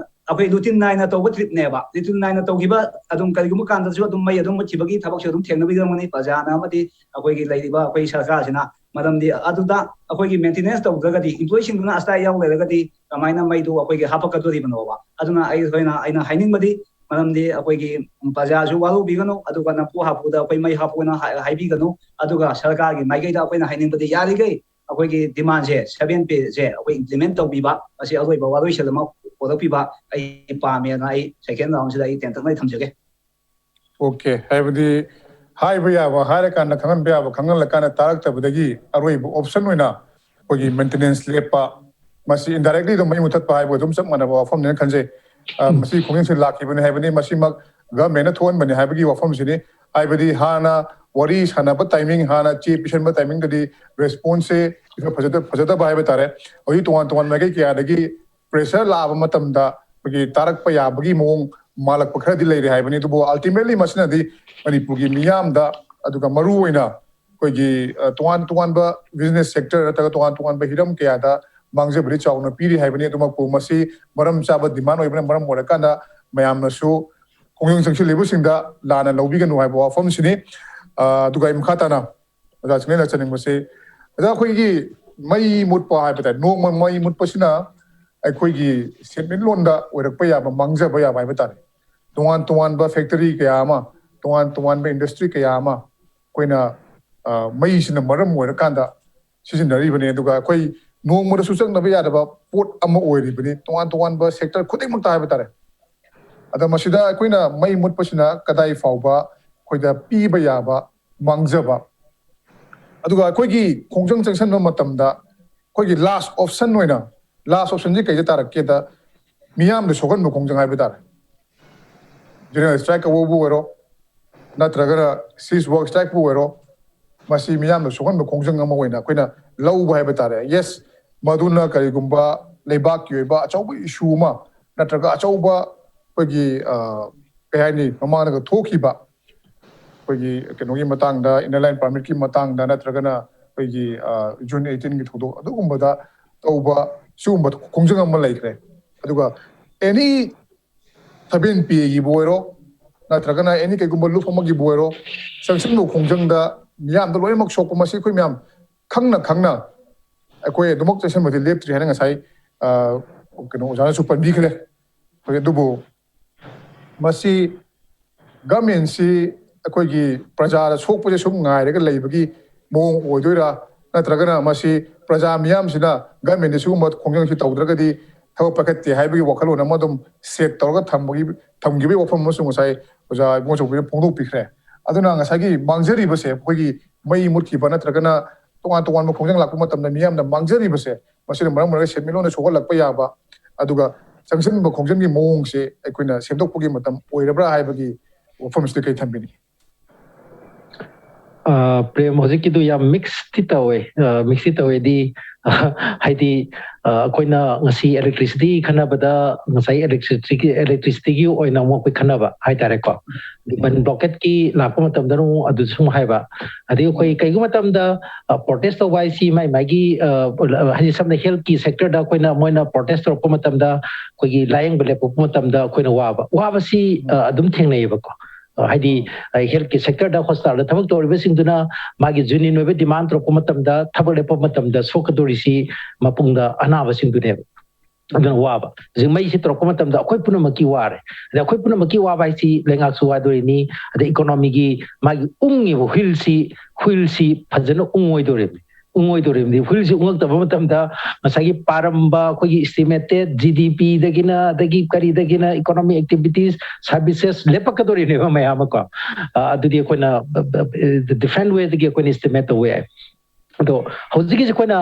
ꯑꯩꯈꯣꯏ ꯔꯨꯇꯤꯟ ꯅꯥꯏꯅ ꯇꯧꯕ ꯇ꯭ꯔꯤꯞꯅꯦꯕ꯫ ꯔꯨꯇꯤꯟ ꯅꯥꯏꯅ ꯇꯧꯈꯤꯕ ꯑꯗꯨꯝ ꯀꯔꯤꯒꯨꯝꯕ ꯀꯥꯟꯗꯁꯨ ꯑꯗꯨꯝ ꯃꯩ ꯑꯗꯨꯝ ꯃꯨꯠꯈꯤꯕꯒꯤ ꯊꯕꯛꯁꯨ ꯑꯗꯨꯝ ꯊꯦꯡꯅꯕꯤꯔꯝꯒꯅꯤ ꯄ꯭ꯔꯖꯥꯅ ꯑꯃꯗꯤ ꯑꯩꯈꯣꯏꯒꯤ ꯂꯩꯔꯤꯕ ꯑꯩꯈꯣꯏ ꯁꯔꯀꯥꯔꯁꯤꯅ꯫ ꯃꯔꯝꯗꯤ ꯑꯗꯨꯗ ꯑꯩꯈꯣꯏꯒꯤ ꯃꯦꯟꯇꯦꯅꯦꯟꯁ ꯇꯧꯗ꯭ꯔꯒꯗꯤ, ꯏꯝꯄ꯭ꯂꯣꯌꯤꯁꯤꯡꯗꯨꯅ ꯑꯁꯇꯥ ꯌꯥꯎ ꯂꯩꯔꯒꯗꯤ ꯀꯃꯥꯏꯅ ꯃꯩꯗꯨ ꯑꯩꯈꯣꯏꯒꯤ ꯍꯥꯄꯛꯀꯗꯣꯔꯤꯕꯅꯣꯕ? ꯑꯗꯨꯅ ꯑꯩꯈꯣꯏꯅ, ꯑꯩꯅ ꯍꯥꯏꯅꯤꯡꯕꯗꯤ, ꯃꯔꯝꯗꯤ ꯑꯩꯈꯣꯏꯒꯤ ꯄ꯭ꯔꯖꯥꯁꯨ ꯋꯥꯔꯧꯕꯤꯒꯅꯨ, ꯑꯗꯨꯒ ꯅꯝꯐꯨ ꯍꯥꯐꯨꯗ ꯑꯩꯈꯣꯏ ꯃꯩ ꯍꯥꯞꯄꯣꯅ ꯍꯥꯏ-, ꯍꯥꯏꯕꯤꯒꯅꯨ, ꯑꯗꯨꯒ ꯁꯔꯀꯥꯔꯒꯤ ꯃꯥꯏꯀꯩꯗ ꯑꯩꯈꯣꯏꯅ ꯍꯥꯏꯅꯤꯡꯕꯗꯤ, ꯌꯥꯔꯤꯈꯩ ꯑꯩꯈꯣꯏꯒꯤ ꯗꯤꯃꯥꯟꯁꯦ, ꯁꯚꯦꯟ ꯄꯦꯁꯦ ꯑꯩꯈꯣꯏ ꯏꯝꯄ꯭ꯂꯤꯃꯦꯟ ꯇꯧꯕꯤꯕ, ꯃꯁꯤ ꯑꯔꯣꯏꯕ ꯋꯥꯔꯣꯏꯁꯤꯟ ꯑꯃ ꯄꯨꯔꯛꯄꯤꯕ ꯑꯩ ꯄꯥꯝꯃꯦꯅ ꯑꯩ ꯁꯦꯀꯦꯟ ꯔꯥꯎꯟꯁꯤꯗ ꯑꯩ ꯇꯦꯟꯇꯛꯅ ꯊꯝꯖꯒꯦ꯫ ꯑꯣꯀꯦ, ꯍꯥꯏꯕꯗꯤ ꯍꯥꯏꯕ ꯌꯥꯕ ꯍꯥꯏꯔꯀꯥꯟꯗ, ꯈꯪꯍꯟꯕ ꯌꯥꯕ ꯈꯪꯍꯜꯂꯀꯥꯟꯗ, ꯇꯥꯔꯛꯇꯕꯗꯒꯤ ꯑꯔꯣꯏꯕ ꯑꯣꯞꯁꯟ ꯑꯣꯏꯅ ꯑꯩꯈꯣꯏꯒꯤ ꯃꯦꯟꯇꯦꯅꯦꯟꯁ ꯂꯦꯞꯄ, ꯃꯁꯤ ꯏꯟꯗꯥꯏꯔꯦꯛꯂꯤ ꯑꯗꯨꯝ ꯃꯩ ꯃꯨꯊꯠꯄ ꯍꯥꯏꯕ ꯑꯗꯨꯝ ꯆꯞ ꯃꯥꯟꯅꯕ ꯋꯥꯐꯝꯅꯦꯅ ꯈꯟꯖꯩ꯫ ꯑ, ꯃꯁꯤ ꯈꯣꯡꯖꯪꯁꯤ ꯂꯥꯛꯈꯤꯕꯅꯤ ꯍꯥꯏꯕꯅꯤ, ꯃꯁꯤꯃꯛ ꯒꯚꯔꯟꯃꯦꯟꯅ ꯊꯣꯛꯍꯟꯕꯅꯤ ꯍꯥꯏꯕꯒꯤ ꯋꯥꯐꯝꯁꯤꯅꯤ꯫ ꯍꯥꯏꯕꯗꯤ ꯍꯥꯟꯅ ꯋꯥꯔꯤ ꯁꯥꯟꯅꯕ ꯇꯥꯏꯃꯤꯡ, ꯍꯥꯟꯅ ꯆꯦ ꯄꯤꯁꯟꯕ ꯇꯥꯏꯃꯤꯡꯗꯗꯤ ꯔꯦꯁꯄꯣꯟꯁꯁꯦ ꯈꯔ ꯐꯖꯗ-, ꯐꯖꯗꯕ ꯍꯥꯏꯕ ꯇꯥꯔꯦ꯫ ꯍꯧꯖꯤꯛ ꯇꯣꯉꯥꯟ ꯇꯣꯉꯥꯟꯕ ꯃꯥꯏꯀꯩ ꯀꯌꯥꯗꯒꯤ ꯄ꯭ꯔꯦꯁꯔ ꯂꯥꯛꯑꯕ ꯃꯇꯝꯗ ꯑꯩꯈꯣꯏꯒꯤ ꯇꯥꯔꯛꯄ ꯌꯥꯕꯒꯤ ꯃꯑꯣꯡ ꯃꯥꯜꯂꯛꯄ ꯈꯔꯗꯤ ꯂꯩꯔꯦ ꯍꯥꯏꯕꯅꯤ꯫ ꯑꯗꯨꯕꯨ ꯑꯜꯇꯤꯃꯦꯠꯂꯤ ꯃꯁꯤꯅꯗꯤ ꯃꯅꯤꯄꯨꯔꯒꯤ ꯃꯤꯌꯥꯝꯗ, ꯑꯗꯨꯒ ꯃꯔꯨꯑꯣꯏꯅ ꯑꯩꯈꯣꯏꯒꯤ, ꯑ, ꯇꯣꯉꯥꯟ ꯇꯣꯉꯥꯟꯕ ꯕꯤꯖꯤꯅꯦꯁ ꯁꯦꯛꯇꯔ ꯅꯠꯇ꯭ꯔꯒ ꯇꯣꯉꯥꯟ ꯇꯣꯉꯥꯟꯕ ꯍꯤꯔꯝ ꯀꯌꯥꯗ ꯃꯥꯡꯖꯕꯗꯤ ꯆꯥꯎꯅ ꯄꯤꯔꯤ ꯍꯥꯏꯕꯅꯤ꯫ ꯑꯗꯨꯃꯛꯄꯨ ꯃꯁꯤ ꯃꯔꯝ ꯆꯥꯕ ꯗꯤꯃꯥꯟ ꯑꯣꯏꯕꯅ ꯃꯔꯝ ꯑꯣꯏꯔꯀꯥꯟꯗ ꯃꯌꯥꯝꯅꯁꯨ ꯈꯣꯡꯖꯪ ꯆꯪꯁꯤꯜꯂꯤꯕꯁꯤꯡꯗ ꯂꯥꯟꯅ ꯂꯧꯕꯤꯒꯅꯨ ꯍꯥꯏꯕ ꯋꯥꯐꯝꯁꯤꯅꯤ꯫ ꯑ, ꯑꯗꯨꯒ ꯑꯩ ꯃꯈꯥ ꯇꯥꯅ ꯑꯣꯖꯥ ꯆꯤꯡꯂꯦꯟꯅ ꯆꯠꯅꯤꯡꯕꯁꯦ, ꯑꯣꯖꯥ, ꯑꯩꯈꯣꯏꯒꯤ ꯃꯩ ꯃꯨꯠꯄ ꯍꯥꯏꯕ ꯇꯥꯔꯦ, ꯅꯣꯡꯃ ꯃꯩ ꯃꯨꯠꯄꯁꯤꯅ ꯑꯩꯈꯣꯏꯒꯤ ꯁꯦꯟꯃꯤꯠꯂꯣꯟꯗ ꯑꯣꯏꯔꯛꯄ ꯌꯥꯕ, ꯃꯥꯡꯖꯕ ꯌꯥꯕ ꯍꯥꯏꯕ ꯇꯥꯔꯦ, ꯇꯣꯉꯥꯟ ꯇꯣꯉꯥꯟꯕ ꯐꯦꯛꯇꯔꯤ ꯀꯌꯥ ꯑꯃ, ꯇꯣꯉꯥꯟ ꯇꯣꯉꯥꯟꯕ ꯏꯟꯗꯁꯇ꯭ꯔꯤ ꯀꯌꯥ ꯑꯃ ꯑꯩꯈꯣꯏꯅ, ꯑ, ꯃꯩꯁꯤꯅ ꯃꯔꯝ ꯑꯣꯏꯔꯀꯥꯟꯗ ꯁꯤꯖꯤꯟꯅꯔꯤꯕꯅꯤ꯫ ꯑꯗꯨꯒ ꯑꯩꯈꯣꯏ ꯅꯣꯡꯃꯗ ꯁꯨꯆꯪꯅꯕ ꯌꯥꯗꯕ ꯄꯣꯠ ꯑꯃ ꯑꯣꯏꯔꯤꯕꯅꯤ, ꯇꯣꯉꯥꯟ ꯇꯣꯉꯥꯟꯕ ꯁꯦꯛꯇꯔ ꯈꯨꯗꯤꯡꯃꯛꯇ ꯍꯥꯏꯕ ꯇꯥꯔꯦ꯫ ꯑꯗ ꯃꯁꯤꯗ ꯑꯩꯈꯣꯏꯅ ꯃꯩ ꯃꯨꯠꯄꯁꯤꯅ ꯀꯗꯥꯏ ꯐꯥꯎꯕ ꯑꯩꯈꯣꯏꯗ ꯄꯤꯕ ꯌꯥꯕ ꯃꯥꯡꯖꯕ, ꯑꯗꯨꯒ ꯑꯩꯈꯣꯏꯒꯤ ꯈꯣꯡꯖꯪ ꯆꯪꯁꯟꯕ ꯃꯇꯝꯗ ꯑꯩꯈꯣꯏꯒꯤ ꯂꯥꯁ ꯑꯣꯞꯁꯟ ꯑꯣꯏꯅ, ꯂꯥꯁ ꯑꯣꯞꯁꯟꯁꯤ ꯀꯩꯗ ꯇꯥꯔꯛꯀꯦꯗ, ꯃꯤꯌꯥꯝꯗ ꯁꯣꯛꯍꯟꯕ ꯈꯣꯡꯖꯪ ꯍꯥꯏꯕ ꯇꯥꯔꯦ꯫ ꯖꯦꯅꯔꯦꯜ ꯁ꯭ꯇ꯭ꯔꯥꯏꯛ ꯀꯧꯕꯕꯨ ꯑꯣꯏꯔꯣ, ꯅꯠꯇ꯭ꯔꯒꯅ ꯁꯤꯁ ꯋꯥꯛ ꯁ꯭ꯇ꯭ꯔꯥꯏꯛꯄꯨ ꯑꯣꯏꯔꯣ, ꯃꯁꯤ ꯃꯤꯌꯥꯝꯅ ꯁꯣꯛꯍꯟꯕ ꯈꯣꯡꯖꯪ ꯑꯃ ꯑꯣꯏꯅ ꯑꯩꯈꯣꯏꯅ ꯂꯧꯕ ꯍꯥꯏꯕ ꯇꯥꯔꯦ꯫ ꯌꯦꯁ, ꯃꯗꯨꯅ ꯀꯔꯤꯒꯨꯝꯕ ꯂꯩꯕꯥꯛꯀꯤ ꯑꯣꯏꯕ ꯑꯆꯧꯕ ꯏꯁꯨ ꯑꯃ, ꯅꯠꯇ꯭ꯔꯒ ꯑꯆꯧꯕ ꯑꯩꯈꯣꯏꯒꯤ, ꯑ, ꯀꯩ ꯍꯥꯏꯅꯤ, ꯃꯃꯥꯡꯗꯒ ꯊꯣꯛꯈꯤꯕ ꯑꯩꯈꯣꯏꯒꯤ ꯀꯩꯅꯣꯒꯤ ꯃꯇꯥꯡꯗ, ꯏꯅꯔ ꯂꯥꯏꯟ ꯄꯥꯔꯃꯤꯠꯀꯤ ꯃꯇꯥꯡꯗ, ꯅꯠꯇ꯭ꯔꯒꯅ ꯑꯩꯈꯣꯏꯒꯤ, ꯑ, ꯖꯨꯟ ꯑꯩꯠꯇꯤꯟꯒꯤ ꯊꯧꯗꯣꯛ ꯑꯗꯨꯒꯨꯝꯕꯗ ꯇꯧꯕ ꯁꯤꯒꯨꯝꯕ ꯈꯣꯡꯖꯪ ꯑꯃ ꯂꯩꯈ꯭ꯔꯦ꯫ ꯑꯗꯨꯒ ꯑꯦꯅꯤ ꯁꯚꯦꯟ ꯄꯦꯒꯤꯕꯨ ꯑꯣꯏꯔꯣ, ꯅꯠꯇ꯭ꯔꯒꯅ ꯑꯦꯅꯤ ꯀꯩꯒꯨꯝꯕ ꯂꯨꯞ ꯑꯃꯒꯤꯕꯨ ꯑꯣꯏꯔꯣ, ꯆꯪꯁꯤꯟꯕ ꯈꯣꯡꯖꯪꯗ ꯃꯤꯌꯥꯝꯗ ꯂꯣꯏꯅꯃꯛ ꯁꯣꯛꯄ, ꯃꯁꯤ ꯑꯩꯈꯣꯏ ꯃꯌꯥꯝ ꯈꯪꯅ ꯈꯪꯅ ꯑꯩꯈꯣꯏ ꯑꯗꯨꯃꯛ ꯆꯪꯁꯤꯟꯕꯗꯤ ꯂꯦꯞꯇ꯭ꯔꯤ ꯍꯥꯏꯅ ꯉꯁꯥꯏ, ꯑ, ꯀꯩꯅꯣ, ꯑꯣꯖꯥꯅꯁꯨ ꯄꯟꯕꯤꯈ꯭ꯔꯦ꯫ ꯍꯣꯏ, ꯑꯗꯨꯕꯨ ꯃꯁꯤ ꯒꯃꯦꯟꯁꯤ ꯑꯩꯈꯣꯏꯒꯤ ꯄ꯭ꯔꯖꯥꯗ ꯁꯣꯛꯄꯁꯦ ꯁꯨꯝ ꯉꯥꯏꯔꯒ ꯂꯩꯕꯒꯤ ꯃꯑꯣꯡ ꯑꯣꯏꯗꯣꯏꯔꯥ, ꯅꯠꯇ꯭ꯔꯒꯅ ꯃꯁꯤ ꯄ꯭ꯔꯖꯥ ꯃꯤꯌꯥꯝꯁꯤꯅ ꯒꯃꯦꯟꯗ ꯁꯤꯒꯨꯝꯕ ꯈꯣꯡꯖꯪꯁꯤ ꯇꯧꯗ꯭ꯔꯒꯗꯤ ꯊꯕꯛ ꯄꯥꯏꯈꯠꯇꯦ ꯍꯥꯏꯕꯒꯤ ꯋꯥꯈꯜꯂꯣꯟ ꯑꯃ ꯑꯗꯨꯝ ꯁꯦꯠ ꯇꯧꯔꯒ ꯊꯝꯕꯒꯤ, ꯊꯝꯈꯤꯕꯒꯤ ꯋꯥꯐꯝ ꯑꯃꯁꯨ ꯉꯁꯥꯏ ꯑꯣꯖꯥ ꯏꯕꯨꯡꯉꯣ ꯆꯧꯕꯤꯅ ꯐꯣꯡꯗꯣꯛꯄꯤꯈ꯭ꯔꯦ꯫ ꯑꯗꯨꯅ ꯉꯁꯥꯏꯒꯤ ꯃꯥꯡꯖꯔꯤꯕꯁꯦ, ꯑꯩꯈꯣꯏꯒꯤ ꯃꯩ ꯃꯨꯠꯈꯤꯕ ꯅꯠꯇ꯭ꯔꯒꯅ ꯇꯣꯉꯥꯟ ꯇꯣꯉꯥꯟꯕ ꯈꯣꯡꯖꯪ ꯂꯥꯛꯄ ꯃꯇꯝꯗ ꯃꯤꯌꯥꯝꯅ ꯃꯥꯡꯖꯔꯤꯕꯁꯦ, ꯃꯁꯤꯅ ꯃꯔꯝ ꯑꯣꯏꯔꯒ ꯁꯦꯟꯃꯤꯠꯂꯣꯟꯗ ꯁꯣꯛꯍꯜꯂꯛꯄ ꯌꯥꯕ, ꯑꯗꯨꯒ ꯆꯪꯁꯤꯟꯕ ꯈꯣꯡꯖꯤꯟꯒꯤ ꯃꯑꯣꯡꯁꯦ ꯑꯩꯈꯣꯏꯅ ꯁꯦꯝꯗꯣꯛꯄꯒꯤ ꯃꯇꯝ ꯑꯣꯏꯔꯕ꯭ꯔꯥ ꯍꯥꯏꯕꯒꯤ ꯋꯥꯐꯝꯁꯤꯗ ꯀꯩ ꯊꯝꯕꯤꯅꯤꯡꯉꯤ? ꯑ, ꯄ꯭ꯔꯦꯝ, ꯍꯧꯖꯤꯛꯀꯤꯗꯨ ꯌꯥꯝ ꯃꯤꯛꯁꯇꯤ ꯇꯧꯋꯦ꯫ ꯑ, ꯃꯤꯛꯁꯇꯤ ꯇꯧꯋꯦꯗꯤ, ꯑ, ꯍꯥꯏꯗꯤ, ꯑ, ꯑꯩꯈꯣꯏꯅ ꯉꯁꯤ electricity ꯈꯟꯅꯕꯗ ꯉꯁꯥꯏ electricity, electricityꯒꯤ ꯑꯣꯏꯅ ꯑꯃꯨꯛ ꯑꯩꯈꯣꯏ ꯈꯟꯅꯕ ꯍꯥꯏꯇꯥꯔꯦꯀꯣ꯫ ꯗꯤꯃꯟ ꯕ꯭ꯂꯣꯀꯦꯠꯀꯤ ꯂꯥꯛꯄ ꯃꯇꯝꯗ ꯑꯃꯨꯛ ꯑꯗꯨꯁꯨ ꯑꯃꯨꯛ ꯍꯥꯏꯕ꯫ ꯑꯗꯩ ꯑꯩꯈꯣꯏ ꯀꯩꯒꯨꯝꯕ ꯃꯇꯝꯗ, ꯑ, protest ꯇꯧꯕ ꯍꯥꯏꯁꯤ ꯃꯥꯏ ꯃꯥꯏꯒꯤ, ꯑ, ꯍꯥꯏꯗꯤ ꯁꯝꯅ healthꯀꯤ sectorꯗ ꯑꯩꯈꯣꯏꯅ, ꯃꯣꯏꯅ protest ꯇꯧꯔꯛꯄ ꯃꯇꯝꯗ ꯑꯩꯈꯣꯏꯒꯤ ꯂꯥꯌꯦꯡꯕ ꯂꯦꯞꯄꯛꯄ ꯃꯇꯝꯗ ꯑꯩꯈꯣꯏꯅ ꯋꯥꯕ, ꯋꯥꯕꯁꯤ, ꯑ, ꯑꯗꯨꯝ ꯊꯦꯡꯅꯩꯌꯦꯕꯀꯣ꯫ ꯑ, ꯍꯥꯏꯗꯤ, ꯑ, healthꯀꯤ sectorꯗ hospitalꯗ ꯊꯕꯛ ꯇꯧꯔꯤꯕꯁꯤꯡꯗꯨꯅ ꯃꯥꯒꯤ genuine ꯑꯣꯏꯕ demand ꯇꯧꯔꯛꯄ ꯃꯇꯝꯗ, ꯊꯕꯛ ꯂꯦꯞꯄ ꯃꯇꯝꯗ ꯁꯣꯛꯀꯗꯧꯔꯤꯁꯤ ꯃꯄꯨꯡꯗ ꯑꯅꯥꯕꯁꯤꯡꯗꯨꯅꯦꯕ꯫ ꯑꯗꯨꯅ ꯋꯥꯕ꯫ ꯍꯧꯖꯤꯛ ꯃꯩꯁꯤ ꯇꯧꯔꯛꯄ ꯃꯇꯝꯗ ꯑꯩꯈꯣꯏ ꯄꯨꯝꯅꯃꯛꯀꯤ ꯋꯥꯔꯦ꯫ ꯑꯗ ꯑꯩꯈꯣꯏ ꯄꯨꯝꯅꯃꯛꯀꯤ ꯋꯥꯕ ꯍꯥꯏꯁꯤ ꯂꯩꯉꯥꯛꯁꯨ ꯋꯥꯗꯣꯔꯤꯅꯤ, ꯑꯗꯩ ꯏꯀꯣꯅꯣꯃꯤꯒꯤ ꯃꯥꯒꯤ ꯎꯪꯉꯤꯕ ꯍꯨꯏꯜꯁꯤ, ꯍꯨꯏꯜꯁꯤ ꯐꯖꯅ ꯎꯪꯉꯣꯏꯗꯣꯔꯤꯕꯅꯤ꯫ ꯎꯪꯉꯣꯏꯗꯣꯔꯤꯕꯅꯤ꯫ ꯍꯨꯏꯜꯁꯤ ꯎꯪꯉꯛꯇꯕ ꯃꯇꯝꯗ ꯉꯁꯥꯏꯒꯤ ꯄꯥꯔꯝꯕ ꯑꯩꯈꯣꯏꯒꯤ ꯏꯁꯇꯤꯃꯦꯇꯦꯠ ꯖꯤ ꯗꯤ ꯄꯤꯗꯒꯤꯅ, ꯑꯗꯒꯤ ꯀꯔꯤꯗꯒꯤꯅ, ꯏꯀꯣꯅꯣꯃꯤꯛ ꯑꯦꯛꯇꯤꯚꯤꯇꯤꯁ, ꯁꯥꯔꯚꯤꯁꯦꯁ ꯂꯦꯞꯄꯛꯀꯗꯣꯔꯤꯅꯦꯕ ꯃꯌꯥꯝ ꯑꯃ ꯀꯣ꯫ ꯑ, ꯑꯗꯨꯗꯤ ꯑꯩꯈꯣꯏꯅ ꯗꯤꯐ꯭ꯔꯦꯟ ꯋꯦꯗꯒꯤ ꯑꯩꯈꯣꯏꯅ ꯏꯁꯇꯤꯃꯦꯠ ꯇꯧꯕ ꯌꯥꯏ꯫ ꯑꯗꯣ ꯍꯧꯖꯤꯛꯀꯤꯁꯦ ꯑꯩꯈꯣꯏꯅ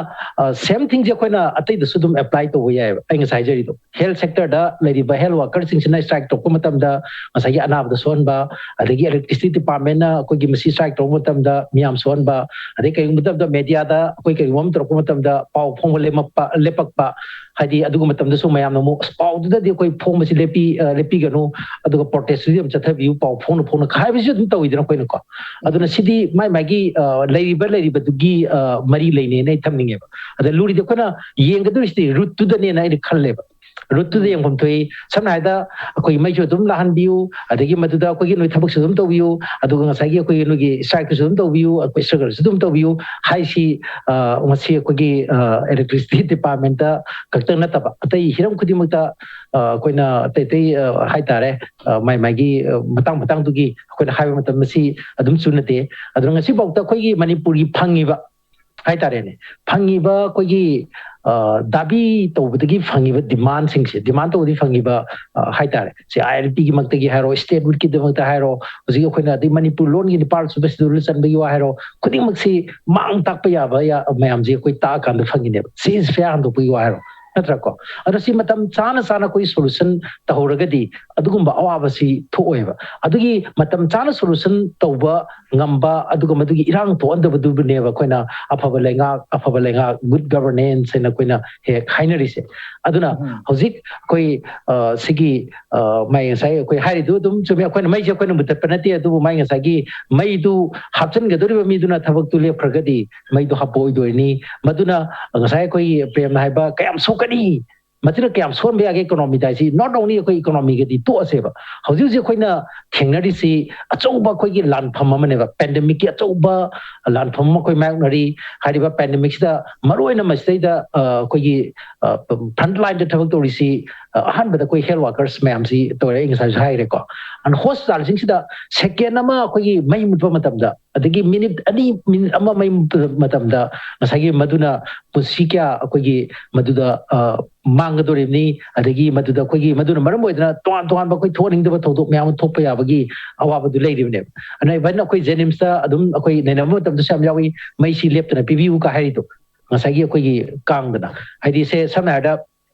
ꯁꯦꯝ ꯊꯤꯡꯁꯦ ꯑꯩꯈꯣꯏꯅ ꯑꯇꯩꯗꯁꯨ ꯑꯗꯨꯝ ꯑꯦꯄ꯭ꯂꯥꯏ ꯇꯧꯕ ꯌꯥꯏꯑꯕ꯫ ꯑꯩ ꯉꯁꯥꯏ ꯍꯥꯏꯖꯔꯤꯗꯣ, ꯍꯦꯜꯊ ꯁꯦꯛꯇꯔꯗ ꯂꯩꯔꯤꯕ ꯍꯦꯜꯊ ꯋꯥꯀꯔꯁꯤꯡꯁꯤꯅ ꯏꯁꯇ꯭ꯔꯥꯏꯛ ꯇꯧꯔꯛꯄ ꯃꯇꯝꯗ ꯉꯁꯥꯏꯒꯤ ꯑꯅꯥꯕꯗ ꯁꯣꯛꯍꯟꯕ, ꯑꯗꯒꯤ ꯏꯂꯦꯛꯇ꯭ꯔꯤꯁꯤꯇꯤ ꯗꯤꯄꯥꯔꯠꯃꯦꯟꯅ ꯑꯩꯈꯣꯏꯒꯤ ꯃꯁꯤ ꯏꯁꯇ꯭ꯔꯥꯏꯛ ꯇꯧꯔꯛꯄ ꯃꯇꯝꯗ ꯃꯤꯌꯥꯝ ꯁꯣꯛꯍꯟꯕ, ꯑꯗꯩ ꯀꯔꯤꯒꯨꯝꯕ ꯃꯇꯝꯗ ꯃꯦꯗꯤꯌꯥꯗ ꯑꯩꯈꯣꯏ ꯀꯔꯤꯒꯨꯝꯕ ꯑꯃ ꯇꯧꯔꯛꯄ ꯃꯇꯝꯗ ꯄꯥꯎ ꯐꯣꯡꯕ ꯂꯦꯞꯄꯛꯄ, ꯂꯦꯞꯄꯛꯄ, ꯍꯥꯏꯗꯤ ꯑꯗꯨꯒꯤ ꯃꯇꯝꯗꯁꯨ ꯃꯌꯥꯝꯅ ꯑꯃꯨꯛ, "ꯑꯁ, ꯄꯥꯎꯗꯨꯗꯗꯤ ꯑꯩꯈꯣꯏ ꯐꯣꯡꯕꯁꯤ ꯂꯦꯞꯄꯤ-, ꯑ, ꯂꯦꯞꯄꯤꯒꯅꯨ, ꯑꯗꯨꯒ ꯄ꯭ꯔꯣꯇꯦꯁꯇꯨꯗꯤ ꯌꯥꯝ ꯆꯠꯊꯕꯤꯌꯨ, ꯄꯥꯎ ꯐꯣꯡꯅ ꯐꯣꯡꯅ" ꯍꯥꯏꯕꯁꯨ ꯑꯗꯨꯝ ꯇꯧꯋꯤꯗꯅ ꯑꯩꯈꯣꯏꯅꯀꯣ꯫ ꯑꯗꯨꯅ ꯁꯤꯗꯤ ꯃꯥꯏ ꯃꯥꯏꯒꯤ, ꯑ, ꯂꯩꯔꯤꯕ ꯂꯩꯔꯤꯕꯗꯨꯒꯤ, ꯑ, ꯃꯔꯤ ꯂꯩꯅꯦꯅ ꯑꯩ ꯊꯝꯅꯤꯡꯉꯦꯕ꯫ ꯑꯗ ꯂꯨꯔꯤꯗꯤ ꯑꯩꯈꯣꯏꯅ ꯌꯦꯡꯒꯗꯣꯔꯤꯁꯤꯗꯤ ꯔꯨꯠꯇꯨꯗꯅꯦꯅ ꯑꯩꯅ ꯈꯜꯂꯦꯕ꯫ ꯔꯨꯠꯇꯨꯗ ꯌꯦꯡꯐꯝ ꯊꯣꯛꯏ꯫ ꯁꯝꯅ ꯍꯥꯏꯔꯕꯗ, ꯑꯩꯈꯣꯏꯒꯤ ꯃꯩꯁꯨ ꯑꯗꯨꯝ ꯂꯥꯛꯍꯟꯕꯤꯌꯨ, ꯑꯗꯒꯤ ꯃꯗꯨꯗ ꯑꯩꯈꯣꯏꯒꯤ ꯅꯣꯏ ꯊꯕꯛꯁꯨ ꯑꯗꯨꯝ ꯇꯧꯕꯤꯌꯨ, ꯑꯗꯨꯒ ꯉꯁꯥꯏꯒꯤ ꯑꯩꯈꯣꯏꯒꯤ ꯅꯣꯏꯒꯤ ꯏꯁꯇ꯭ꯔꯥꯏꯛꯇꯨꯁꯨ ꯑꯗꯨꯝ ꯇꯧꯕꯤꯌꯨ, ꯑꯩꯈꯣꯏ ꯁ꯭ꯇ꯭ꯔꯒꯜꯁꯨ ꯑꯗꯨꯝ ꯇꯧꯕꯤꯌꯨ ꯍꯥꯏꯁꯤ, ꯑ, ꯉꯁꯤ ꯑꯩꯈꯣꯏꯒꯤ, ꯑ, ꯏꯂꯦꯛꯇ꯭ꯔꯤꯁꯤꯇꯤ ꯗꯤꯄꯥꯔꯠꯃꯦꯟꯇ ꯈꯛꯇꯪ ꯅꯠꯇꯕ, ꯑꯇꯩ ꯍꯤꯔꯝ ꯈꯨꯗꯤꯡꯃꯛꯇ, ꯑ, ꯑꯩꯈꯣꯏꯅ ꯑꯇꯩ ꯑꯇꯩ, ꯑ, ꯍꯥꯏꯇꯥꯔꯦ, ꯑ, ꯃꯥꯏ ꯃꯥꯏꯒꯤ, ꯑ, ꯃꯇꯥꯡ ꯃꯇꯥꯡꯗꯨꯒꯤ ꯑꯩꯈꯣꯏꯅ ꯍꯥꯏꯕ ꯃꯇꯝ ꯑꯁꯤ ꯑꯗꯨꯝ ꯆꯨꯅꯗꯦ꯫ ꯑꯗꯨꯅ ꯉꯁꯤꯐꯥꯎꯗ ꯑꯩꯈꯣꯏꯒꯤ ꯃꯅꯤꯄꯨꯔꯒꯤ ꯐꯪꯉꯤꯕ ꯍꯥꯏꯇꯥꯔꯦꯅꯦ, ꯐꯪꯉꯤꯕ ꯑꯩꯈꯣꯏꯒꯤ, ꯑ, ꯗꯥꯕꯤ ꯇꯧꯕꯗꯒꯤ ꯐꯪꯉꯤꯕ ꯗꯤꯃꯥꯟꯁꯤꯡꯁꯦ, ꯗꯤꯃꯥꯟ ꯇꯧꯕꯗꯒꯤ ꯐꯪꯉꯤꯕ, ꯑ, ꯍꯥꯏꯇꯥꯔꯦ, ꯁꯤ ꯑꯥꯏ ꯑꯦꯜ ꯄꯤꯒꯤꯃꯛꯇꯒꯤ ꯍꯥꯏꯔꯣ, ꯁ꯭ꯇꯦꯠꯍꯨꯗꯀꯤꯗꯃꯛꯇ ꯍꯥꯏꯔꯣ, ꯍꯧꯖꯤꯛ ꯑꯩꯈꯣꯏꯅ ꯑꯗꯩ ꯃꯅꯤꯄꯨꯔ ꯂꯣꯟꯒꯤ ꯅꯤꯄꯥꯜ ꯁꯨꯕ ꯁꯦꯗꯨꯜꯗ ꯆꯟꯕꯒꯤ ꯋꯥ ꯍꯥꯏꯔꯣ, ꯈꯨꯗꯤꯡꯃꯛꯁꯤ ꯃꯥꯡ ꯇꯥꯛꯄ ꯌꯥꯕ ꯌꯥ-, ꯃꯌꯥꯝꯁꯦ ꯑꯩꯈꯣꯏ ꯇꯥꯛꯑꯀꯥꯟꯗ ꯐꯪꯉꯤꯅꯦꯕ꯫ ꯁꯤ ꯐꯤꯌꯥ ꯍꯟꯗꯣꯛꯄꯒꯤ ꯋꯥ ꯍꯥꯏꯔꯣ, ꯅꯠꯇ꯭ꯔꯥꯀꯣ? ꯑꯗꯣ ꯁꯤ ꯃꯇꯝ ꯆꯥꯅ ꯆꯥꯅ ꯑꯩꯈꯣꯏ ꯁꯣꯂꯨꯁꯟ ꯇꯧꯍꯧꯔꯒꯗꯤ ꯑꯗꯨꯒꯨꯝꯕ ꯑꯋꯥꯕꯁꯤ ꯊꯣꯛꯑꯣꯏꯕ꯫ ꯑꯗꯨꯒꯤ ꯃꯇꯝ ꯆꯥꯅ ꯁꯣꯂꯨꯁꯟ ꯇꯧꯕ ꯉꯝꯕ, ꯑꯗꯨꯒ ꯃꯗꯨꯒꯤ ꯏꯔꯥꯡ ꯊꯣꯛꯍꯟꯗꯕꯗꯨꯕꯨꯅꯦꯕ ꯑꯩꯈꯣꯏꯅ ꯑꯐꯕ ꯂꯩꯉꯥꯛ, ꯑꯐꯕ ꯂꯩꯉꯥꯛ, ꯒꯨꯗ ꯒꯚꯔꯅꯦꯟꯁ ꯍꯥꯏꯅ ꯑꯩꯈꯣꯏꯅ ꯍꯦꯛ ꯍꯥꯏꯅꯔꯤꯁꯦ꯫ ꯑꯗꯨꯅ ꯎꯝ꯫ ꯍꯧꯖꯤꯛ ꯑꯩꯈꯣꯏ, ꯑ, ꯁꯤꯒꯤ, ꯑ, ꯃꯥꯏ ꯉꯁꯥꯏ ꯑꯩꯈꯣꯏ ꯍꯥꯏꯔꯤꯗꯨ ꯑꯗꯨꯝ ꯆꯨꯝꯃꯤ, ꯑꯩꯈꯣꯏꯅ ꯃꯩꯁꯦ ꯑꯩꯈꯣꯏꯅ ꯃꯨꯊꯠꯄ ꯅꯠꯇꯦ, ꯑꯗꯨꯕꯨ ꯃꯥꯏ ꯉꯁꯥꯏꯒꯤ ꯃꯩꯗꯨ ꯍꯥꯞꯆꯤꯟꯒꯗꯧꯔꯤꯕ ꯃꯤꯗꯨꯅ ꯊꯕꯛꯇꯨ ꯂꯦꯞꯈ꯭ꯔꯒꯗꯤ ꯃꯩꯗꯨ ꯍꯥꯞꯄꯛꯑꯣꯏꯗꯣꯏꯅꯤ꯫ ꯃꯗꯨꯅ ꯉꯁꯥꯏ ꯑꯩꯈꯣꯏꯒꯤ ꯄ꯭ꯔꯦꯝꯅ ꯍꯥꯏꯕ ꯀꯌꯥꯝ ꯁꯣꯛꯀꯅꯤ, ꯃꯁꯤꯅ ꯀꯌꯥꯝ ꯁꯣꯟꯕ ꯌꯥꯒꯦ ꯏꯀꯣꯅꯣꯃꯤꯗ ꯍꯥꯏꯁꯤ, not only ꯑꯩꯈꯣꯏ ꯏꯀꯣꯅꯣꯃꯤꯒꯗꯤ ꯇꯣꯛꯑꯁꯦꯕ, ꯍꯧꯖꯤꯛ ꯍꯧꯖꯤꯛ ꯑꯩꯈꯣꯏꯅ ꯊꯦꯡꯅꯔꯤꯁꯤ ꯑꯆꯧꯕ ꯑꯩꯈꯣꯏꯒꯤ ꯂꯥꯟꯐꯝ ꯑꯃꯅꯦꯕ, ꯄꯦꯟꯗꯦꯃꯤꯛꯀꯤ ꯑꯆꯧꯕ ꯂꯥꯟꯐꯝ ꯑꯃ ꯑꯩꯈꯣꯏ ꯃꯥꯌꯣꯛꯅꯔꯤ꯫ ꯍꯥꯏꯔꯤꯕ ꯄꯦꯟꯗꯦꯃꯤꯛꯁꯤꯗ ꯃꯔꯨꯑꯣꯏꯅ ꯃꯁꯤꯗꯩꯗ ꯑ, ꯑꯩꯈꯣꯏꯒꯤ ꯐ꯭ꯔꯟꯠ ꯂꯥꯏꯟꯗ ꯊꯕꯛ ꯇꯧꯔꯤꯁꯤ, ꯑ, ꯑꯍꯥꯟꯕꯗ ꯑꯩꯈꯣꯏ ꯍꯦꯜꯊ ꯋꯥꯔꯀꯔꯁ ꯃꯌꯥꯝꯁꯤ ꯇꯧꯔꯦ, ꯑꯩ ꯉꯁꯥꯏꯁꯨ ꯍꯥꯏꯔꯦꯀꯣ꯫ ꯑꯗꯨꯅ ꯍꯣꯁꯄꯤꯇꯥꯜꯁꯤꯡꯁꯤꯗ ꯁꯦꯀꯦꯟ ꯑꯃ ꯑꯩꯈꯣꯏꯒꯤ ꯃꯩ ꯃꯨꯠꯄ ꯃꯇꯝꯗ, ꯑꯗꯒꯤ ꯃꯤꯅꯤꯠ ꯑꯅꯤ, ꯃꯤꯅꯤꯠ ꯑꯃ ꯃꯩ ꯃꯨꯠꯄ ꯃꯇꯝꯗ ꯉꯁꯥꯏꯒꯤ ꯃꯗꯨꯅ ꯄꯨꯟꯁꯤ ꯀꯌꯥ ꯑꯩꯈꯣꯏꯒꯤ ꯃꯗꯨꯗ, ꯑ, ꯃꯥꯡꯒꯗꯧꯔꯤꯕꯅꯤ꯫ ꯑꯗꯒꯤ ꯃꯗꯨꯗ ꯑꯩꯈꯣꯏꯒꯤ ꯃꯗꯨꯅ ꯃꯔꯝ ꯑꯣꯏꯗꯅ ꯇꯣꯉꯥꯟ ꯇꯣꯉꯥꯟꯕ ꯑꯩꯈꯣꯏ ꯊꯣꯛꯍꯟꯅꯤꯡꯗꯕ ꯊꯧꯗꯣꯛ ꯃꯌꯥꯝ ꯑꯃ ꯊꯣꯛꯄ ꯌꯥꯕꯒꯤ ꯑꯋꯥꯕꯗꯨ ꯂꯩꯔꯤꯕꯅꯦꯕ꯫ ꯑꯗꯨꯅ ꯏꯚꯟ ꯑꯩꯈꯣꯏ ꯖꯦꯅꯤꯝꯁꯇ ꯑꯗꯨꯝ ꯑꯩꯈꯣꯏ ꯅꯩꯅꯕ ꯃꯇꯝꯗꯁꯨ ꯌꯥꯝ ꯌꯥꯎꯏ, "ꯃꯩꯁꯤ ꯂꯦꯞꯇꯅ ꯄꯤꯕꯤꯌꯨ" ꯀ ꯍꯥꯏꯔꯤꯗꯣ꯫ ꯉꯁꯥꯏꯒꯤ ꯑꯩꯈꯣꯏꯒꯤ ꯀꯥꯡꯗꯅ, ꯍꯥꯏꯗꯤ ꯁꯦ ꯁꯝꯅ ꯍꯥꯏꯔꯕꯗ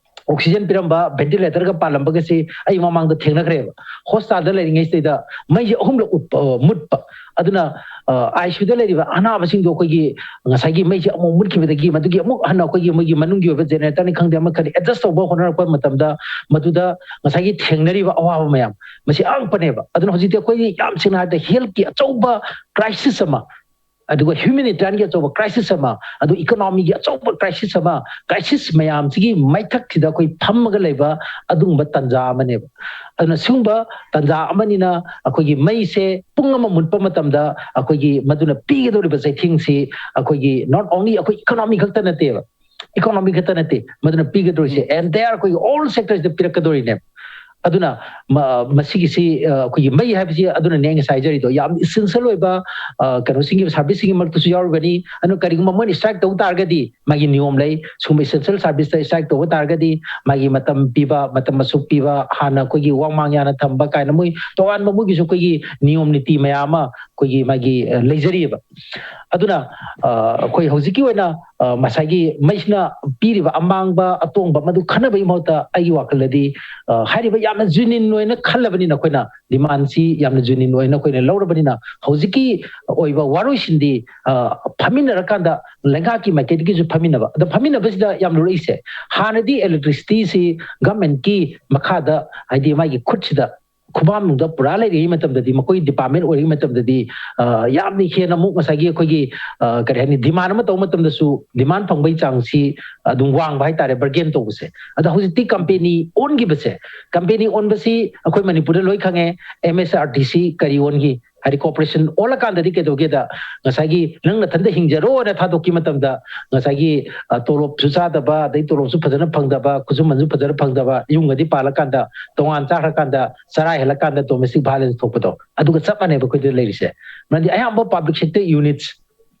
ꯑꯣꯛꯁꯤꯖꯦꯟ ꯄꯤꯔꯝꯕ, ꯚꯦꯟꯇꯤꯂꯦꯇꯔꯒ ꯄꯥꯜꯂꯝꯕꯒꯁꯤ ꯑꯩ ꯃꯃꯥꯡꯗ ꯊꯦꯡꯅꯈ꯭ꯔꯦꯕ꯫ ꯍꯣꯁꯄꯤꯇꯥꯜꯗ ꯂꯩꯔꯤꯉꯩꯁꯤꯗꯩꯗ ꯃꯩꯁꯦ ꯑꯍꯨꯝꯂꯛ ꯎꯠꯄ, ꯑ, ꯃꯨꯠꯄ꯫ ꯑꯗꯨꯅ, ꯑ, ꯑꯥꯏ ꯁꯤ ꯌꯨꯗ ꯂꯩꯔꯤꯕ ꯑꯅꯥꯕꯁꯤꯡꯗꯣ ꯑꯩꯈꯣꯏꯒꯤ ꯉꯁꯥꯏꯒꯤ ꯃꯩꯁꯦ ꯑꯃꯨꯛ ꯃꯨꯠꯈꯤꯕꯗꯒꯤ ꯃꯗꯨꯒꯤ ꯑꯃꯨꯛ ꯍꯟꯅ ꯑꯩꯈꯣꯏꯒꯤ ꯃꯣꯏꯒꯤ ꯃꯅꯨꯡꯒꯤ ꯑꯣꯏꯕ ꯖꯦꯅꯦꯔꯦꯇꯔꯅꯤ ꯈꯪꯗꯦ ꯑꯃ ꯈꯪꯗꯦ ꯑꯦꯗꯖꯁ ꯇꯧꯕ ꯍꯣꯠꯅꯔꯛꯄ ꯃꯇꯝꯗ ꯃꯗꯨꯗ ꯉꯁꯥꯏꯒꯤ ꯊꯦꯡꯅꯔꯤꯕ ꯑꯋꯥꯕ ꯃꯌꯥꯝ ꯃꯁꯤ ꯑꯉꯛꯄꯅꯦꯕ꯫ ꯑꯗꯨꯅ ꯍꯧꯖꯤꯛꯇꯤ ꯑꯩꯈꯣꯏꯒꯤ ꯌꯥꯝ ꯁꯦꯡꯅ ꯍꯥꯏꯔꯕꯗ ꯍꯦꯜꯊꯀꯤ ꯑꯆꯧꯕ ꯀ꯭ꯔꯥꯏꯁꯤꯁ ꯑꯃ, ꯑꯗꯨꯒ ꯍ꯭ꯌꯨꯃꯦꯅꯤꯇꯥꯔꯤꯌꯟꯒꯤ ꯑꯆꯧꯕ ꯀ꯭ꯔꯥꯏꯁꯤꯁ ꯑꯃ, ꯑꯗꯨ ꯏꯀꯣꯅꯣꯃꯤꯒꯤ ꯑꯆꯧꯕ ꯀ꯭ꯔꯥꯏꯁꯤꯁ ꯑꯃ, ꯀ꯭ꯔꯥꯏꯁꯤꯁ ꯃꯌꯥꯝꯁꯤꯒꯤ ꯃꯩꯊꯛꯁꯤꯗ ꯑꯩꯈꯣꯏ ꯐꯝꯃꯒ ꯂꯩꯕ ꯑꯗꯨꯒꯨꯝꯕ ꯇꯥꯟꯖꯥ ꯑꯃꯅꯦꯕ꯫ ꯑꯗꯨꯅ ꯁꯤꯒꯨꯝꯕ ꯇꯥꯟꯖꯥ ꯑꯃꯅꯤꯅ ꯑꯩꯈꯣꯏꯒꯤ ꯃꯩꯁꯦ ꯄꯨꯡ ꯑꯃ ꯃꯨꯠꯄ ꯃꯇꯝꯗ ꯑꯩꯈꯣꯏꯒꯤ ꯃꯗꯨꯅ ꯄꯤꯒꯗꯧꯔꯤꯕ ꯆꯩꯊꯦꯡꯁꯤ ꯑꯩꯈꯣꯏꯒꯤ not only ꯑꯩꯈꯣꯏ ꯏꯀꯣꯅꯣꯃꯤ ꯈꯛꯇ ꯅꯠꯇꯦꯕ, ꯏꯀꯣꯅꯣꯃꯤ ꯈꯛꯇ ꯅꯠꯇꯦ ꯃꯗꯨꯅ ꯄꯤꯒꯗꯧꯔꯤꯁꯦ, ꯑꯦꯟꯇꯥꯌꯔ ꯑꯩꯈꯣꯏꯒꯤ ꯑꯣꯜ ꯁꯦꯛꯇꯔꯁꯤꯗ ꯄꯤꯔꯛꯀꯗꯧꯔꯤꯅꯦꯕ꯫ ꯑꯗꯨꯅ ꯃ-, ꯃꯁꯤꯒꯤꯁꯤ, ꯑ, ꯑꯩꯈꯣꯏꯒꯤ ꯃꯩ ꯍꯥꯏꯕꯁꯤ ꯑꯗꯨꯅꯅꯦ ꯑꯩ ꯉꯁꯥꯏ ꯍꯥꯏꯖꯔꯤꯗꯣ, ꯌꯥꯝ ꯏꯁꯦꯟꯁꯤꯌꯦꯜ ꯑꯣꯏꯕ, ꯑ, ꯀꯩꯅꯣꯁꯤꯡꯒꯤ, ꯁꯥꯔꯚꯤꯁꯁꯤꯡꯒꯤ ꯃꯔꯛꯇꯁꯨ ꯌꯥꯎꯔꯤꯕꯅꯤ꯫ ꯑꯗꯨꯅ ꯀꯔꯤꯒꯨꯝꯕ ꯃꯣꯏꯅ ꯁ꯭ꯇ꯭ꯔꯥꯏꯛ ꯇꯧ ꯇꯥꯔꯒꯗꯤ, ꯃꯥꯒꯤ ꯅꯤꯌꯣꯝ ꯂꯩ, ꯁꯨꯝꯕ ꯏꯁꯦꯟꯁꯤꯌꯦꯜ ꯁꯥꯔꯚꯤꯁꯇ ꯁ꯭ꯇ꯭ꯔꯥꯏꯛ ꯇꯧꯕ ꯇꯥꯔꯒꯗꯤ ꯃꯥꯒꯤ ꯃꯇꯝ ꯄꯤꯕ, ꯃꯇꯝ ꯑꯁꯨꯛ ꯄꯤꯕ, ꯍꯥꯟꯅ ꯑꯩꯈꯣꯏꯒꯤ ꯋꯥꯡ ꯃꯥꯡ ꯌꯥꯅ ꯊꯝꯕ ꯀꯥꯏꯅ ꯃꯣꯏ ꯇꯣꯉꯥꯟꯕ ꯃꯣꯏꯒꯤꯁꯨ ꯑꯩꯈꯣꯏꯒꯤ ꯅꯤꯌꯣꯝ ꯅꯤꯇꯤ ꯃꯌꯥꯝ ꯑꯃ ꯑꯩꯈꯣꯏꯒꯤ ꯃꯥꯒꯤ, ꯑ, ꯂꯩꯖꯔꯤꯑꯕ꯫ ꯑꯗꯨꯅ, ꯑ, ꯑꯩꯈꯣꯏ ꯍꯧꯖꯤꯛꯀꯤ ꯑꯣꯏꯅ, ꯑ, ꯉꯁꯥꯏꯒꯤ ꯃꯩꯁꯤꯅ ꯄꯤꯔꯤꯕ ꯑꯃꯥꯡꯕ ꯑꯇꯣꯡꯕ ꯃꯗꯨ ꯈꯟꯅꯕꯒꯤ ꯃꯍꯨꯠꯇ ꯑꯩꯒꯤ ꯋꯥꯈꯜꯗꯗꯤ, ꯑ, ꯍꯥꯏꯔꯤꯕ ꯌꯥꯝꯅ ꯖꯦꯅ꯭ꯌꯨꯏꯟ ꯑꯣꯏꯅ ꯈꯜꯂꯕꯅꯤꯅ, ꯑꯩꯈꯣꯏꯅ ꯗꯤꯃꯥꯟꯁꯤ ꯌꯥꯝꯅ ꯖꯦꯅ꯭ꯌꯨꯏꯟ ꯑꯣꯏꯅ ꯑꯩꯈꯣꯏꯅ ꯂꯧꯔꯕꯅꯤꯅ, ꯍꯧꯖꯤꯛꯀꯤ ꯑꯣꯏꯕ ꯋꯥꯔꯣꯏꯁꯤꯟꯗꯤ, ꯑ, ꯐꯝꯃꯤꯟꯅꯔꯀꯥꯟꯗ ꯂꯩꯉꯥꯛꯀꯤ ꯃꯥꯏꯀꯩꯗꯒꯤꯁꯨ ꯐꯝꯃꯤꯟꯅꯕ꯫ ꯑꯗ ꯐꯝꯃꯤꯟꯅꯕꯁꯤꯗ ꯌꯥꯝ ꯂꯨꯔꯛꯏꯁꯦ, ꯍꯥꯟꯅꯗꯤ ꯏꯂꯦꯛꯇ꯭ꯔꯤꯁꯤꯇꯤꯁꯤ ꯒꯃꯦꯟꯀꯤ ꯃꯈꯥꯗ, ꯍꯥꯏꯗꯤ ꯃꯥꯒꯤ ꯈꯨꯠꯁꯤꯗ ꯈꯨꯕꯥꯝꯗ ꯄꯨꯔꯥ ꯂꯩꯔꯤꯉꯩ ꯃꯇꯝꯗꯗꯤ, ꯃꯈꯣꯏ ꯗꯤꯄꯥꯔꯠꯃꯦꯟ ꯑꯣꯏꯔꯤꯉꯩ ꯃꯇꯝꯗꯗꯤ, ꯑ, ꯌꯥꯝꯅ ꯍꯦꯟꯅ ꯑꯃꯨꯛ ꯉꯁꯥꯏꯒꯤ ꯑꯩꯈꯣꯏꯒꯤ, ꯑ, ꯀꯔꯤ ꯍꯥꯏꯅꯤ, ꯗꯤꯃꯥꯟ ꯑꯃ ꯇꯧꯕ ꯃꯇꯝꯗꯁꯨ ꯗꯤꯃꯥꯟ ꯐꯪꯕꯒꯤ ꯆꯥꯡꯁꯤ ꯑꯗꯨꯝ ꯋꯥꯡꯕ ꯍꯥꯏꯇꯥꯔꯦ, ꯕꯔꯒꯦꯟ ꯇꯧꯕꯁꯦ꯫ ꯑꯗꯣ ꯍꯧꯖꯤꯛꯇꯤ ꯀꯝꯄꯦꯅꯤ ꯑꯣꯟꯈꯤꯕꯁꯦ, ꯀꯝꯄꯦꯅꯤ ꯑꯣꯟꯕꯁꯤ ꯑꯩꯈꯣꯏ ꯃꯅꯤꯄꯨꯔꯗ ꯂꯣꯏ ꯈꯪꯉꯦ, ꯑꯦꯝ ꯑꯦꯁ ꯑꯥꯔ ꯇꯤ ꯁꯤ ꯀꯔꯤ ꯑꯣꯟꯈꯤ, ꯍꯥꯏꯗꯤ ꯀꯣꯔꯄꯣꯔꯦꯁꯟ ꯑꯣꯜꯂꯀꯥꯟꯗꯗꯤ ꯀꯩꯗꯧꯒꯦꯗ, ꯉꯁꯥꯏꯒꯤ ꯅꯪ ꯅꯊꯟꯗ ꯍꯤꯡꯖꯔꯣꯅ ꯊꯥꯗꯣꯛꯈꯤ ꯃꯇꯝꯗ, ꯉꯁꯥꯏꯒꯤ, ꯑ, ꯇꯣꯂꯣꯞꯁꯨ ꯆꯥꯗꯕ, ꯑꯗꯩ ꯇꯣꯂꯣꯞꯁꯨ ꯐꯖꯅ ꯐꯪꯗꯕ, ꯈꯨꯠꯁꯨꯃꯟꯁꯨ ꯐꯖꯅ ꯐꯪꯗꯕ, ꯌꯨꯝꯒꯗꯤ ꯄꯥꯜꯂꯀꯥꯟꯗ, ꯇꯣꯉꯥꯟ ꯆꯥꯈ꯭ꯔꯀꯥꯟꯗ, ꯆꯔꯥ ꯍꯦꯜꯂꯀꯥꯟꯗ ꯗꯣꯃꯦꯁꯇꯤꯛ ꯚꯥꯏꯂꯦꯟꯁ ꯊꯣꯛꯄꯗꯣ, ꯑꯗꯨꯒ ꯆꯞ ꯃꯥꯟꯅꯩꯕ ꯑꯩꯈꯣꯏꯗ ꯂꯩꯔꯤꯁꯦ꯫ ꯃꯔꯝꯗꯤ ꯑꯌꯥꯝꯕ ꯄꯥꯕ꯭ꯂꯤꯛ ꯁꯦꯛꯇꯔ ꯌꯨꯅꯤꯠꯁ,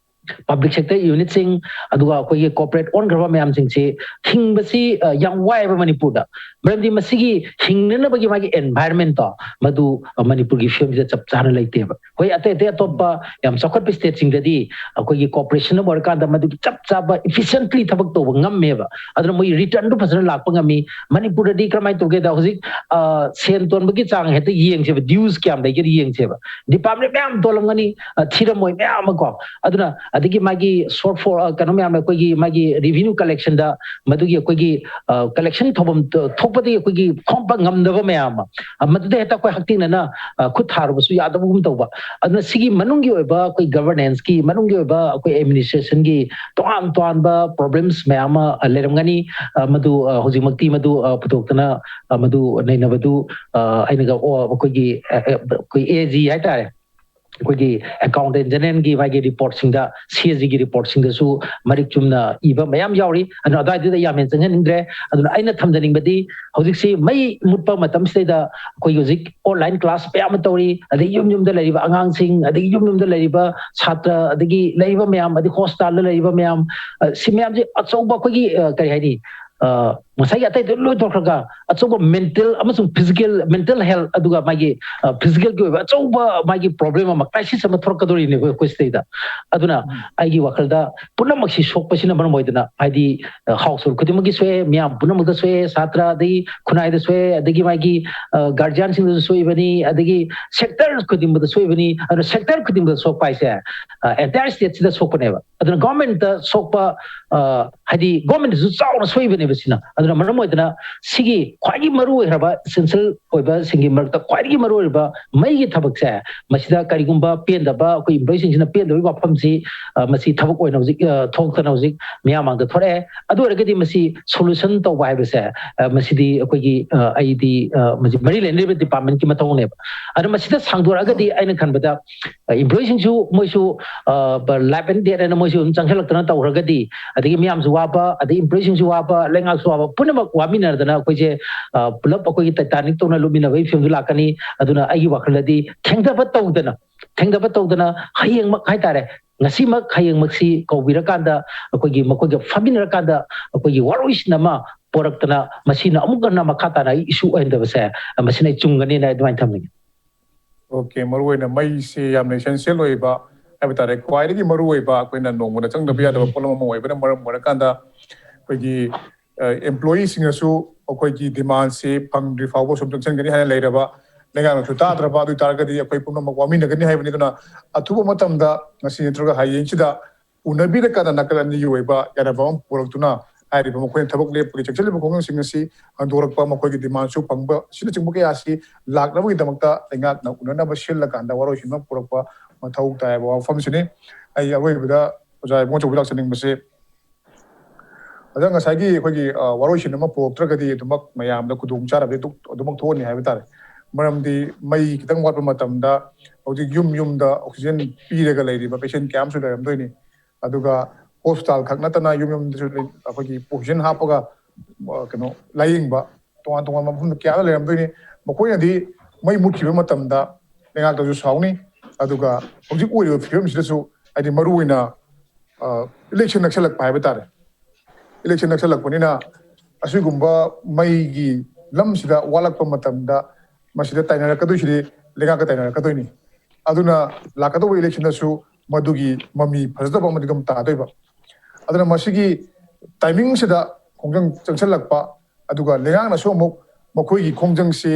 ꯄꯥꯕ꯭ꯂꯤꯛ ꯁꯦꯛꯇꯔ ꯌꯨꯅꯤꯠꯁꯤꯡ, ꯑꯗꯨꯒ ꯑꯩꯈꯣꯏꯒꯤ ꯀꯣꯔꯄꯣꯔꯦꯠ ꯑꯣꯟꯈ꯭ꯔꯕ ꯃꯌꯥꯝꯁꯤꯡꯁꯤ ꯍꯤꯡꯕꯁꯤ, ꯑ, ꯌꯥꯝ ꯋꯥꯏꯑꯦꯕ ꯃꯅꯤꯄꯨꯔꯗ꯫ ꯃꯔꯝꯗꯤ ꯃꯁꯤꯒꯤ ꯍꯤꯡꯅꯅꯕꯒꯤ ꯃꯥꯒꯤ ꯑꯦꯟꯚꯥꯏꯔꯟꯃꯦꯟꯠꯇꯣ, ꯃꯗꯨ, ꯑ, ꯃꯅꯤꯄꯨꯔꯒꯤ ꯐꯤꯕꯝꯁꯤꯗ ꯆꯞ ꯆꯥꯅ ꯂꯩꯇꯦꯕ꯫ ꯍꯣꯏ, ꯑꯇꯩ ꯑꯇꯩ ꯑꯇꯣꯞꯄ ꯌꯥꯝ ꯆꯥꯎꯈꯠꯄ ꯁ꯭ꯇꯦꯠꯁꯤꯡꯗꯗꯤ ꯑꯩꯈꯣꯏꯒꯤ ꯀꯣꯔꯄꯣꯔꯦꯁꯟ ꯑꯃ ꯑꯣꯏꯔꯀꯥꯟꯗ ꯃꯗꯨꯒꯤ ꯆꯞ ꯆꯥꯕ ꯏꯐꯤꯁꯦꯟꯠꯂꯤ ꯊꯕꯛ ꯇꯧꯕ ꯉꯝꯃꯦꯕ꯫ ꯑꯗꯨꯅ ꯃꯣꯏ ꯔꯤꯇꯔꯟꯗꯨ ꯐꯖꯅ ꯂꯥꯛꯄ ꯉꯝꯃꯤ꯫ ꯃꯅꯤꯄꯨꯔꯗꯗꯤ ꯀꯔꯝꯍꯥꯏꯅ ꯇꯧꯒꯦꯗ, ꯍꯧꯖꯤꯛ, ꯑ, ꯁꯦꯟ ꯇꯣꯟꯕꯒꯤ ꯆꯥꯡ ꯍꯦꯛꯇ ꯌꯦꯡꯁꯦꯕ, ꯗ꯭ꯌꯨꯁ ꯀꯌꯥꯝ ꯂꯩꯒꯦꯗ ꯌꯦꯡꯁꯦꯕ꯫ ꯗꯤꯄꯥꯔꯠꯃꯦꯟ ꯃꯌꯥꯝ ꯇꯣꯜꯂꯝꯒꯅꯤ, ꯑ, ꯊꯤꯔꯝꯃꯣꯏ ꯃꯌꯥꯝ ꯑꯃ ꯀꯣ꯫ ꯑꯗꯨꯅ ꯑꯗꯒꯤ ꯃꯥꯒꯤ ꯁꯣꯔꯠ ꯐꯣꯜ, ꯑ, ꯀꯩꯅꯣ ꯃꯌꯥꯝ, ꯑꯩꯈꯣꯏꯒꯤ ꯃꯥꯒꯤ ꯔꯤꯚꯤꯅ꯭ꯌꯨ ꯀꯂꯦꯛꯁꯟꯗ ꯃꯗꯨꯒꯤ ꯑꯩꯈꯣꯏꯒꯤ, ꯑ, ꯀꯂꯦꯛꯁꯟ ꯊꯧꯐꯝ ꯊꯣꯛꯄꯗꯒꯤ ꯑꯩꯈꯣꯏꯒꯤ ꯈꯣꯝꯕ ꯉꯝꯗꯕ ꯃꯌꯥꯝ ꯑꯃ, ꯑ, ꯃꯗꯨꯗ ꯍꯦꯛꯇ ꯑꯩꯈꯣꯏ ꯍꯛꯊꯦꯡꯅꯅ, ꯑ, ꯈꯨꯠ ꯊꯥꯔꯨꯕꯁꯨ ꯌꯥꯗꯕꯒꯨꯝ ꯇꯧꯕ꯫ ꯑꯗꯨꯅ ꯁꯤꯒꯤ ꯃꯅꯨꯡꯒꯤ ꯑꯣꯏꯕ ꯑꯩꯈꯣꯏ ꯒꯚꯔꯅꯦꯟꯁꯀꯤ ꯃꯅꯨꯡꯒꯤ ꯑꯣꯏꯕ ꯑꯩꯈꯣꯏ ꯑꯦꯗꯃꯤꯅꯤꯁꯇ꯭ꯔꯦꯁꯟꯒꯤ ꯇꯣꯉꯥꯟ ꯇꯣꯉꯥꯟꯕ ꯄ꯭ꯔꯣꯕ꯭ꯂꯦꯝꯁ ꯃꯌꯥꯝ ꯑꯃ, ꯑ, ꯂꯩꯔꯝꯒꯅꯤ꯫ ꯑ, ꯃꯗꯨ, ꯑ, ꯍꯧꯖꯤꯛꯃꯛꯇꯤ ꯃꯗꯨ, ꯑ, ꯄꯨꯊꯣꯛꯇꯅ, ꯑ, ꯃꯗꯨ ꯅꯩꯅꯕꯗꯨ, ꯑ, ꯑꯩꯅꯒ, ꯑꯣ, ꯑꯩꯈꯣꯏꯒꯤ, ꯑ, ꯑ, ꯑꯩꯈꯣꯏ ꯑꯦ ꯖꯤ ꯍꯥꯏꯇꯥꯔꯦ, ꯑꯩꯈꯣꯏꯒꯤ ꯑꯦꯀꯥꯎꯟꯇꯦꯟ ꯖꯦꯅꯔꯦꯜꯒꯤ ꯃꯥꯒꯤ ꯔꯤꯄꯣꯔꯠꯁꯤꯡꯗ, ꯁꯤ ꯑꯦ ꯖꯤꯒꯤ ꯔꯤꯄꯣꯔꯠꯁꯤꯡꯗꯁꯨ ꯃꯔꯤꯛ ꯆꯨꯝꯅ ꯏꯕ ꯃꯌꯥꯝ ꯌꯥꯎꯔꯤ꯫ ꯑꯗꯨꯅ ꯑꯗꯨꯋꯥꯏꯗꯨꯗ ꯌꯥꯝ ꯍꯦꯟꯅ ꯆꯪꯍꯟꯅꯤꯡꯗ꯭ꯔꯦ꯫ ꯑꯗꯨꯅ ꯑꯩꯅ ꯊꯝꯖꯅꯤꯡꯕꯗꯤ, ꯍꯧꯖꯤꯛꯁꯤ ꯃꯩ ꯃꯨꯠꯄ ꯃꯇꯝꯁꯤꯗꯩꯗ ꯑꯩꯈꯣꯏꯒꯤ ꯍꯧꯖꯤꯛ ꯑꯣꯟꯂꯥꯏꯟ ꯀ꯭ꯂꯥꯁ ꯃꯌꯥꯝ ꯑꯃ ꯇꯧꯔꯤ, ꯑꯗꯒꯤ ꯌꯨꯝ ꯌꯨꯝꯗ ꯂꯩꯔꯤꯕ ꯑꯉꯥꯡꯁꯤꯡ, ꯑꯗꯒꯤ ꯌꯨꯝ ꯌꯨꯝꯗ ꯂꯩꯔꯤꯕ ꯁꯥꯇ꯭ꯔ, ꯑꯗꯒꯤ ꯂꯩꯔꯤꯕ ꯃꯌꯥꯝ, ꯑꯗꯩ ꯍꯣꯁꯄꯤꯇꯥꯜꯗ ꯂꯩꯔꯤꯕ ꯃꯌꯥꯝ, ꯑ, ꯁꯤ ꯃꯌꯥꯝꯁꯤ ꯑꯆꯧꯕ ꯑꯩꯈꯣꯏꯒꯤ, ꯑ, ꯀꯔꯤ ꯍꯥꯏꯅꯤ, ꯑ, ꯉꯁꯥꯏꯒꯤ ꯑꯇꯩ ꯑꯇꯩ ꯂꯣꯏ ꯇꯣꯛꯈ꯭ꯔꯒ ꯑꯆꯧꯕ ꯃꯦꯟꯇꯦꯜ ꯑꯃꯁꯨꯡ ꯐꯤꯖꯤꯀꯦꯜ, ꯃꯦꯟꯇꯦꯜ ꯍꯦꯜꯊ, ꯑꯗꯨꯒ ꯃꯥꯒꯤ, ꯑ, ꯐꯤꯖꯤꯀꯦꯜꯒꯤ ꯑꯣꯏꯕ ꯑꯆꯧꯕ ꯃꯥꯒꯤ ꯄ꯭ꯔꯣꯕ꯭ꯂꯦꯝ ꯑꯃ, ꯀ꯭ꯔꯥꯏꯁꯤꯁ ꯑꯃ ꯊꯣꯛꯂꯛꯀꯗꯧꯔꯤꯅꯦꯕ ꯑꯩꯈꯣꯏ ꯁꯤꯗꯩꯗ꯫ ꯑꯗꯨꯅ ꯑꯩꯒꯤ ꯋꯥꯈꯜꯗ ꯄꯨꯝꯅꯃꯛꯁꯤ ꯁꯣꯛꯄꯁꯤꯅ ꯃꯔꯝ ꯑꯣꯏꯗꯅ, ꯍꯥꯏꯗꯤ, ꯑ, ꯍꯥꯎꯁ ꯍꯣꯜ ꯈꯨꯗꯤꯡꯃꯛꯀꯤ ꯁꯣꯛꯑꯦ, ꯃꯤꯌꯥꯝ ꯄꯨꯝꯅꯃꯛꯇ ꯁꯣꯛꯑꯦ, ꯁꯥꯇ꯭ꯔ, ꯑꯗꯒꯤ ꯈꯨꯟꯅꯥꯏꯗ ꯁꯣꯛꯑꯦ, ꯑꯗꯒꯤ ꯃꯥꯒꯤ, ꯑ, ꯒꯥꯔꯖꯤꯌꯥꯟꯁꯤꯡꯗꯁꯨ ꯁꯣꯛꯏꯕꯅꯤ, ꯑꯗꯒꯤ ꯁꯦꯛꯇꯔ ꯈꯨꯗꯤꯡꯃꯛꯇ ꯁꯣꯛꯏꯕꯅꯤ꯫ ꯑꯗꯨꯅ ꯁꯦꯛꯇꯔ ꯈꯨꯗꯤꯡꯃꯛꯇ ꯁꯣꯛꯄ ꯍꯥꯏꯁꯦ, ꯑ, ꯑꯦꯟꯇꯥꯌꯔ ꯁ꯭ꯇꯦꯠꯁꯤꯗ ꯁꯣꯛꯄꯅꯦꯕ꯫ ꯑꯗꯨꯅ ꯒꯣꯔꯃꯦꯟꯇ ꯁꯣꯛꯄ, ꯑ, ꯍꯥꯏꯗꯤ ꯒꯣꯔꯃꯦꯟꯇꯁꯨ ꯆꯥꯎꯅ ꯁꯣꯛꯏꯕꯅꯦꯕ ꯁꯤꯅ꯫ ꯑꯗꯨꯅ ꯃꯔꯝ ꯑꯣꯏꯗꯅ ꯁꯤꯒꯤ ꯈ꯭ꯋꯥꯏꯗꯒꯤ ꯃꯔꯨ ꯑꯣꯏꯈ꯭ꯔꯕ essential ꯑꯣꯏꯕꯁꯤꯡꯒꯤ ꯃꯔꯛꯇ ꯈ꯭ꯋꯥꯏꯗꯒꯤ ꯃꯔꯨ ꯑꯣꯏꯔꯤꯕ ꯃꯩꯒꯤ ꯊꯕꯛꯁꯦ, ꯃꯁꯤꯗ ꯀꯔꯤꯒꯨꯝꯕ ꯄꯦꯟꯗꯕ, ꯑꯩꯈꯣꯏ employeeꯁꯤꯡꯁꯤꯅ ꯄꯦꯟꯗꯕꯒꯤ ꯋꯥꯐꯝꯁꯤ, ꯑ, ꯃꯁꯤ ꯊꯕꯛ ꯑꯣꯏꯅ ꯍꯧꯖꯤꯛ, ꯑ, ꯊꯣꯛꯇꯅ ꯍꯧꯖꯤꯛ ꯃꯤꯌꯥꯝ ꯃꯥꯡꯗ ꯊꯣꯔꯛꯑꯦ꯫ ꯑꯗꯨ ꯑꯣꯏꯔꯒꯗꯤ ꯃꯁꯤ solution ꯇꯧꯕ ꯍꯥꯏꯕꯁꯦ, ꯑ, ꯃꯁꯤꯗꯤ ꯑꯩꯈꯣꯏꯒꯤ, ꯑ, ꯑꯩꯗꯤ, ꯑ, ꯃꯁꯤ ꯃꯔꯤ ꯂꯩꯅꯔꯤꯕ departmentꯀꯤ ꯃꯊꯧꯅꯦꯕ꯫ ꯑꯗꯨꯅ ꯃꯁꯤꯗ ꯁꯥꯡꯗꯣꯔꯛꯑꯒꯗꯤ ꯑꯩꯅ ꯈꯟꯕꯗ, ꯑ, employeeꯁꯤꯡꯁꯨ ꯃꯣꯏꯁꯨ, ꯑ, life and death ꯍꯥꯏꯅ ꯃꯣꯏꯁꯨ ꯑꯗꯨꯝ ꯆꯪꯁꯤꯜꯂꯛꯇꯅ ꯇꯧꯔꯒꯗꯤ, ꯑꯗꯒꯤ ꯃꯤꯌꯥꯝꯁꯨ ꯋꯥꯕ, ꯑꯗꯒꯤ employeeꯁꯤꯡꯁꯨ ꯋꯥꯕ, ꯂꯩꯉꯥꯛꯁꯨ ꯋꯥꯕ, ꯄꯨꯝꯅꯃꯛ ꯋꯥꯃꯤꯟꯅꯗꯅ ꯑꯩꯈꯣꯏꯁꯦ, ꯑ, ꯄꯨꯂꯞ ꯑꯩꯈꯣꯏꯒꯤ Titanic ꯇꯧꯅ ꯂꯨꯞꯃꯤꯟꯅꯕꯒꯤ ꯐꯤꯕꯝꯗꯨ ꯂꯥꯛꯀꯅꯤ꯫ ꯑꯗꯨꯅ ꯑꯩꯒꯤ ꯋꯥꯈꯜꯗꯗꯤ ꯊꯦꯡꯊꯕ ꯇꯧꯗꯅ, ꯊꯦꯡꯊꯕ ꯇꯧꯗꯅ ꯍꯌꯦꯡꯃꯛ ꯍꯥꯏꯇꯥꯔꯦ, ꯉꯁꯤꯃꯛ ꯍꯌꯦꯡꯃꯛꯁꯤ ꯀꯧꯕꯤꯔꯀꯥꯟꯗ ꯑꯩꯈꯣꯏꯒꯤ ꯃꯈꯣꯏꯒ ꯐꯝꯃꯤꯟꯅꯔꯀꯥꯟꯗ ꯑꯩꯈꯣꯏꯒꯤ ꯋꯥꯔꯣꯏꯁꯤꯟ ꯑꯃ ꯄꯣꯔꯛꯇꯅ ꯃꯁꯤꯅ ꯑꯃꯨꯛ ꯍꯟꯅ ꯃꯈꯥ ꯇꯥꯅ ꯑꯩ issue ꯑꯣꯏꯍꯟꯗꯕꯁꯦ, ꯃꯁꯤꯅ ꯑꯩ ꯆꯨꯝꯒꯅꯤꯅ ꯑꯩ ꯑꯗꯨꯃꯥꯏꯅ ꯊꯝꯅꯤꯡꯉꯤ꯫ OK, ꯃꯔꯨꯑꯣꯏꯅ ꯃꯩꯁꯤ ꯌꯥꯝꯅ essential ꯑꯣꯏꯕ ꯍꯥꯏꯕ ꯇꯥꯔꯦ, ꯈ꯭ꯋꯥꯏꯗꯒꯤ ꯃꯔꯨꯑꯣꯏꯕ ꯑꯩꯈꯣꯏꯅ ꯅꯣꯡꯃꯗ ꯆꯪꯗꯕ ꯌꯥꯗꯕ ꯄꯣꯠꯂꯝ ꯑꯃ ꯑꯣꯏꯕꯅ ꯃꯔꯝ ꯑꯣꯏꯔꯀꯥꯟꯗ ꯑꯩꯈꯣꯏꯒꯤ employeeꯁꯤꯡꯅꯁꯨ ꯑꯩꯈꯣꯏꯒꯤ demandꯁꯤ ꯐꯪꯗ꯭ꯔꯤ ꯐꯥꯎꯕ ꯁꯨꯝ ꯆꯪꯁꯤꯟꯒꯅꯤ ꯍꯥꯏꯅ ꯂꯩꯔꯕ, ꯂꯩꯉꯥꯛꯅꯁꯨ ꯇꯥꯗ꯭ꯔꯕ, ꯑꯗꯨ ꯑꯣꯏꯇꯥꯔꯒꯗꯤ ꯑꯩꯈꯣꯏ ꯄꯨꯝꯅꯃꯛ ꯋꯥꯃꯤꯟꯅꯒꯅꯤ ꯍꯥꯏꯕꯅꯤ꯫ ꯑꯗꯨꯅ ꯑꯊꯨꯕ ꯃꯇꯝꯗ ꯉꯁꯤ ꯅꯠꯇ꯭ꯔꯒ ꯍꯌꯦꯡꯁꯤꯗ ꯎꯅꯕꯤꯔꯀꯥꯟꯗ ꯅꯥꯀꯜ ꯑꯅꯤꯒꯤ ꯑꯣꯏꯕ ꯌꯥꯅꯕ ꯑꯃ ꯄꯨꯔꯛꯇꯨꯅ ꯍꯥꯏꯔꯤꯕ ꯃꯈꯣꯏꯅ ꯊꯕꯛ ꯂꯦꯞꯄꯒꯤ ꯆꯪꯁꯤꯜꯂꯤꯕ ꯈꯣꯡꯖꯪꯁꯤꯡ ꯑꯁꯤ ꯍꯟꯗꯣꯔꯛꯄ, ꯃꯈꯣꯏꯒꯤ demandꯁꯨ ꯐꯪꯕ ꯑꯁꯤꯅꯆꯤꯡꯕ ꯀꯌꯥ ꯑꯁꯤ ꯂꯥꯛꯅꯕꯒꯤꯗꯃꯛꯇ ꯂꯩꯉꯥꯛꯅ ꯎꯅꯅꯕ ꯁꯤꯜꯂꯀꯥꯟꯗ ꯋꯥꯔꯣꯏꯁꯤꯟ ꯑꯃ ꯄꯨꯔꯛꯄ ꯃꯊꯧ ꯇꯥꯏ ꯍꯥꯏꯕ ꯋꯥꯐꯝꯁꯤꯅꯤ꯫ ꯑꯩ ꯑꯔꯣꯏꯕꯗ ꯑꯣꯖꯥ ꯏꯕꯨꯡꯉꯣ ꯆꯧꯕꯤ ꯂꯥꯛꯆꯅꯤꯡꯕꯁꯤ, ꯑꯗ ꯉꯁꯥꯏꯒꯤ ꯑꯩꯈꯣꯏꯒꯤ, ꯑ, ꯋꯥꯔꯣꯏꯁꯤꯟ ꯑꯃ ꯄꯨꯔꯛꯇ꯭ꯔꯒꯗꯤ ꯑꯗꯨꯃꯛ ꯃꯌꯥꯝꯗ ꯈꯨꯗꯣꯡ ꯆꯥꯗꯕꯗꯤ ꯑꯗꯨ-, ꯑꯗꯨꯃꯛ ꯊꯣꯛꯑꯅꯤ ꯍꯥꯏꯕ ꯇꯥꯔꯦ꯫ ꯃꯔꯝꯗꯤ ꯃꯩ ꯈꯤꯇꯪ ꯋꯥꯠꯄ ꯃꯇꯝꯗ ꯍꯧꯖꯤꯛ ꯌꯨꯝ ꯌꯨꯝꯗ oxygen ꯄꯤꯔꯒ ꯂꯩꯔꯤꯕ patient ꯀꯌꯥ ꯑꯃꯁꯨ ꯂꯩꯔꯝꯗꯣꯏꯅꯤ꯫ ꯑꯗꯨꯒ hospital ꯈꯛ ꯅꯠꯇꯅ ꯌꯨꯝ ꯌꯨꯝꯗꯁꯨ ꯑꯩꯈꯣꯏꯒꯤ oxygen ꯍꯥꯞꯄꯒ, ꯑ, ꯀꯩꯅꯣ, ꯂꯥꯌꯦꯡꯕ ꯇꯣꯉꯥꯟ ꯇꯣꯉꯥꯟꯕ ꯃꯐꯝꯗ ꯀꯌꯥ ꯑꯃ ꯂꯩꯔꯝꯗꯣꯏꯅꯤ꯫ ꯃꯈꯣꯏꯅꯗꯤ ꯃꯩ ꯃꯨꯠꯈꯤꯕ ꯃꯇꯝꯗ ꯂꯩꯉꯥꯛꯇꯁꯨ ꯁꯥꯎꯅꯤ꯫ ꯑꯗꯨꯒ ꯍꯧꯖꯤꯛ ꯑꯣꯏꯔꯤꯕ ꯐꯤꯕꯝꯁꯤꯗꯁꯨ, ꯍꯥꯏꯗꯤ, ꯃꯔꯨꯑꯣꯏꯅ, ꯑ, election ꯅꯛꯁꯜꯂꯛꯄ ꯍꯥꯏꯕ ꯇꯥꯔꯦ꯫ Election ꯅꯛꯁꯜꯂꯛꯄꯅꯤꯅ ꯑꯁꯤꯒꯨꯝꯕ ꯃꯩꯒꯤ ꯂꯝꯁꯤꯗ ꯋꯥꯠꯂꯛꯄ ꯃꯇꯝꯗ ꯃꯁꯤꯗ ꯇꯥꯏꯅꯔꯛꯀꯗꯣꯏꯁꯤꯗꯤ ꯂꯩꯉꯥꯛꯀ ꯇꯥꯏꯅꯔꯛꯀꯗꯣꯏꯅꯤ꯫ ꯑꯗꯨꯅ ꯂꯥꯛꯀꯗꯧꯕ election ꯗꯁꯨ ꯃꯗꯨꯒꯤ ꯃꯃꯤ ꯐꯖꯗꯕ ꯑꯃꯗꯤ ꯑꯗꯨꯝ ꯇꯥꯗꯣꯏꯕ꯫ ꯑꯗꯨꯅ ꯃꯁꯤꯒꯤ timing ꯁꯤꯗ ꯈꯣꯡꯖꯪ ꯆꯪꯁꯤꯜꯂꯛꯄ, ꯑꯗꯨꯒ ꯂꯩꯉꯥꯛꯅꯁꯨ ꯑꯃꯨꯛ ꯃꯈꯣꯏꯒꯤ ꯈꯣꯡꯖꯪꯁꯤ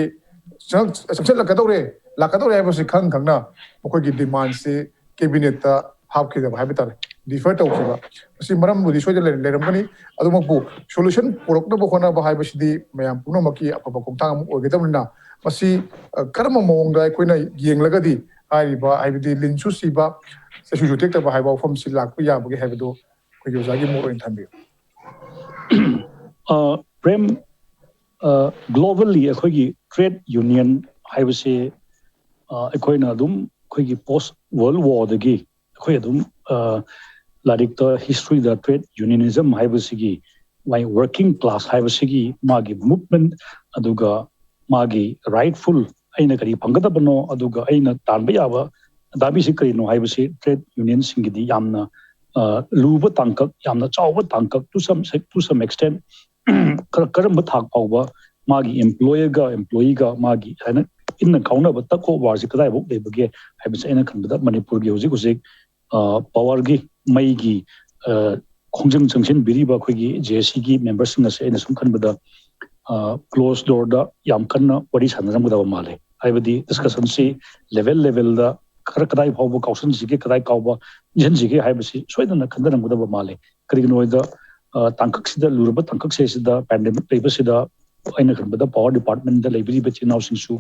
ꯆꯪ-, ꯆꯪꯁꯤꯜꯂꯛꯀꯗꯧꯔꯦ, ꯂꯥꯛꯀꯗꯧꯔꯦ ꯍꯥꯏꯕꯁꯤ ꯈꯪ ꯈꯪꯅ ꯃꯈꯣꯏꯒꯤ demand ꯁꯤ cabinet ꯇ ꯍꯥꯞꯈꯤꯗꯕ ꯍꯥꯏꯕ ꯇꯥꯔꯦ꯫ ꯗꯤꯐꯔ ꯇꯧꯈꯤꯕ꯫ ꯃꯁꯤ ꯃꯔꯝꯕꯨꯗꯤ ꯁꯣꯏꯗꯅ ꯂꯩꯔꯝꯒꯅꯤ꯫ ꯑꯗꯨꯃꯛꯄꯨ ꯁꯣꯂꯨꯁꯟ ꯄꯨꯔꯛꯅꯕ ꯍꯣꯠꯅꯕ ꯍꯥꯏꯕꯁꯤꯗꯤ ꯃꯌꯥꯝ ꯄꯨꯝꯅꯃꯛꯀꯤ ꯑꯐꯕ ꯈꯣꯡꯊꯥꯡ ꯑꯃ ꯑꯣꯏꯒꯗꯕꯅꯤꯅ, ꯃꯁꯤ ꯀꯔꯝꯕ ꯃꯑꯣꯡꯗ ꯑꯩꯈꯣꯏꯅ ꯌꯦꯡꯂꯒꯗꯤ ꯍꯥꯏꯔꯤꯕ, ꯍꯥꯏꯕꯗꯤ ꯂꯤꯟꯁꯨ ꯁꯤꯕ, ꯆꯩꯁꯨꯁꯨ ꯇꯦꯛꯇꯕ ꯍꯥꯏꯕ ꯋꯥꯐꯝꯁꯤ ꯂꯥꯛꯄ ꯌꯥꯕꯒꯦ ꯍꯥꯏꯕꯗꯨ ꯑꯩꯈꯣꯏꯒꯤ ꯑꯣꯖꯥꯒꯤ ꯃꯣꯠ ꯑꯣꯏꯅ ꯊꯝꯕꯤꯌꯨ꯫ ꯄ꯭ꯔꯦꯝ, ꯒ꯭ꯂꯣꯕꯦꯜꯂꯤ ꯑꯩꯈꯣꯏꯒꯤ ꯇ꯭ꯔꯦꯠ ꯌꯨꯅꯤꯌꯟ ꯍꯥꯏꯕꯁꯤ ꯑꯩꯈꯣꯏꯅ ꯑꯗꯨꯝ ꯑꯩꯈꯣꯏꯒꯤ ꯄꯣꯁ ꯋꯥꯔꯜ ꯋꯥꯔꯗꯒꯤ ꯑꯩꯈꯣꯏ ꯑꯗꯨꯝ ꯂꯥꯏꯔꯤꯛꯇ, ꯍꯤꯁꯇ꯭ꯔꯤꯗ ꯇ꯭ꯔꯦꯠ ꯌꯨꯅꯤꯌꯅꯤꯖꯝ ꯍꯥꯏꯕꯁꯤꯒꯤ, ꯃꯥꯏ ꯋꯥꯔꯀꯤꯡ ꯀ꯭ꯂꯥꯁ ꯍꯥꯏꯕꯁꯤꯒꯤ ꯃꯥꯒꯤ ꯃꯨꯞꯃꯦꯟ, ꯑꯗꯨꯒ ꯃꯥꯒꯤ ꯔꯥꯏꯠꯐꯨꯜ, ꯑꯩꯅ ꯀꯔꯤ ꯐꯪꯒꯗꯕꯅꯣ, ꯑꯗꯨꯒ ꯑꯩꯅ ꯇꯥꯟꯕ ꯌꯥꯕ ꯗꯥꯕꯤꯁꯤ ꯀꯔꯤꯅꯣ ꯍꯥꯏꯕꯁꯤ ꯇ꯭ꯔꯦꯠ ꯌꯨꯅꯤꯌꯟꯁꯤꯡꯒꯤꯗꯤ ꯌꯥꯝꯅ ꯂꯨꯕ ꯇꯥꯡꯀꯛ, ꯌꯥꯝꯅ ꯆꯥꯎꯕ ꯇꯥꯡꯀꯛ, to some, to some extent, ꯀꯔꯝꯕ ꯊꯥꯛ ꯐꯥꯎꯕ ꯃꯥꯒꯤ ꯑꯦꯝꯄ꯭ꯂꯣꯌꯔꯒ ꯑꯦꯝꯄ꯭ꯂꯣꯌꯤꯒ ꯃꯥꯒꯤ ꯍꯥꯏꯅ ꯏꯟꯅ ꯀꯥꯎꯅꯕ ꯇꯛ ꯑꯣꯐ ꯋꯥꯔꯁꯤ ꯀꯗꯥꯏꯐꯥꯎ ꯂꯩꯕꯒꯦ ꯍꯥꯏꯕꯁꯦ ꯑꯩꯅ ꯈꯟꯕꯗ ꯃꯅꯤꯄꯨꯔꯒꯤ ꯍꯧꯖꯤꯛ ꯍꯧꯖꯤꯛ ꯄꯥꯋꯔꯒꯤ, ꯃꯩꯒꯤ ꯈꯣꯡꯖꯪ ꯆꯪꯁꯤꯟꯕꯤꯔꯤꯕ ꯑꯩꯈꯣꯏꯒꯤ ꯖꯦ ꯑꯦ ꯁꯤꯒꯤ ꯃꯦꯝꯕꯔꯁꯤꯡ ꯑꯁꯦ ꯑꯩꯅ ꯁꯨꯝ ꯈꯟꯕꯗ ꯀ꯭ꯂꯣꯁ ꯗꯣꯔꯗ ꯌꯥꯝ ꯀꯟꯅ ꯋꯥꯔꯤ ꯁꯥꯟꯅꯔꯝꯒꯗꯕ ꯃꯥꯜꯂꯦ꯫ ꯍꯥꯏꯕꯗꯤ ꯗꯤꯁꯀꯁꯟꯁꯤ ꯂꯦꯚꯦꯜ ꯂꯦꯚꯦꯜꯗ ꯈꯔ ꯀꯗꯥꯏ ꯐꯥꯎꯕ ꯀꯥꯎꯁꯟꯁꯤꯒꯦ, ꯀꯗꯥꯏ ꯐꯥꯎꯕ ꯏꯟꯁꯤꯟꯁꯤꯒꯦ ꯍꯥꯏꯕꯁꯤ ꯁꯣꯏꯗꯅ ꯈꯟꯊꯔꯝꯒꯗꯕ ꯃꯥꯜꯂꯦ꯫ ꯀꯔꯤꯒꯤꯅꯣ ꯍꯥꯏꯗ ꯇꯥꯡꯀꯛꯁꯤꯗ, ꯂꯨꯔꯕ ꯇꯥꯡꯀꯛꯁꯦ ꯁꯤꯗ ꯄꯦꯟꯗꯦꯃꯤꯛ ꯂꯩꯕꯁꯤꯗ ꯑꯩꯅ ꯈꯟꯕꯗ ꯄꯥꯋꯔ ꯗꯤꯄꯥꯔꯠꯃꯦꯟꯗ ꯂꯩꯕꯤꯔꯤꯕ ꯏꯆꯤꯟ ꯏꯅꯥꯎꯁꯤꯡꯁꯨ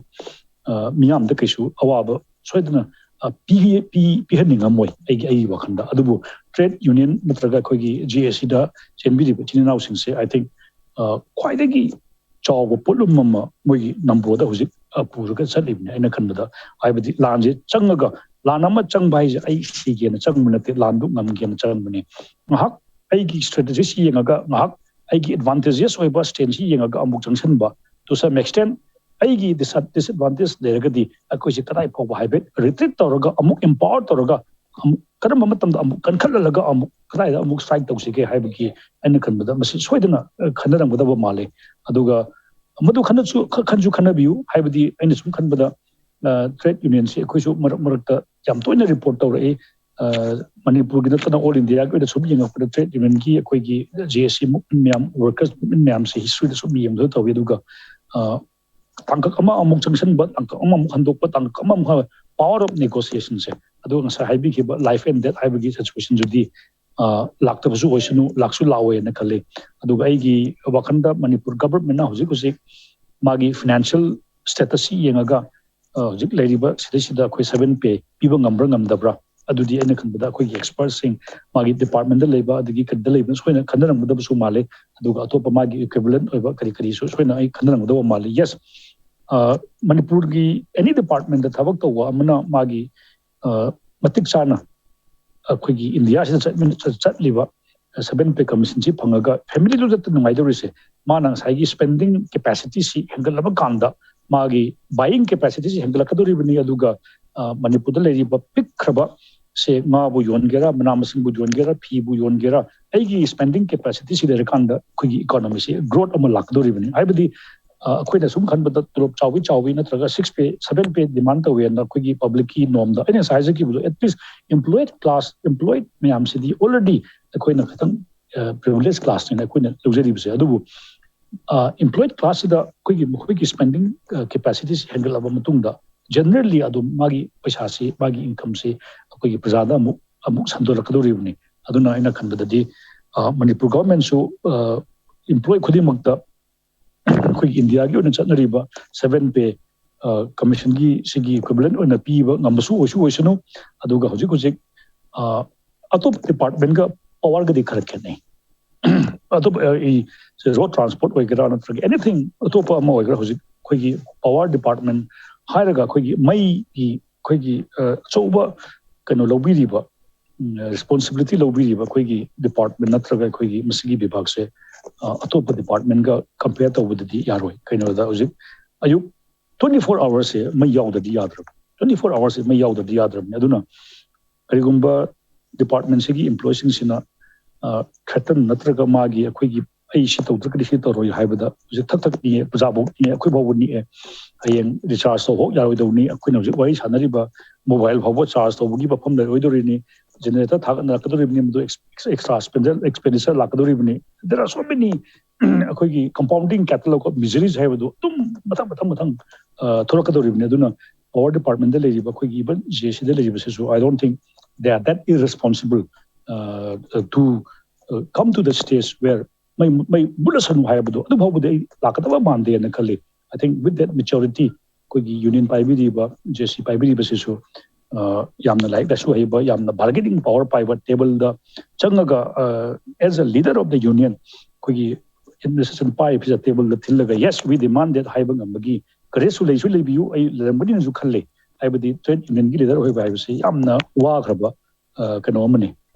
ꯃꯤꯌꯥꯝꯗ ꯀꯩꯁꯨ ꯑꯋꯥꯕ ꯁꯣꯏꯗꯅ ꯄꯤꯍꯟꯅꯤꯡꯉꯝꯃꯣꯏ ꯑꯩꯒꯤ ꯑꯩꯒꯤ ꯋꯥꯈꯜꯗ꯫ ꯑꯗꯨꯕꯨ ꯇ꯭ꯔꯦꯠ ꯌꯨꯅꯤꯌꯟ ꯅꯠꯇ꯭ꯔꯒ ꯑꯩꯈꯣꯏꯒꯤ ꯖꯤ ꯑꯦ ꯁꯤꯗ ꯆꯦꯟꯕꯤꯔꯤꯕ ꯏꯆꯤꯟ ꯏꯅꯥꯎꯁꯤꯡꯁꯦ, I think, ꯈ꯭ꯋꯥꯏꯗꯒꯤ ꯆꯥꯎꯕ ꯄꯣꯠꯂꯨꯝ ꯑꯃ ꯃꯣꯏꯒꯤ ꯅꯝꯕꯣꯗ ꯍꯧꯖꯤꯛ ꯄꯨꯔꯒ ꯆꯠꯂꯤꯕꯅꯤ꯫ ꯑꯩꯅ ꯈꯟꯕꯗ, ꯍꯥꯏꯕꯗꯤ ꯂꯥꯟꯁꯦ ꯆꯪꯉꯒ, ꯂꯥꯟ ꯑꯃ ꯆꯪꯕ ꯍꯥꯏꯁꯦ ꯑꯩ ꯁꯤꯒꯦꯅ ꯆꯪꯕ ꯅꯠꯇꯦ, ꯂꯥꯟꯗꯨ ꯉꯝꯒꯦꯅ ꯆꯪꯕꯅꯤ꯫ ꯉꯥꯏꯍꯥꯛ ꯑꯩꯒꯤ ꯏꯁꯇ꯭ꯔꯦꯇꯦꯖꯤꯁꯤ ꯌꯦꯡꯉꯒ, ꯉꯥꯏꯍꯥꯛ ꯑꯩꯒꯤ ꯑꯦꯗꯚꯥꯟꯇꯦꯖꯦꯁ ꯑꯣꯏꯕ ꯁ꯭ꯇꯦꯟꯁꯤ ꯌꯦꯡꯉꯒ ꯑꯃꯨꯛ ꯆꯪꯁꯤꯟꯕ, to some extent ꯑꯩꯒꯤ ꯗꯤꯁꯑꯦꯗꯚꯥꯟꯇꯦꯖ ꯂꯩꯔꯒꯗꯤ ꯑꯩꯈꯣꯏꯁꯦ ꯀꯗꯥꯏ ꯐꯥꯎꯕ ꯍꯥꯏꯐꯦꯠ ꯔꯤꯇ꯭ꯔꯤꯠ ꯇꯧꯔꯒ, ꯑꯃꯨꯛ ꯑꯦꯝꯄꯥꯋꯔ ꯇꯧꯔꯒ, ꯑꯃꯨꯛ ꯀꯔꯝꯕ ꯃꯇꯝꯗ ꯑꯃꯨꯛ ꯀꯟꯈꯠꯍꯜꯂꯒ ꯑꯃꯨꯛ ꯀꯗꯥꯏꯗ ꯑꯃꯨꯛ ꯁ꯭ꯇ꯭ꯔꯥꯏꯛ ꯇꯧꯁꯤꯒꯦ ꯍꯥꯏꯕꯒꯤ ꯑꯩꯅ ꯈꯟꯕꯗ ꯃꯁꯤ ꯁꯣꯏꯗꯅ ꯈꯟꯅꯔꯝꯒꯗꯕ ꯃꯥꯜꯂꯦ꯫ ꯑꯗꯨꯒ ꯃꯗꯨ ꯈꯟꯅꯁꯨ ꯈꯟꯁꯨ ꯈꯟꯅꯕꯤꯌꯨ꯫ ꯍꯥꯏꯕꯗꯤ ꯑꯩꯅ ꯁꯨꯝ ꯈꯟꯕꯗ ꯇ꯭ꯔꯦꯠ ꯌꯨꯅꯤꯌꯟꯁꯤ ꯑꯩꯈꯣꯏꯁꯨ ꯃꯔꯛ ꯃꯔꯛꯇ ꯌꯥꯝ ꯇꯣꯏꯅ ꯔꯤꯄꯣꯔꯠ ꯇꯧꯔꯛꯏ꯫ ꯃꯅꯤꯄꯨꯔꯒꯤ ꯅꯠꯇꯅ ꯑꯣꯜ ꯏꯟꯗꯤꯌꯥꯒꯤ ꯑꯣꯏꯅ ꯁꯨꯝ ꯌꯦꯡꯉꯛꯄꯗ ꯇ꯭ꯔꯦꯠ ꯌꯨꯅꯤꯌꯟꯒꯤ ꯑꯩꯈꯣꯏꯒꯤ ꯖꯦ ꯑꯦ ꯁꯤ ꯃꯨꯞꯃꯦꯟ ꯃꯌꯥꯝ, ꯋꯥꯔꯀꯔꯁ ꯃꯨꯞꯃꯦꯟ ꯃꯌꯥꯝꯁꯦ ꯍꯤꯁꯇ꯭ꯔꯤꯗ ꯁꯨꯝ ꯌꯦꯡꯕꯗ ꯇꯧꯏ꯫ ꯑꯗꯨꯒ ꯇꯥꯡꯀꯛ ꯑꯃ ꯑꯃꯨꯛ ꯆꯪꯁꯤꯟꯕ, ꯇꯥꯡꯀꯛ ꯑꯃ ꯑꯃꯨꯛ ꯍꯟꯗꯣꯛꯄ, ꯇꯥꯡꯀꯛ ꯑꯃ ꯑꯃꯨꯛ ꯍꯟꯕ, ꯄꯥꯋꯔ ꯑꯣꯐ ꯅꯦꯒꯣꯁꯤꯌꯦꯁꯟꯁꯦ ꯑꯗꯨꯒ ꯉꯁꯥꯏ ꯍꯥꯏꯕꯤꯈꯤꯕ life and death ꯍꯥꯏꯕꯒꯤ situation ꯗꯨꯗꯤ ꯂꯥꯛꯇꯕꯁꯨ ꯑꯣꯏꯁꯅꯨ, ꯂꯥꯛꯁꯨ ꯂꯥꯛꯑꯣꯏꯅ ꯈꯜꯂꯤ꯫ ꯑꯗꯨꯒ ꯑꯩꯒꯤ ꯋꯥꯈꯜꯗ ꯃꯅꯤꯄꯨꯔ government ꯅ ꯍꯧꯖꯤꯛ ꯍꯧꯖꯤꯛ ꯃꯥꯒꯤ financial status ꯁꯤ ꯌꯦꯡꯉꯒ ꯍꯧꯖꯤꯛ ꯂꯩꯔꯤꯕ ꯁꯤꯗꯩꯁꯤꯗ ꯑꯩꯈꯣꯏ seven pay ꯄꯤꯕ ꯉꯝꯕ꯭ꯔꯥ ꯉꯝꯗꯕ꯭ꯔꯥ, ꯑꯗꯨꯗꯤ ꯑꯩꯅ ꯈꯟꯕꯗ ꯑꯩꯈꯣꯏꯒꯤ expert ꯁꯤꯡ ꯃꯥꯒꯤ department ꯗ ꯂꯩꯕ ꯑꯗꯒꯤ ꯀꯔꯤꯗ ꯂꯩꯕꯅ ꯁꯣꯏꯅ ꯈꯟꯅꯔꯝꯒꯗꯕꯁꯨ ꯃꯥꯜꯂꯤ꯫ ꯑꯗꯨꯒ ꯑꯇꯣꯞꯄ ꯃꯥꯒꯤ equivalent ꯑꯣꯏꯕ ꯀꯔꯤ ꯀꯔꯤꯁꯨ ꯁꯣꯏꯅ ꯑꯩ ꯈꯟꯅꯔꯝꯒꯗꯕ ꯃꯥꯜꯂꯤ꯫ Yes, ꯃꯅꯤꯄꯨꯔꯒꯤ any department ꯗ ꯊꯕꯛ ꯇꯧꯕ ꯑꯃꯅ ꯃꯥꯒꯤ ꯃꯇꯤꯛ ꯆꯥꯅ ꯑꯩꯈꯣꯏꯒꯤ ꯏꯟꯗꯤꯌꯥꯁꯤꯗ ꯆꯠꯂꯤꯕ seven pay commission ꯁꯤ ꯐꯪꯉꯒ family ꯗꯨꯗ ꯅꯨꯡꯉꯥꯏꯗꯧꯔꯤꯁꯦ, ꯃꯥꯅ ꯉꯁꯥꯏꯒꯤ spending capacity ꯁꯤ ꯍꯦꯟꯒꯠꯂꯕ ꯀꯥꯟꯗ ꯃꯥꯒꯤ buying capacity ꯁꯤ ꯍꯦꯟꯒꯠꯂꯛꯀꯗꯧꯔꯤꯕꯅꯤ꯫ ꯑꯗꯨꯒ ꯃꯅꯤꯄꯨꯔꯗ ꯂꯩꯔꯤꯕ ꯄꯤꯛꯈ꯭ꯔꯕ ꯁꯦ, ꯉꯥꯕꯨ ꯌꯣꯟꯒꯦꯔꯥ, ꯃꯅꯥ ꯃꯁꯤꯡꯕꯨ ꯌꯣꯟꯒꯦꯔꯥ, ꯐꯤꯕꯨ ꯌꯣꯟꯒꯦꯔꯥ, ꯑꯩꯒꯤ spending capacity ꯁꯤ ꯂꯩꯔꯀꯥꯟꯗ ꯑꯩꯈꯣꯏꯒꯤ economy ꯁꯤ growth ꯑꯃ ꯂꯥꯛꯀꯗꯧꯔꯤꯕꯅꯤ꯫ ꯍꯥꯏꯕꯗꯤ ꯑꯩꯈꯣꯏꯅ ꯁꯨꯝ ꯈꯟꯕꯗ ꯇꯣꯂꯣꯞ ꯆꯥꯎꯏ ꯆꯥꯎꯏ ꯅꯠꯇ꯭ꯔꯒ six pay seven pay demand ꯇꯧꯋꯦꯅ ꯑꯩꯈꯣꯏꯒꯤ public ꯀꯤ ꯅꯣꯝꯗ ꯑꯩꯅ ꯉꯁꯥꯏ ꯍꯥꯏꯖꯈꯤꯕꯗꯣ, at least employed class, employed ꯃꯌꯥꯝꯁꯤꯗꯤ already ꯑꯩꯈꯣꯏꯅ ꯈꯤꯇꯪ privilege class ꯅꯦꯅ ꯑꯩꯈꯣꯏꯅ ꯂꯧꯖꯔꯤꯕꯁꯦ꯫ ꯑꯗꯨꯕꯨ employed class ꯁꯤꯗ ꯑꯩꯈꯣꯏꯒꯤ ꯃꯈꯣꯏꯒꯤ spending capacity ꯁꯤ ꯍꯦꯟꯒꯠꯂꯕ ꯃꯇꯨꯡꯗ generally ꯑꯗꯨꯝ ꯃꯥꯒꯤ ꯄꯩꯁꯥꯁꯤ, ꯃꯥꯒꯤ income ꯁꯤ ꯑꯩꯈꯣꯏꯒꯤ ꯄ꯭ꯔꯖꯥꯗ ꯑꯃꯨꯛ ꯑꯃꯨꯛ ꯁꯟꯗꯣꯔꯛꯀꯗꯧꯔꯤꯕꯅꯤ꯫ ꯑꯗꯨꯅ ꯑꯩꯅ ꯈꯟꯕꯗꯗꯤ ꯃꯅꯤꯄꯨꯔ government ꯁꯨ employee ꯈꯨꯗꯤꯡꯃꯛꯇ ꯑꯩꯈꯣꯏꯒꯤ ꯏꯟꯗꯤꯌꯥꯒꯤ ꯑꯣꯏꯅ ꯆꯠꯅꯔꯤꯕ seven pay commission ꯒꯤ ꯁꯤꯒꯤ equivalent ꯑꯣꯏꯅ ꯄꯤꯕ ꯉꯝꯕꯁꯨ ꯑꯣꯏꯁꯨ ꯑꯣꯏꯁꯅꯨ꯫ ꯑꯗꯨꯒ ꯍꯧꯖꯤꯛ ꯍꯧꯖꯤꯛ ꯑꯇꯣꯞꯄ department ꯒ power ꯒꯗꯤ ꯈꯔ ꯈꯦꯠꯅꯩ꯫ ꯑꯇꯣꯞꯄ road transport ꯑꯣꯏꯒꯦꯔꯥ ꯅꯠꯇ꯭ꯔꯒ anything ꯑꯇꯣꯞꯄ ꯑꯃ ꯑꯣꯏꯒꯦꯔꯥ, ꯍꯧꯖꯤꯛ ꯑꯩꯈꯣꯏꯒꯤ power department ꯍꯥꯏꯔꯒ ꯑꯩꯈꯣꯏꯒꯤ ꯃꯩꯒꯤ ꯑꯩꯈꯣꯏꯒꯤ ꯑꯆꯧꯕ ꯀꯩꯅꯣ ꯂꯧꯕꯤꯔꯤꯕ responsibility ꯂꯧꯕꯤꯔꯤꯕ ꯑꯩꯈꯣꯏꯒꯤ department ꯅꯠꯇ꯭ꯔꯒ ꯑꯩꯈꯣꯏꯒꯤ ꯃꯁꯤꯒꯤ ꯕꯤꯚꯥꯒꯁꯦ ꯑꯇꯣꯞꯄ department ꯒ compare ꯇꯧꯕꯗꯗꯤ ꯌꯥꯔꯣꯏ꯫ ꯀꯩꯅꯣꯗ ꯍꯧꯖꯤꯛ ꯑꯌꯨꯛ twenty four hours ꯁꯦ ꯃꯩ ꯌꯥꯎꯗ꯭ꯔꯗꯤ ꯌꯥꯗ꯭ꯔꯕ, twenty four hours ꯁꯦ ꯃꯩ ꯌꯥꯎꯗ꯭ꯔꯗꯤ ꯌꯥꯗ꯭ꯔꯕꯅꯤ꯫ ꯑꯗꯨꯅ ꯀꯔꯤꯒꯨꯝꯕ department ꯁꯤꯒꯤ employee ꯁꯤꯡꯁꯤꯅ threaten ꯅꯠꯇ꯭ꯔꯒ ꯃꯥꯒꯤ ꯑꯩꯈꯣꯏꯒꯤ ꯑꯩ ꯁꯤ ꯇꯧꯗ꯭ꯔꯒꯗꯤ ꯁꯤ ꯇꯧꯔꯣꯏ ꯍꯥꯏꯕꯗ ꯍꯧꯖꯤꯛ ꯊꯛ ꯊꯛ ꯅꯤꯛꯑꯦ, ꯄ꯭ꯔꯖꯥꯐꯥꯎ ꯅꯤꯛꯑꯦ, ꯑꯩꯈꯣꯏ ꯐꯥꯎꯕ ꯅꯤꯛꯑꯦ꯫ ꯍꯌꯦꯡ recharge ꯇꯧꯕ ꯌꯥꯔꯣꯏꯗꯧꯅꯤ꯫ ꯑꯩꯈꯣꯏꯅ ꯍꯧꯖꯤꯛ ꯋꯥꯔꯤ ꯁꯥꯟꯅꯔꯤꯕ mobile ꯐꯥꯎꯕ charge ꯇꯧꯕꯒꯤ ꯃꯐꯝ ꯂꯩꯔꯣꯏꯗꯧꯔꯤꯅꯤ꯫ Generator ꯊꯥꯒꯠꯅꯔꯛꯀꯗꯧꯔꯤꯕꯅꯤ, ꯃꯗꯨ extra expenditure ꯂꯥꯛꯀꯗꯧꯔꯤꯕꯅꯤ꯫ There are so many ꯑꯩꯈꯣꯏꯒꯤ compounding catalogue of miseries ꯍꯥꯏꯕꯗꯨ ꯑꯗꯨꯝ ꯃꯊꯪ ꯃꯊꯪ ꯃꯊꯪ ꯊꯣꯛꯂꯛꯀꯗꯧꯔꯤꯕꯅꯤ꯫ ꯑꯗꯨꯅ power department ꯗ ꯂꯩꯔꯤꯕ ꯑꯩꯈꯣꯏꯒꯤ even J C the ꯂꯩꯔꯤꯕꯁꯤꯁꯨ, I don't think they are that irresponsible uh, uh, to uh, come to the stage where ꯃꯩ ꯃꯩ ꯃꯨꯠꯂꯁꯅꯨ ꯍꯥꯏꯕꯗꯣ ꯑꯗꯨ ꯐꯥꯎꯕꯗꯤ ꯑꯩ ꯂꯥꯛꯀꯗꯕ ꯃꯥꯟꯗꯦꯅ ꯈꯜꯂꯤ꯫ I think with that maturity ꯑꯩꯈꯣꯏꯒꯤ union ꯄꯥꯏꯕꯤꯔꯤꯕ, J C ꯄꯥꯏꯕꯤꯔꯤꯕꯁꯤꯁꯨ ꯑ, ꯌꯥꯝꯅ ꯂꯥꯏꯔꯤꯛ ꯂꯥꯏꯁꯨ ꯍꯩꯕ, ꯌꯥꯝꯅ bargaining power ꯄꯥꯏꯕ, table ꯗ ꯆꯪꯉꯒ as a leader of the union ꯑꯩꯈꯣꯏꯒꯤ administration ꯄꯥꯏꯕꯁꯤꯗ table the ꯊꯤꯜꯂꯒ yes we demand that ꯍꯥꯏꯕ ꯉꯝꯕꯒꯤ courage ꯁꯨ ꯂꯩꯁꯨ ꯂꯩꯕꯤꯌꯨ, ꯑꯩ ꯂꯩꯔꯝꯒꯅꯤꯅꯁꯨ ꯈꯜꯂꯤ꯫ ꯍꯥꯏꯕꯗꯤ trade union ꯒꯤ leader ꯑꯣꯏꯕ ꯍꯥꯏꯕꯁꯤ ꯌꯥꯝꯅ ꯋꯥꯈ꯭ꯔꯕ ꯑ, ꯀꯩꯅꯣ ꯑꯃꯅꯤ,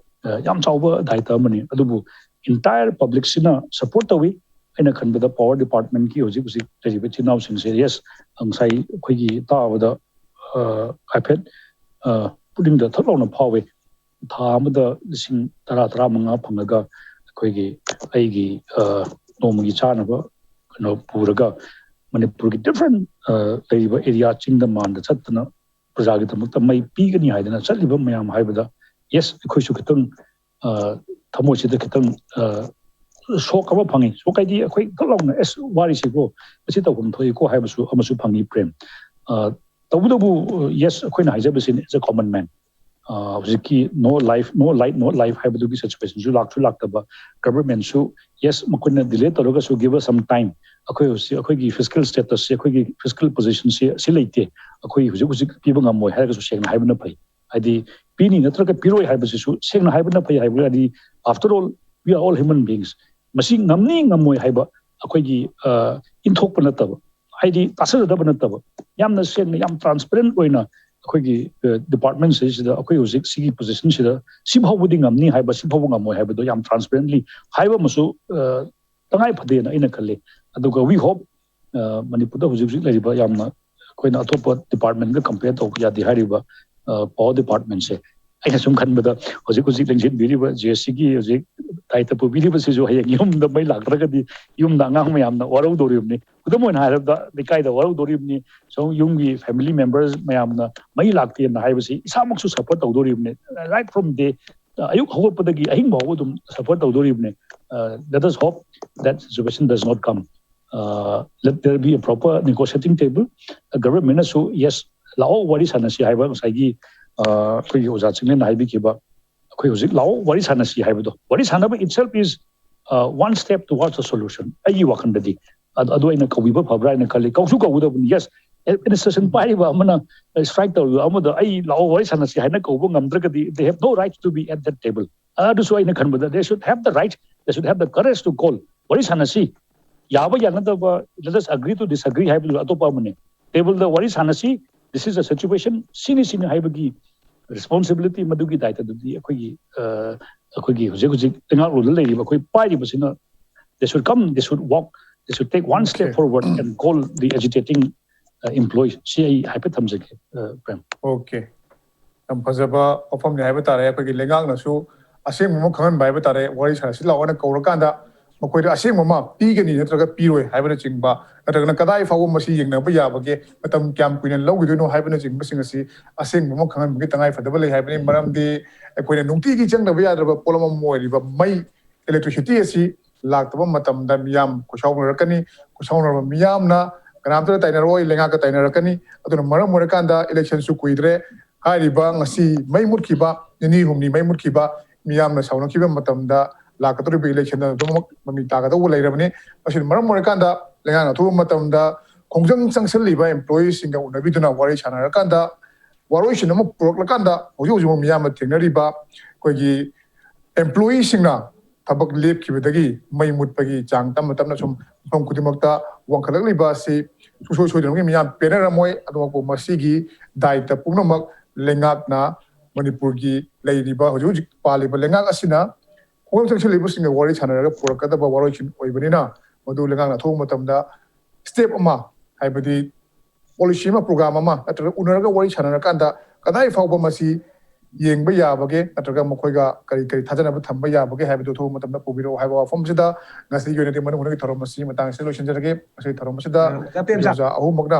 ꯑ, ꯌꯥꯝ ꯆꯥꯎꯕ ꯗꯥꯏꯇ ꯑꯃꯅꯤ꯫ ꯑꯗꯨꯕꯨ entire public ꯁꯤꯅ support ꯇꯧꯏ꯫ ꯑꯩꯅ ꯈꯟꯕꯗ power department ꯀꯤ ꯍꯧꯖꯤꯛ ꯍꯧꯖꯤꯛ ꯂꯩꯔꯤꯕ ꯏꯆꯤꯟ ꯏꯅꯥꯎꯁꯤꯡꯁꯦ, yes, ꯉꯁꯥꯏ ꯑꯩꯈꯣꯏꯒꯤ ꯇꯥꯕꯗ ꯑ, ꯍꯥꯏꯐꯦꯠ ꯑ, ꯄꯨꯛꯅꯤꯡꯗ ꯊꯛ ꯂꯥꯎꯅ ꯐꯥꯎꯏ꯫ ꯊꯥ ꯑꯃꯗ ꯂꯤꯁꯤꯡ ꯇꯔꯥ, ꯇꯔꯥꯃꯉꯥ ꯐꯪꯉꯒ ꯑꯩꯈꯣꯏꯒꯤ ꯑꯩꯒꯤ ꯑ, ꯅꯣꯡꯃꯒꯤ ꯆꯥꯅꯕ ꯀꯩꯅꯣ ꯄꯨꯔꯒ ꯃꯅꯤꯄꯨꯔꯒꯤ different ꯑ, ꯂꯩꯔꯤꯕ area, ꯆꯤꯡꯗ ꯃꯥꯟꯗ ꯆꯠꯇꯅ ꯄ꯭ꯔꯖꯥꯒꯤꯗꯃꯛꯇ ꯃꯩ ꯄꯤꯒꯅꯤ ꯍꯥꯏꯗꯅ ꯆꯠꯂꯤꯕ ꯃꯌꯥꯝ ꯍꯥꯏꯕꯗ, yes, ꯑꯩꯈꯣꯏꯁꯨ ꯈꯤꯇꯪ ꯑ, ꯊꯃꯣꯏꯁꯤꯗ ꯈꯤꯇꯪ ꯑ, ꯁꯣꯛ ꯑꯃ ꯐꯪꯉꯤ꯫ ꯁꯣꯛ ꯍꯥꯏꯗꯤ ꯑꯩꯈꯣꯏ ꯈꯛ ꯂꯥꯎꯅ ꯑꯦꯁ ꯋꯥꯔꯤꯁꯤꯀꯣ, ꯑꯁꯤ ꯇꯧꯐꯝ ꯊꯣꯛꯏꯀꯣ ꯍꯥꯏꯕꯁꯨ ꯑꯃꯁꯨ ꯐꯪꯉꯤ, ꯄ꯭ꯔꯦꯝ꯫ ꯑ, ꯇꯧꯕꯇꯕꯨ, yes, ꯑꯩꯈꯣꯏꯅ ꯍꯥꯏꯖꯕꯁꯤꯅꯤ, as a common man, ꯑ, ꯍꯧꯖꯤꯛꯀꯤ no life, no light, no life ꯍꯥꯏꯕꯗꯨꯒꯤ situation ꯁꯨ ꯂꯥꯛꯁꯨ ꯂꯥꯛꯇꯕ, government ꯁꯨ, yes, ꯃꯈꯣꯏꯅ delay ꯇꯧꯔꯒꯁꯨ give us some time, ꯑꯩꯈꯣꯏ ꯍꯧꯖꯤꯛ ꯑꯩꯈꯣꯏꯒꯤ fiscal status ꯁꯤ, ꯑꯩꯈꯣꯏꯒꯤ fiscal position ꯁꯤ ꯑꯁꯤ ꯂꯩꯇꯦ, ꯑꯩꯈꯣꯏ ꯍꯧꯖꯤꯛ ꯍꯧꯖꯤꯛ ꯄꯤꯕ ꯉꯝꯃꯣꯏ ꯍꯥꯏꯔꯒꯁꯨ ꯁꯦꯡꯅ ꯍꯥꯏꯕꯅ ꯐꯩ꯫ ꯍꯥꯏꯗꯤ ꯄꯤꯅꯤ ꯅꯠꯇ꯭ꯔꯒ ꯄꯤꯔꯣꯏ ꯍꯥꯏꯕꯁꯤꯁꯨ ꯁꯦꯡꯅ ꯍꯥꯏꯕꯅ ꯐꯩ꯫ ꯍꯥꯏꯕꯗꯤ after all we are all human beings, ꯃꯁꯤ ꯉꯝꯅꯤ ꯉꯝꯃꯣꯏ ꯍꯥꯏꯕ ꯑꯩꯈꯣꯏꯒꯤ ꯑ, ꯏꯟꯊꯣꯛꯄ ꯅꯠꯇꯕ, ꯍꯥꯏꯗꯤ ꯇꯥꯁꯤꯟꯅꯗꯕ ꯅꯠꯇꯕ, ꯌꯥꯝꯅ ꯁꯦꯡꯅ, ꯌꯥꯝ transparent ꯑꯣꯏꯅ ꯑꯩꯈꯣꯏꯒꯤ department ꯁꯤꯗ ꯑꯩꯈꯣꯏ ꯍꯧꯖꯤꯛ ꯁꯤꯒꯤ position ꯁꯤꯗ ꯁꯤ ꯐꯥꯎꯕꯗꯤ ꯉꯝꯅꯤ ꯍꯥꯏꯕ, ꯁꯤ ꯐꯥꯎꯕ ꯉꯝꯃꯣꯏ ꯍꯥꯏꯕꯗꯣ ꯌꯥꯝ transparently ꯍꯥꯏꯕ ꯑꯃꯁꯨ ꯑ, ꯇꯉꯥꯏ ꯐꯗꯦꯅ ꯑꯩꯅ ꯈꯜꯂꯤ꯫ ꯑꯗꯨꯒ we hope, ꯑ, ꯃꯅꯤꯄꯨꯔꯗ ꯍꯧꯖꯤꯛ ꯍꯧꯖꯤꯛ ꯂꯩꯔꯤꯕ ꯌꯥꯝꯅ ꯑꯩꯈꯣꯏꯅ ꯑꯇꯣꯞꯄ department ꯀ compare ꯇꯧꯕ ꯌꯥꯗꯦ ꯍꯥꯏꯔꯤꯕ, ꯑ, power department ꯁꯦ, ꯑꯩꯅ ꯁꯨꯝ ꯈꯟꯕꯗ ꯍꯧꯖꯤꯛ ꯍꯧꯖꯤꯛ ꯂꯦꯡꯁꯤꯟꯕꯤꯔꯤꯕ J C ꯒꯤ ꯍꯧꯖꯤꯛ ꯗꯥꯏꯇ ꯄꯨꯕꯤꯔꯤꯕꯁꯤꯁꯨ ꯍꯌꯦꯡ ꯌꯨꯝꯗ ꯃꯩ ꯂꯥꯛꯇ꯭ꯔꯒꯗꯤ ꯌꯨꯝꯗ ꯑꯉꯥꯡ ꯃꯌꯥꯝꯅ ꯋꯥꯔꯧꯗꯧꯔꯤꯕꯅꯤ꯫ ꯈꯨꯗꯝ ꯑꯣꯏꯅ ꯍꯥꯏꯔꯕꯗ ꯂꯩꯀꯥꯏꯗ ꯋꯥꯔꯧꯗꯧꯔꯤꯕꯅꯤ, ꯁꯨꯝ ꯌꯨꯝꯒꯤ family members ꯃꯌꯥꯝꯅ ꯃꯩ ꯂꯥꯛꯇꯦꯅ ꯍꯥꯏꯕꯁꯤ ꯏꯁꯥꯃꯛꯁꯨ support ꯇꯧꯗꯧꯔꯤꯕꯅꯤ꯫ Right from day, ꯑꯌꯨꯛ ꯍꯧꯒꯠꯄꯗꯒꯤ ꯑꯍꯤꯡ ꯐꯥꯎꯕ ꯑꯗꯨꯝ support ꯇꯧꯗꯧꯔꯤꯕꯅꯤ꯫ Uh, let us hope that situation does not come. Uh, let there be a proper negotiating table. Government ꯅꯁꯨ yes, ꯂꯥꯛꯑꯣ ꯋꯥꯔꯤ ꯁꯥꯟꯅꯁꯤ ꯍꯥꯏꯕ ꯉꯁꯥꯏꯒꯤ ꯑꯩꯈꯣꯏꯒꯤ ꯑꯣꯖꯥ ꯆꯤꯡꯂꯦꯟꯅ ꯍꯥꯏꯕꯤꯈꯤꯕ, ꯑꯩꯈꯣꯏ ꯍꯧꯖꯤꯛ ꯂꯥꯛꯑꯣ ꯋꯥꯔꯤ ꯁꯥꯟꯅꯁꯤ ꯍꯥꯏꯕꯗꯣ, ꯋꯥꯔꯤ ꯁꯥꯟꯅꯕ itself is one step towards a solution꯫ ꯑꯩꯒꯤ ꯋꯥꯈꯜꯗꯗꯤ ꯑꯗꯨ ꯑꯩꯅ ꯀꯧꯕꯤꯕ ꯐꯕ꯭ꯔꯥ ꯍꯥꯏꯅ ꯈꯜꯂꯤ꯫ ꯀꯧꯁꯨ ꯀꯧꯒꯗꯕꯅꯤ꯫ Yes, administration ꯄꯥꯏꯔꯤꯕ ꯑꯃꯅ strike ꯇꯧꯔꯤꯕ ꯑꯃꯗ ꯑꯩ ꯂꯥꯛꯑꯣ ꯋꯥꯔꯤ ꯁꯥꯟꯅꯁꯤ ꯍꯥꯏꯅ ꯀꯧꯕ ꯉꯝꯗ꯭ꯔꯒꯗꯤ they have no right to be at that table꯫ ꯑꯗꯨꯁꯨ ꯑꯩꯅ ꯈꯟꯕꯗ they should have the right, they should have the courage to call꯫ ꯋꯥꯔꯤ ꯁꯥꯟꯅꯁꯤ, ꯌꯥꯕ ꯌꯥꯅꯗꯕ, let us agree to disagree ꯍꯥꯏꯕꯗꯨ ꯑꯇꯣꯞꯄ ꯑꯃꯅꯤ꯫ ꯇꯦꯕꯜꯗ ꯋꯥꯔꯤ ꯁꯥꯟꯅꯁꯤ, this is a situation, ꯁꯤꯅꯤ ꯁꯤꯅꯤ ꯍꯥꯏꯕꯒꯤ responsibility, ꯃꯗꯨꯒꯤ ꯗꯥꯏꯇꯗꯨꯗꯤ ꯑꯩꯈꯣꯏꯒꯤ ꯑꯩꯈꯣꯏꯒꯤ ꯍꯧꯖꯤꯛ ꯍꯧꯖꯤꯛ ꯂꯩꯉꯥꯛꯂꯣꯟꯗ ꯂꯩꯔꯤꯕ ꯑꯩꯈꯣꯏ ꯄꯥꯏꯔꯤꯕꯁꯤꯅ they should come, they should walk, they should take one step forward and call the agitating employees꯫ ꯁꯤ ꯑꯩ ꯍꯥꯏꯐꯦꯠ ꯊꯝꯖꯒꯦ꯫ ꯄ꯭ꯔꯦꯝ꯫ Okay, ꯌꯥꯝ ꯐꯖꯕ ꯋꯥꯐꯝꯅꯤ ꯍꯥꯏꯕ ꯇꯥꯔꯦ꯫ ꯑꯩꯈꯣꯏꯒꯤ ꯂꯩꯉꯥꯛꯅꯁꯨ ꯑꯁꯦꯡꯕ ꯑꯃ ꯈꯪꯍꯟꯕ ꯍꯥꯏꯕ ꯇꯥꯔꯦ꯫ ꯋꯥꯔꯤ ꯁꯥꯟꯅꯁꯤ ꯂꯥꯛꯑꯣꯅ ꯀꯧꯔꯀꯥꯟꯗ ꯃꯈꯣꯏꯗ ꯑꯁꯦꯡꯕ ꯑꯃ ꯄꯤꯒꯅꯤ ꯅꯠꯇ꯭ꯔꯒ ꯄꯤꯔꯣꯏ ꯍꯥꯏꯕꯅꯆꯤꯡꯕ, ꯅꯠꯇ꯭ꯔꯒꯅ ꯀꯗꯥꯏ ꯐꯥꯎꯕ ꯃꯁꯤ ꯌꯦꯡꯅꯕ ꯌꯥꯕꯒꯦ, ꯃꯇꯝ ꯀꯌꯥꯝ ꯀꯨꯏꯅ ꯂꯧꯈꯤꯗꯣꯏꯅꯣ ꯍꯥꯏꯕꯅꯆꯤꯡꯕꯁꯤꯡ ꯑꯁꯤ ꯑꯁꯦꯡꯕ ꯑꯃ ꯈꯪꯍꯟꯕꯒꯤ ꯇꯉꯥꯏ ꯐꯗꯕ ꯂꯩ ꯍꯥꯏꯕꯅꯤ꯫ ꯃꯔꯝꯗꯤ ꯑꯩꯈꯣꯏꯅ ꯅꯨꯡꯇꯤꯒꯤ ꯆꯪꯗꯕ ꯌꯥꯗ꯭ꯔꯕ ꯄꯣꯠꯂꯝ ꯑꯃ ꯑꯣꯏꯔꯤꯕ ꯃꯩ, electricity ꯑꯁꯤ ꯂꯥꯛꯇꯕ ꯃꯇꯝꯗ ꯃꯤꯌꯥꯝ ꯈꯣꯏꯁꯥꯎꯅꯔꯛꯀꯅꯤ꯫ ꯈꯣꯏꯁꯥꯎꯅꯔꯕ ꯃꯤꯌꯥꯝꯅ ꯀꯅꯥꯝꯇ ꯇꯥꯏꯅꯔꯣꯏ, ꯂꯩꯉꯥꯛꯀ ꯇꯥꯏꯅꯔꯛꯀꯅꯤ꯫ ꯑꯗꯨꯅ ꯃꯔꯝ ꯑꯣꯏꯔꯀꯥꯟꯗ electionꯁꯨ ꯀꯨꯏꯗ꯭ꯔꯦ꯫ ꯍꯥꯏꯔꯤꯕ ꯉꯁꯤ ꯃꯩ ꯃꯨꯠꯈꯤꯕ, ꯅꯤꯅꯤ ꯍꯨꯝꯅꯤ ꯃꯩ ꯃꯨꯠꯈꯤꯕ, ꯃꯤꯌꯥꯝꯅ ꯁꯥꯎꯅꯈꯤꯕ ꯃꯇꯝꯗ ꯂꯥꯛꯀꯗꯧꯔꯤꯕ electionꯗ ꯑꯗꯨꯃꯛ ꯃꯃꯤ ꯇꯥꯒꯗꯧꯕ ꯂꯩꯔꯕꯅꯤ꯫ ꯃꯁꯤꯅ ꯃꯔꯝ ꯑꯣꯏꯔꯀꯥꯟꯗ ꯂꯩꯉꯥꯛꯅ ꯑꯊꯨꯕ ꯃꯇꯝꯗ ꯈꯣꯡꯖꯪ ꯆꯪꯁꯤꯜꯂꯤꯕ employeeꯁꯤꯡꯒ ꯎꯅꯕꯤꯗꯨꯅ ꯋꯥꯔꯤ ꯁꯥꯟꯅꯔꯀꯥꯟꯗ ꯋꯥꯔꯣꯏꯁꯤꯟ ꯑꯃ ꯄꯨꯔꯛꯂꯀꯥꯟꯗ ꯍꯧꯖꯤꯛ ꯍꯧꯖꯤꯛ ꯃꯤꯌꯥꯝꯅ ꯊꯦꯡꯅꯔꯤꯕ ꯑꯩꯈꯣꯏꯒꯤ employeeꯁꯤꯡꯅ ꯊꯕꯛ ꯂꯦꯞꯈꯤꯕꯗꯒꯤ ꯃꯩ ꯃꯨꯠꯄꯒꯤ ꯆꯥꯡ ꯇꯞꯅ ꯇꯞꯅ ꯁꯨꯝ ꯃꯐꯝ ꯈꯨꯗꯤꯡꯃꯛꯇ ꯋꯥꯡꯈꯠꯂꯛꯂꯤꯕ ꯑꯁꯤ ꯁꯨꯡꯁꯣꯏ ꯁꯣꯏꯗꯅꯃꯛꯀꯤ ꯃꯤꯌꯥꯝ ꯄꯦꯟꯅꯔꯝꯃꯣꯏ꯫ ꯑꯗꯨꯒ ꯃꯁꯤꯒꯤ ꯗꯥꯏꯇ ꯄꯨꯝꯅꯃꯛ ꯂꯩꯉꯥꯛꯅ, ꯃꯅꯤꯄꯨꯔꯒꯤ ꯂꯩꯔꯤꯕ ꯍꯧꯖꯤꯛ ꯍꯧꯖꯤꯛ ꯄꯥꯜꯂꯤꯕ ꯂꯩꯉꯥꯛ ꯑꯁꯤꯅ ꯈꯣꯡꯖꯪ ꯆꯪꯁꯤꯜꯂꯤꯕꯁꯤꯡꯒ ꯋꯥꯔꯤ ꯁꯥꯟꯅꯔꯒ ꯄꯨꯔꯛꯀꯗꯕ ꯋꯥꯔꯣꯏꯁꯤꯟ ꯑꯣꯏꯕꯅꯤꯅ ꯃꯗꯨ ꯂꯩꯉꯥꯛꯅ ꯑꯊꯨꯕ ꯃꯇꯝꯗ step ꯑꯃ, ꯍꯥꯏꯕꯗꯤ policy ꯑꯃ, program ꯑꯃ ꯅꯠꯇ꯭ꯔꯒ ꯎꯅꯔꯒ ꯋꯥꯔꯤ ꯁꯥꯟꯅꯔꯀꯥꯟꯗ ꯀꯗꯥꯏ ꯐꯥꯎꯕ ꯃꯁꯤ ꯌꯦꯡꯕ ꯌꯥꯕꯒꯦ ꯅꯠꯇ꯭ꯔꯒ ꯃꯈꯣꯏꯒ ꯀꯔꯤ ꯀꯔꯤ ꯊꯥꯖꯅꯕ ꯊꯝꯕ ꯌꯥꯕꯒꯦ ꯍꯥꯏꯕꯗꯨ ꯑꯊꯨꯕ ꯃꯇꯝꯗ ꯄꯨꯕꯤꯔꯛꯑꯣ ꯍꯥꯏꯕ ꯋꯥꯐꯝꯁꯤꯗ ꯉꯁꯤꯒꯤ ꯑꯣꯏꯅꯗꯤ ꯃꯅꯨꯡ ꯍꯨꯠꯅꯒꯤ ꯊꯧꯔꯝ ꯑꯁꯤ ꯃꯇꯥꯡ ꯑꯁꯤꯗ ꯂꯣꯏꯁꯤꯟꯖꯔꯒꯦ꯫ ꯉꯁꯤꯒꯤ ꯊꯧꯔꯝ ꯑꯁꯤꯗ ꯑ, ꯑꯣꯖꯥ ꯄꯦꯝꯆꯥ꯫ ꯑꯣꯖꯥ ꯑꯍꯨꯝꯃꯛꯅ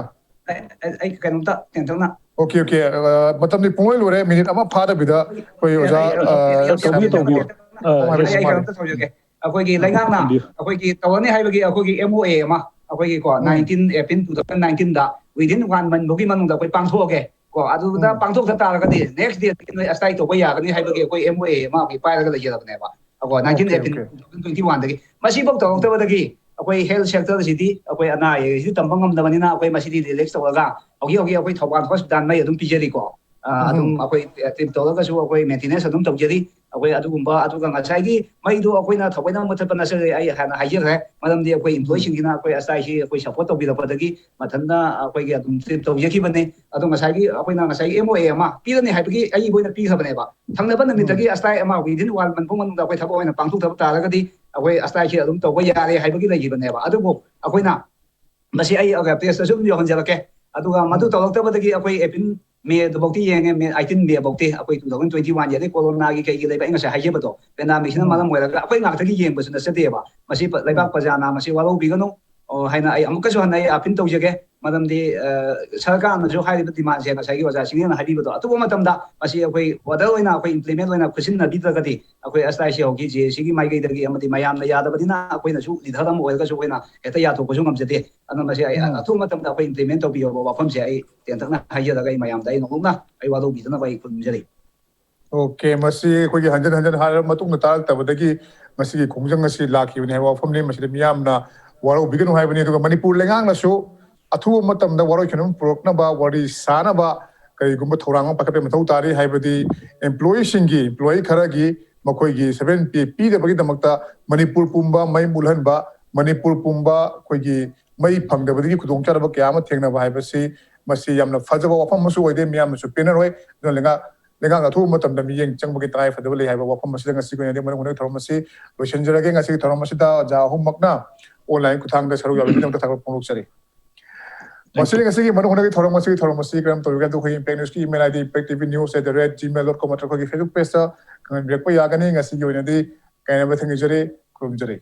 ꯑꯩ ꯑꯩ ꯀꯩꯅꯣꯝꯇ ꯇꯦꯟꯇꯛꯅ Okay, okay. ꯑ, ꯃꯇꯝꯗꯤ ꯄꯨꯡꯂꯣꯏ ꯂꯣꯏꯔꯦ꯫ ꯃꯤꯅꯤꯠ ꯑꯃ ꯐꯥꯗꯕꯤꯗ ꯑꯩꯈꯣꯏ ꯑꯣꯖꯥ, ꯑ, ꯇꯧꯕꯤꯌꯨ, ꯇꯧꯕꯤꯌꯨ꯫ ꯑ, ꯑꯩ yes, ꯑꯩ ꯃꯥꯅꯦ꯫ ꯀꯩꯅꯣꯝꯇ ꯇꯧꯖꯒꯦ꯫ ꯑꯩꯈꯣꯏꯒꯤ ꯂꯩꯉꯥꯛꯅ ꯇꯧꯕꯤꯌꯨ꯫ ꯑꯩꯈꯣꯏꯒꯤ ꯇꯧꯔꯅꯤ ꯍꯥꯏꯕꯒꯤ ꯑꯩꯈꯣꯏꯒꯤ MOA ꯑꯃ ꯑꯩꯈꯣꯏꯒꯤꯀꯣ ꯅꯥꯏꯟꯇꯤꯟ ꯑꯦꯄ꯭ꯔꯤꯜ ꯇꯨ ꯊꯥꯎꯖꯟ ꯅꯥꯏꯟꯇꯤꯟꯗ within one month ꯐꯥꯎꯒꯤ ꯃꯅꯨꯡꯗ ꯑꯩꯈꯣꯏ ꯄꯥꯡꯊꯣꯛꯑꯒꯦ ꯀꯣ꯫ ꯑꯗꯨꯗ ꯄꯥꯡꯊꯣꯛꯇ ꯇꯥꯔꯒꯗꯤ next date ꯅꯣꯏ ꯑꯁꯇꯥꯏ ꯇꯧꯕ ꯌꯥꯒꯅꯤ ꯍꯥꯏꯕꯒꯤ ꯑꯩꯈꯣꯏ MOA ꯑꯃ ꯑꯩꯈꯣꯏ ꯄꯥꯏꯔꯒ ꯂꯩꯖꯔꯕꯅꯦꯕ꯫ ꯑꯀꯣ nineteen Okay, April okay. Two thousand twenty ꯋꯥꯟꯗꯒꯤ ꯃꯁꯤꯐꯥꯎ ꯇꯧꯔꯛꯇꯕꯗꯒꯤ ꯑꯩꯈꯣꯏ health sector ꯁꯤꯗꯤ ꯑꯩꯈꯣꯏ ꯑꯅꯥ ꯑꯌꯦꯛꯁꯤꯗꯤ ꯇꯝꯕ ꯉꯝꯗꯕꯅꯤꯅ ꯑꯩꯈꯣꯏ ꯃꯁꯤꯗꯤ relax ꯇꯧꯔꯒ ꯍꯧꯖꯤꯛ ꯍꯧꯖꯤꯛ ꯑꯩꯈꯣꯏ ꯊꯧꯕꯥꯜ hospital ꯃꯩ ꯑꯗꯨꯝ ꯄꯤꯖꯔꯤꯀꯣ꯫ ꯑ, ꯑꯗꯨꯝ ꯑꯩꯈꯣꯏ treat ꯇꯧꯔꯒꯁꯨ ꯑꯩꯈꯣꯏ maintenance ꯑꯗꯨꯝ ꯇꯧꯖꯔꯤ꯫ ꯑꯩꯈꯣꯏ ꯑꯗꯨꯒꯨꯝꯕ ꯑꯗꯨꯒ ꯉꯁꯥꯏꯒꯤ ꯃꯩꯗꯣ ꯑꯩꯈꯣꯏꯅ ꯊꯑꯣꯏꯅ ꯃꯨꯊꯠꯄ ꯅꯠꯆꯗꯦ, ꯑꯩ ꯍꯥꯟꯅ ꯍꯥꯏꯖꯈ꯭ꯔꯦ꯫ ꯃꯔꯝꯗꯤ ꯑꯩꯈꯣꯏ employee ꯁꯤꯡꯁꯤꯅ ꯑꯩꯈꯣꯏ ꯑꯁꯇꯥꯏꯁꯤ ꯑꯩꯈꯣꯏ support ꯇꯧꯕꯤꯔꯛꯄꯗꯒꯤ ꯃꯊꯟꯇ ꯑꯩꯈꯣꯏꯒꯤ ꯑꯗꯨꯝ treat ꯇꯧꯖꯈꯤꯕꯅꯤ꯫ ꯑꯗꯣ ꯉꯁꯥꯏꯒꯤ ꯑꯩꯈꯣꯏꯅ ꯉꯁꯥꯏꯒꯤ MOA ꯑꯃ ꯄꯤꯔꯅꯤ ꯍꯥꯏꯕꯒꯤ ꯑꯩ ꯑꯣꯏꯅ ꯄꯤꯈ꯭ꯔꯕꯅꯦꯕ꯫ ꯊꯪꯅꯕ ꯅꯨꯃꯤꯠꯇꯒꯤ ꯑꯁꯇꯥꯏ ꯑꯃ within one month ꯐꯥꯎ ꯃꯅꯨꯡꯗ ꯑꯩꯈꯣꯏ ꯊꯕꯛ ꯑꯣꯏꯅ ꯄꯥꯡꯊꯣꯛꯇꯕ ꯇꯥꯔꯒꯗꯤ ꯑꯩꯈꯣꯏ ꯑꯁꯇꯥꯏꯁꯤ ꯑꯗꯨꯝ ꯇꯧꯕ ꯌꯥꯔꯦ ꯍꯥꯏꯕꯒꯤ ꯂꯩꯈꯤꯕꯅꯦꯕ꯫ ꯑꯗꯨꯕꯨ ꯑꯩꯈꯣꯏꯅ ꯃꯁꯤ ꯑꯩ press ꯇꯁꯨ ꯑꯗꯨꯝ ꯌꯧꯍꯟꯖꯔꯛꯀꯦ꯫ ꯑꯗꯨꯒ ꯃꯗꯨ ꯇꯧꯔꯛꯇꯕꯗꯒꯤ ꯑꯩꯈꯣꯏ ꯑꯦꯄ꯭ꯔꯤꯜ ꯃꯦ ꯑꯗꯨꯐꯥꯎꯗꯤ ꯌꯦꯡꯉꯦ, ꯃꯦ ꯑꯩꯇꯤꯟ ꯃꯦ ꯐꯥꯎꯗꯤ ꯑꯩꯈꯣꯏ ꯇꯨ ꯊꯥꯎꯖꯟ ꯇ꯭ꯋꯦꯟꯇꯤ ꯋꯥꯟꯒꯤ ꯑꯗꯩ ꯀꯣꯔꯣꯅꯥꯒꯤ ꯀꯩꯒꯤ ꯂꯩꯕ ꯑꯩ ꯉꯁꯥꯏ ꯍꯥꯏꯖꯕꯗꯣ, pandemic ꯁꯤꯅ ꯃꯔꯝ ꯑꯣꯏꯔꯒ ꯑꯩꯈꯣꯏ ꯉꯥꯛꯇꯒꯤ ꯌꯦꯡꯕꯁꯨ ꯅꯠꯆꯗꯦꯕ꯫ ꯃꯁꯤ ꯄ- ꯂꯩꯕꯥꯛ ꯄ꯭ꯔꯖꯥꯅ ꯃꯁꯤ ꯋꯥꯔꯧꯕꯤꯒꯅꯨ꯫ ꯑꯣ, ꯍꯥꯏꯅ ꯑꯩ ꯑꯃꯨꯛꯀꯁꯨ ꯍꯟꯅ ꯑꯩ appeal ꯇꯧꯖꯒꯦ꯫ ꯃꯔꯝꯗꯤ ꯑ, ꯁꯔꯀꯥꯔꯅꯁꯨ ꯍꯥꯏꯔꯤꯕ demand ꯁꯦ ꯉꯁꯥꯏꯒꯤ ꯑꯣꯖꯥ ꯁꯤꯡꯅ ꯍꯥꯏꯕꯤꯕꯗꯣ ꯑꯊꯨꯕ ꯃꯇꯝꯗ ꯃꯁꯤ ꯑꯩꯈꯣꯏ order ꯑꯣꯏꯅ ꯑꯩꯈꯣꯏ implement ꯑꯣꯏꯅ ꯈꯨꯠꯁꯤꯟꯅꯕꯤꯗ꯭ꯔꯒꯗꯤ ꯑꯩꯈꯣꯏ ꯑꯁꯇꯥꯏꯁꯤ ꯍꯧꯖꯤꯛ JAC ꯒꯤ ꯃꯥꯏꯀꯩꯗꯒꯤ ꯑꯃꯗꯤ ꯃꯌꯥꯝꯅ ꯌꯥꯗꯕꯅꯤꯅ ꯑꯩꯈꯣꯏꯅꯁꯨ leader ꯑꯃ ꯑꯣꯏꯔꯒꯁꯨ ꯑꯩꯈꯣꯏꯅ ꯍꯦꯛꯇ ꯌꯥꯊꯣꯛꯄꯁꯨ ꯉꯝꯖꯗꯦ꯫ ꯑꯗꯨꯅ ꯃꯁꯤ ꯑꯩ ꯑꯊꯨꯕ ꯃꯇꯝꯗ ꯑꯩꯈꯣꯏ implement ꯇꯧꯕꯤꯌꯣꯕ ꯋꯥꯐꯝꯁꯦ ꯑꯩ ꯇꯦꯟꯇꯛꯅ ꯍꯥꯏꯖꯔꯒ ꯑꯩ ꯃꯌꯥꯝꯗ ꯑꯩ ꯅꯣꯡꯂꯨꯛꯅ ꯑꯩ ꯋꯥꯔꯧꯕꯤꯗꯅꯕ ꯑꯩ ꯈꯨꯔꯨꯝꯖꯔꯤ꯫ Okay, ꯃꯁꯤ ꯑꯩꯈꯣꯏꯒꯤ ꯍꯟꯖꯤꯟ ꯍꯟꯖꯤꯟ ꯍꯥꯏꯔꯕ ꯃꯇꯨꯡꯗ ꯇꯥꯔꯛꯇꯕꯗꯒꯤ ꯃꯁꯤꯒꯤ ꯈꯣꯡꯖꯪ ꯑꯁꯤ ꯂꯥꯛꯈꯤꯕꯅꯤ ꯍꯥꯏꯕ ꯋꯥꯐꯝꯅꯤ꯫ ꯃꯁꯤꯗ ꯃꯤꯌꯥꯝꯅ ꯋꯥꯔꯧꯕꯤꯒꯅꯨ ꯍꯥꯏꯕꯅꯤ꯫ ꯑꯗꯨꯒ ꯃꯅꯤꯄꯨꯔ ꯂꯩꯉꯥꯛꯅꯁꯨ ꯑꯊꯨꯕ ꯃꯇꯝꯗ ꯋꯥꯔꯣꯏ ꯈꯣꯏꯅꯣꯟ ꯄꯨꯔꯛꯅꯕ ꯋꯥꯔꯤ ꯁꯥꯅꯕ ꯀꯔꯤꯒꯨꯝꯕ ꯊꯧꯔꯥꯡ ꯑꯃ ꯄꯥꯏꯈꯠꯄꯒꯤ ꯃꯊꯧ ꯇꯥꯔꯤ꯫ ꯍꯥꯏꯕꯗꯤ employee ꯁꯤꯡꯒꯤ, employee ꯈꯔꯒꯤ ꯃꯈꯣꯏꯒꯤ seven pay ꯄꯤꯗꯕꯒꯤꯗꯃꯛꯇ ꯃꯅꯤꯄꯨꯔ ꯄꯨꯝꯕ ꯃꯩ ꯃꯨꯠꯍꯟꯕ, ꯃꯅꯤꯄꯨꯔ ꯄꯨꯝꯕ ꯑꯩꯈꯣꯏꯒꯤ ꯃꯩ ꯐꯪꯗꯕꯗꯒꯤ ꯈꯨꯗꯣꯡꯆꯥꯗꯕ ꯀꯌꯥ ꯑꯃ ꯊꯦꯡꯅꯕ ꯍꯥꯏꯕꯁꯤ ꯃꯁꯤ ꯌꯥꯝꯅ ꯐꯖꯕ ꯋꯥꯐꯝ ꯑꯃꯁꯨ ꯑꯣꯏꯗꯦ, ꯃꯤꯌꯥꯝꯅꯁꯨ ꯄꯦꯟꯅꯔꯣꯏ꯫ ꯑꯗꯨꯅ ꯂꯩꯉꯥꯛ ꯂꯩꯉꯥꯛꯅ ꯑꯊꯨꯕ ꯃꯇꯝꯗ ꯃꯤꯠꯌꯦꯡ ꯆꯪꯕꯒꯤ ꯇꯉꯥꯏ ꯐꯗꯕ ꯂꯩ ꯍꯥꯏꯕ ꯋꯥꯐꯝ ꯑꯁꯤꯗ ꯉꯁꯤꯒꯤ ꯑꯣꯏꯅꯗꯤ ꯃꯔꯨꯞ ꯍꯣꯠꯅꯕꯒꯤ ꯊꯧꯔꯝ ꯑꯁꯤ ꯂꯣꯏꯁꯤꯟꯖꯔꯒꯦ꯫ ꯉꯁꯤꯒꯤ ꯊꯧꯔꯝ ꯑꯁꯤꯗ ꯑꯣꯖꯥ ꯑꯍꯨꯝꯃꯛꯅ online ꯈꯨꯠꯊꯥꯡꯗ ꯁꯔꯨꯛ ꯌꯥꯕꯤꯕꯒꯤꯗꯃꯛꯇ ꯊꯥꯒꯠꯄ ꯐꯣꯡꯗꯣꯛꯆꯔꯤ꯫ ꯃꯁꯤꯅ ꯉꯁꯤꯒꯤ ꯃꯔꯨꯞ ꯍꯣꯠꯅꯕꯒꯤ ꯊꯧꯔꯝ, ꯉꯁꯤꯒꯤ ꯊꯧꯔꯝ ꯑꯁꯤ ꯀꯔꯝ ꯇꯧꯕꯤꯒꯦ? ꯑꯗꯨ ꯑꯩꯈꯣꯏꯒꯤ Impact News ꯀꯤ email ID impact T V news at the rate gmail dot com ꯅꯠꯇ꯭ꯔꯒ ꯑꯩꯈꯣꯏꯒꯤ Facebook page ꯇ ꯈꯪꯍꯟꯕꯤꯔꯛꯄ ꯌꯥꯒꯅꯤ꯫ ꯉꯁꯤꯒꯤ ꯑꯣꯏꯅꯗꯤ ꯀꯥꯏꯅꯕ ꯊꯦꯡꯅꯖꯔꯤ, ꯈꯨꯔꯨꯝꯖꯔꯤ꯫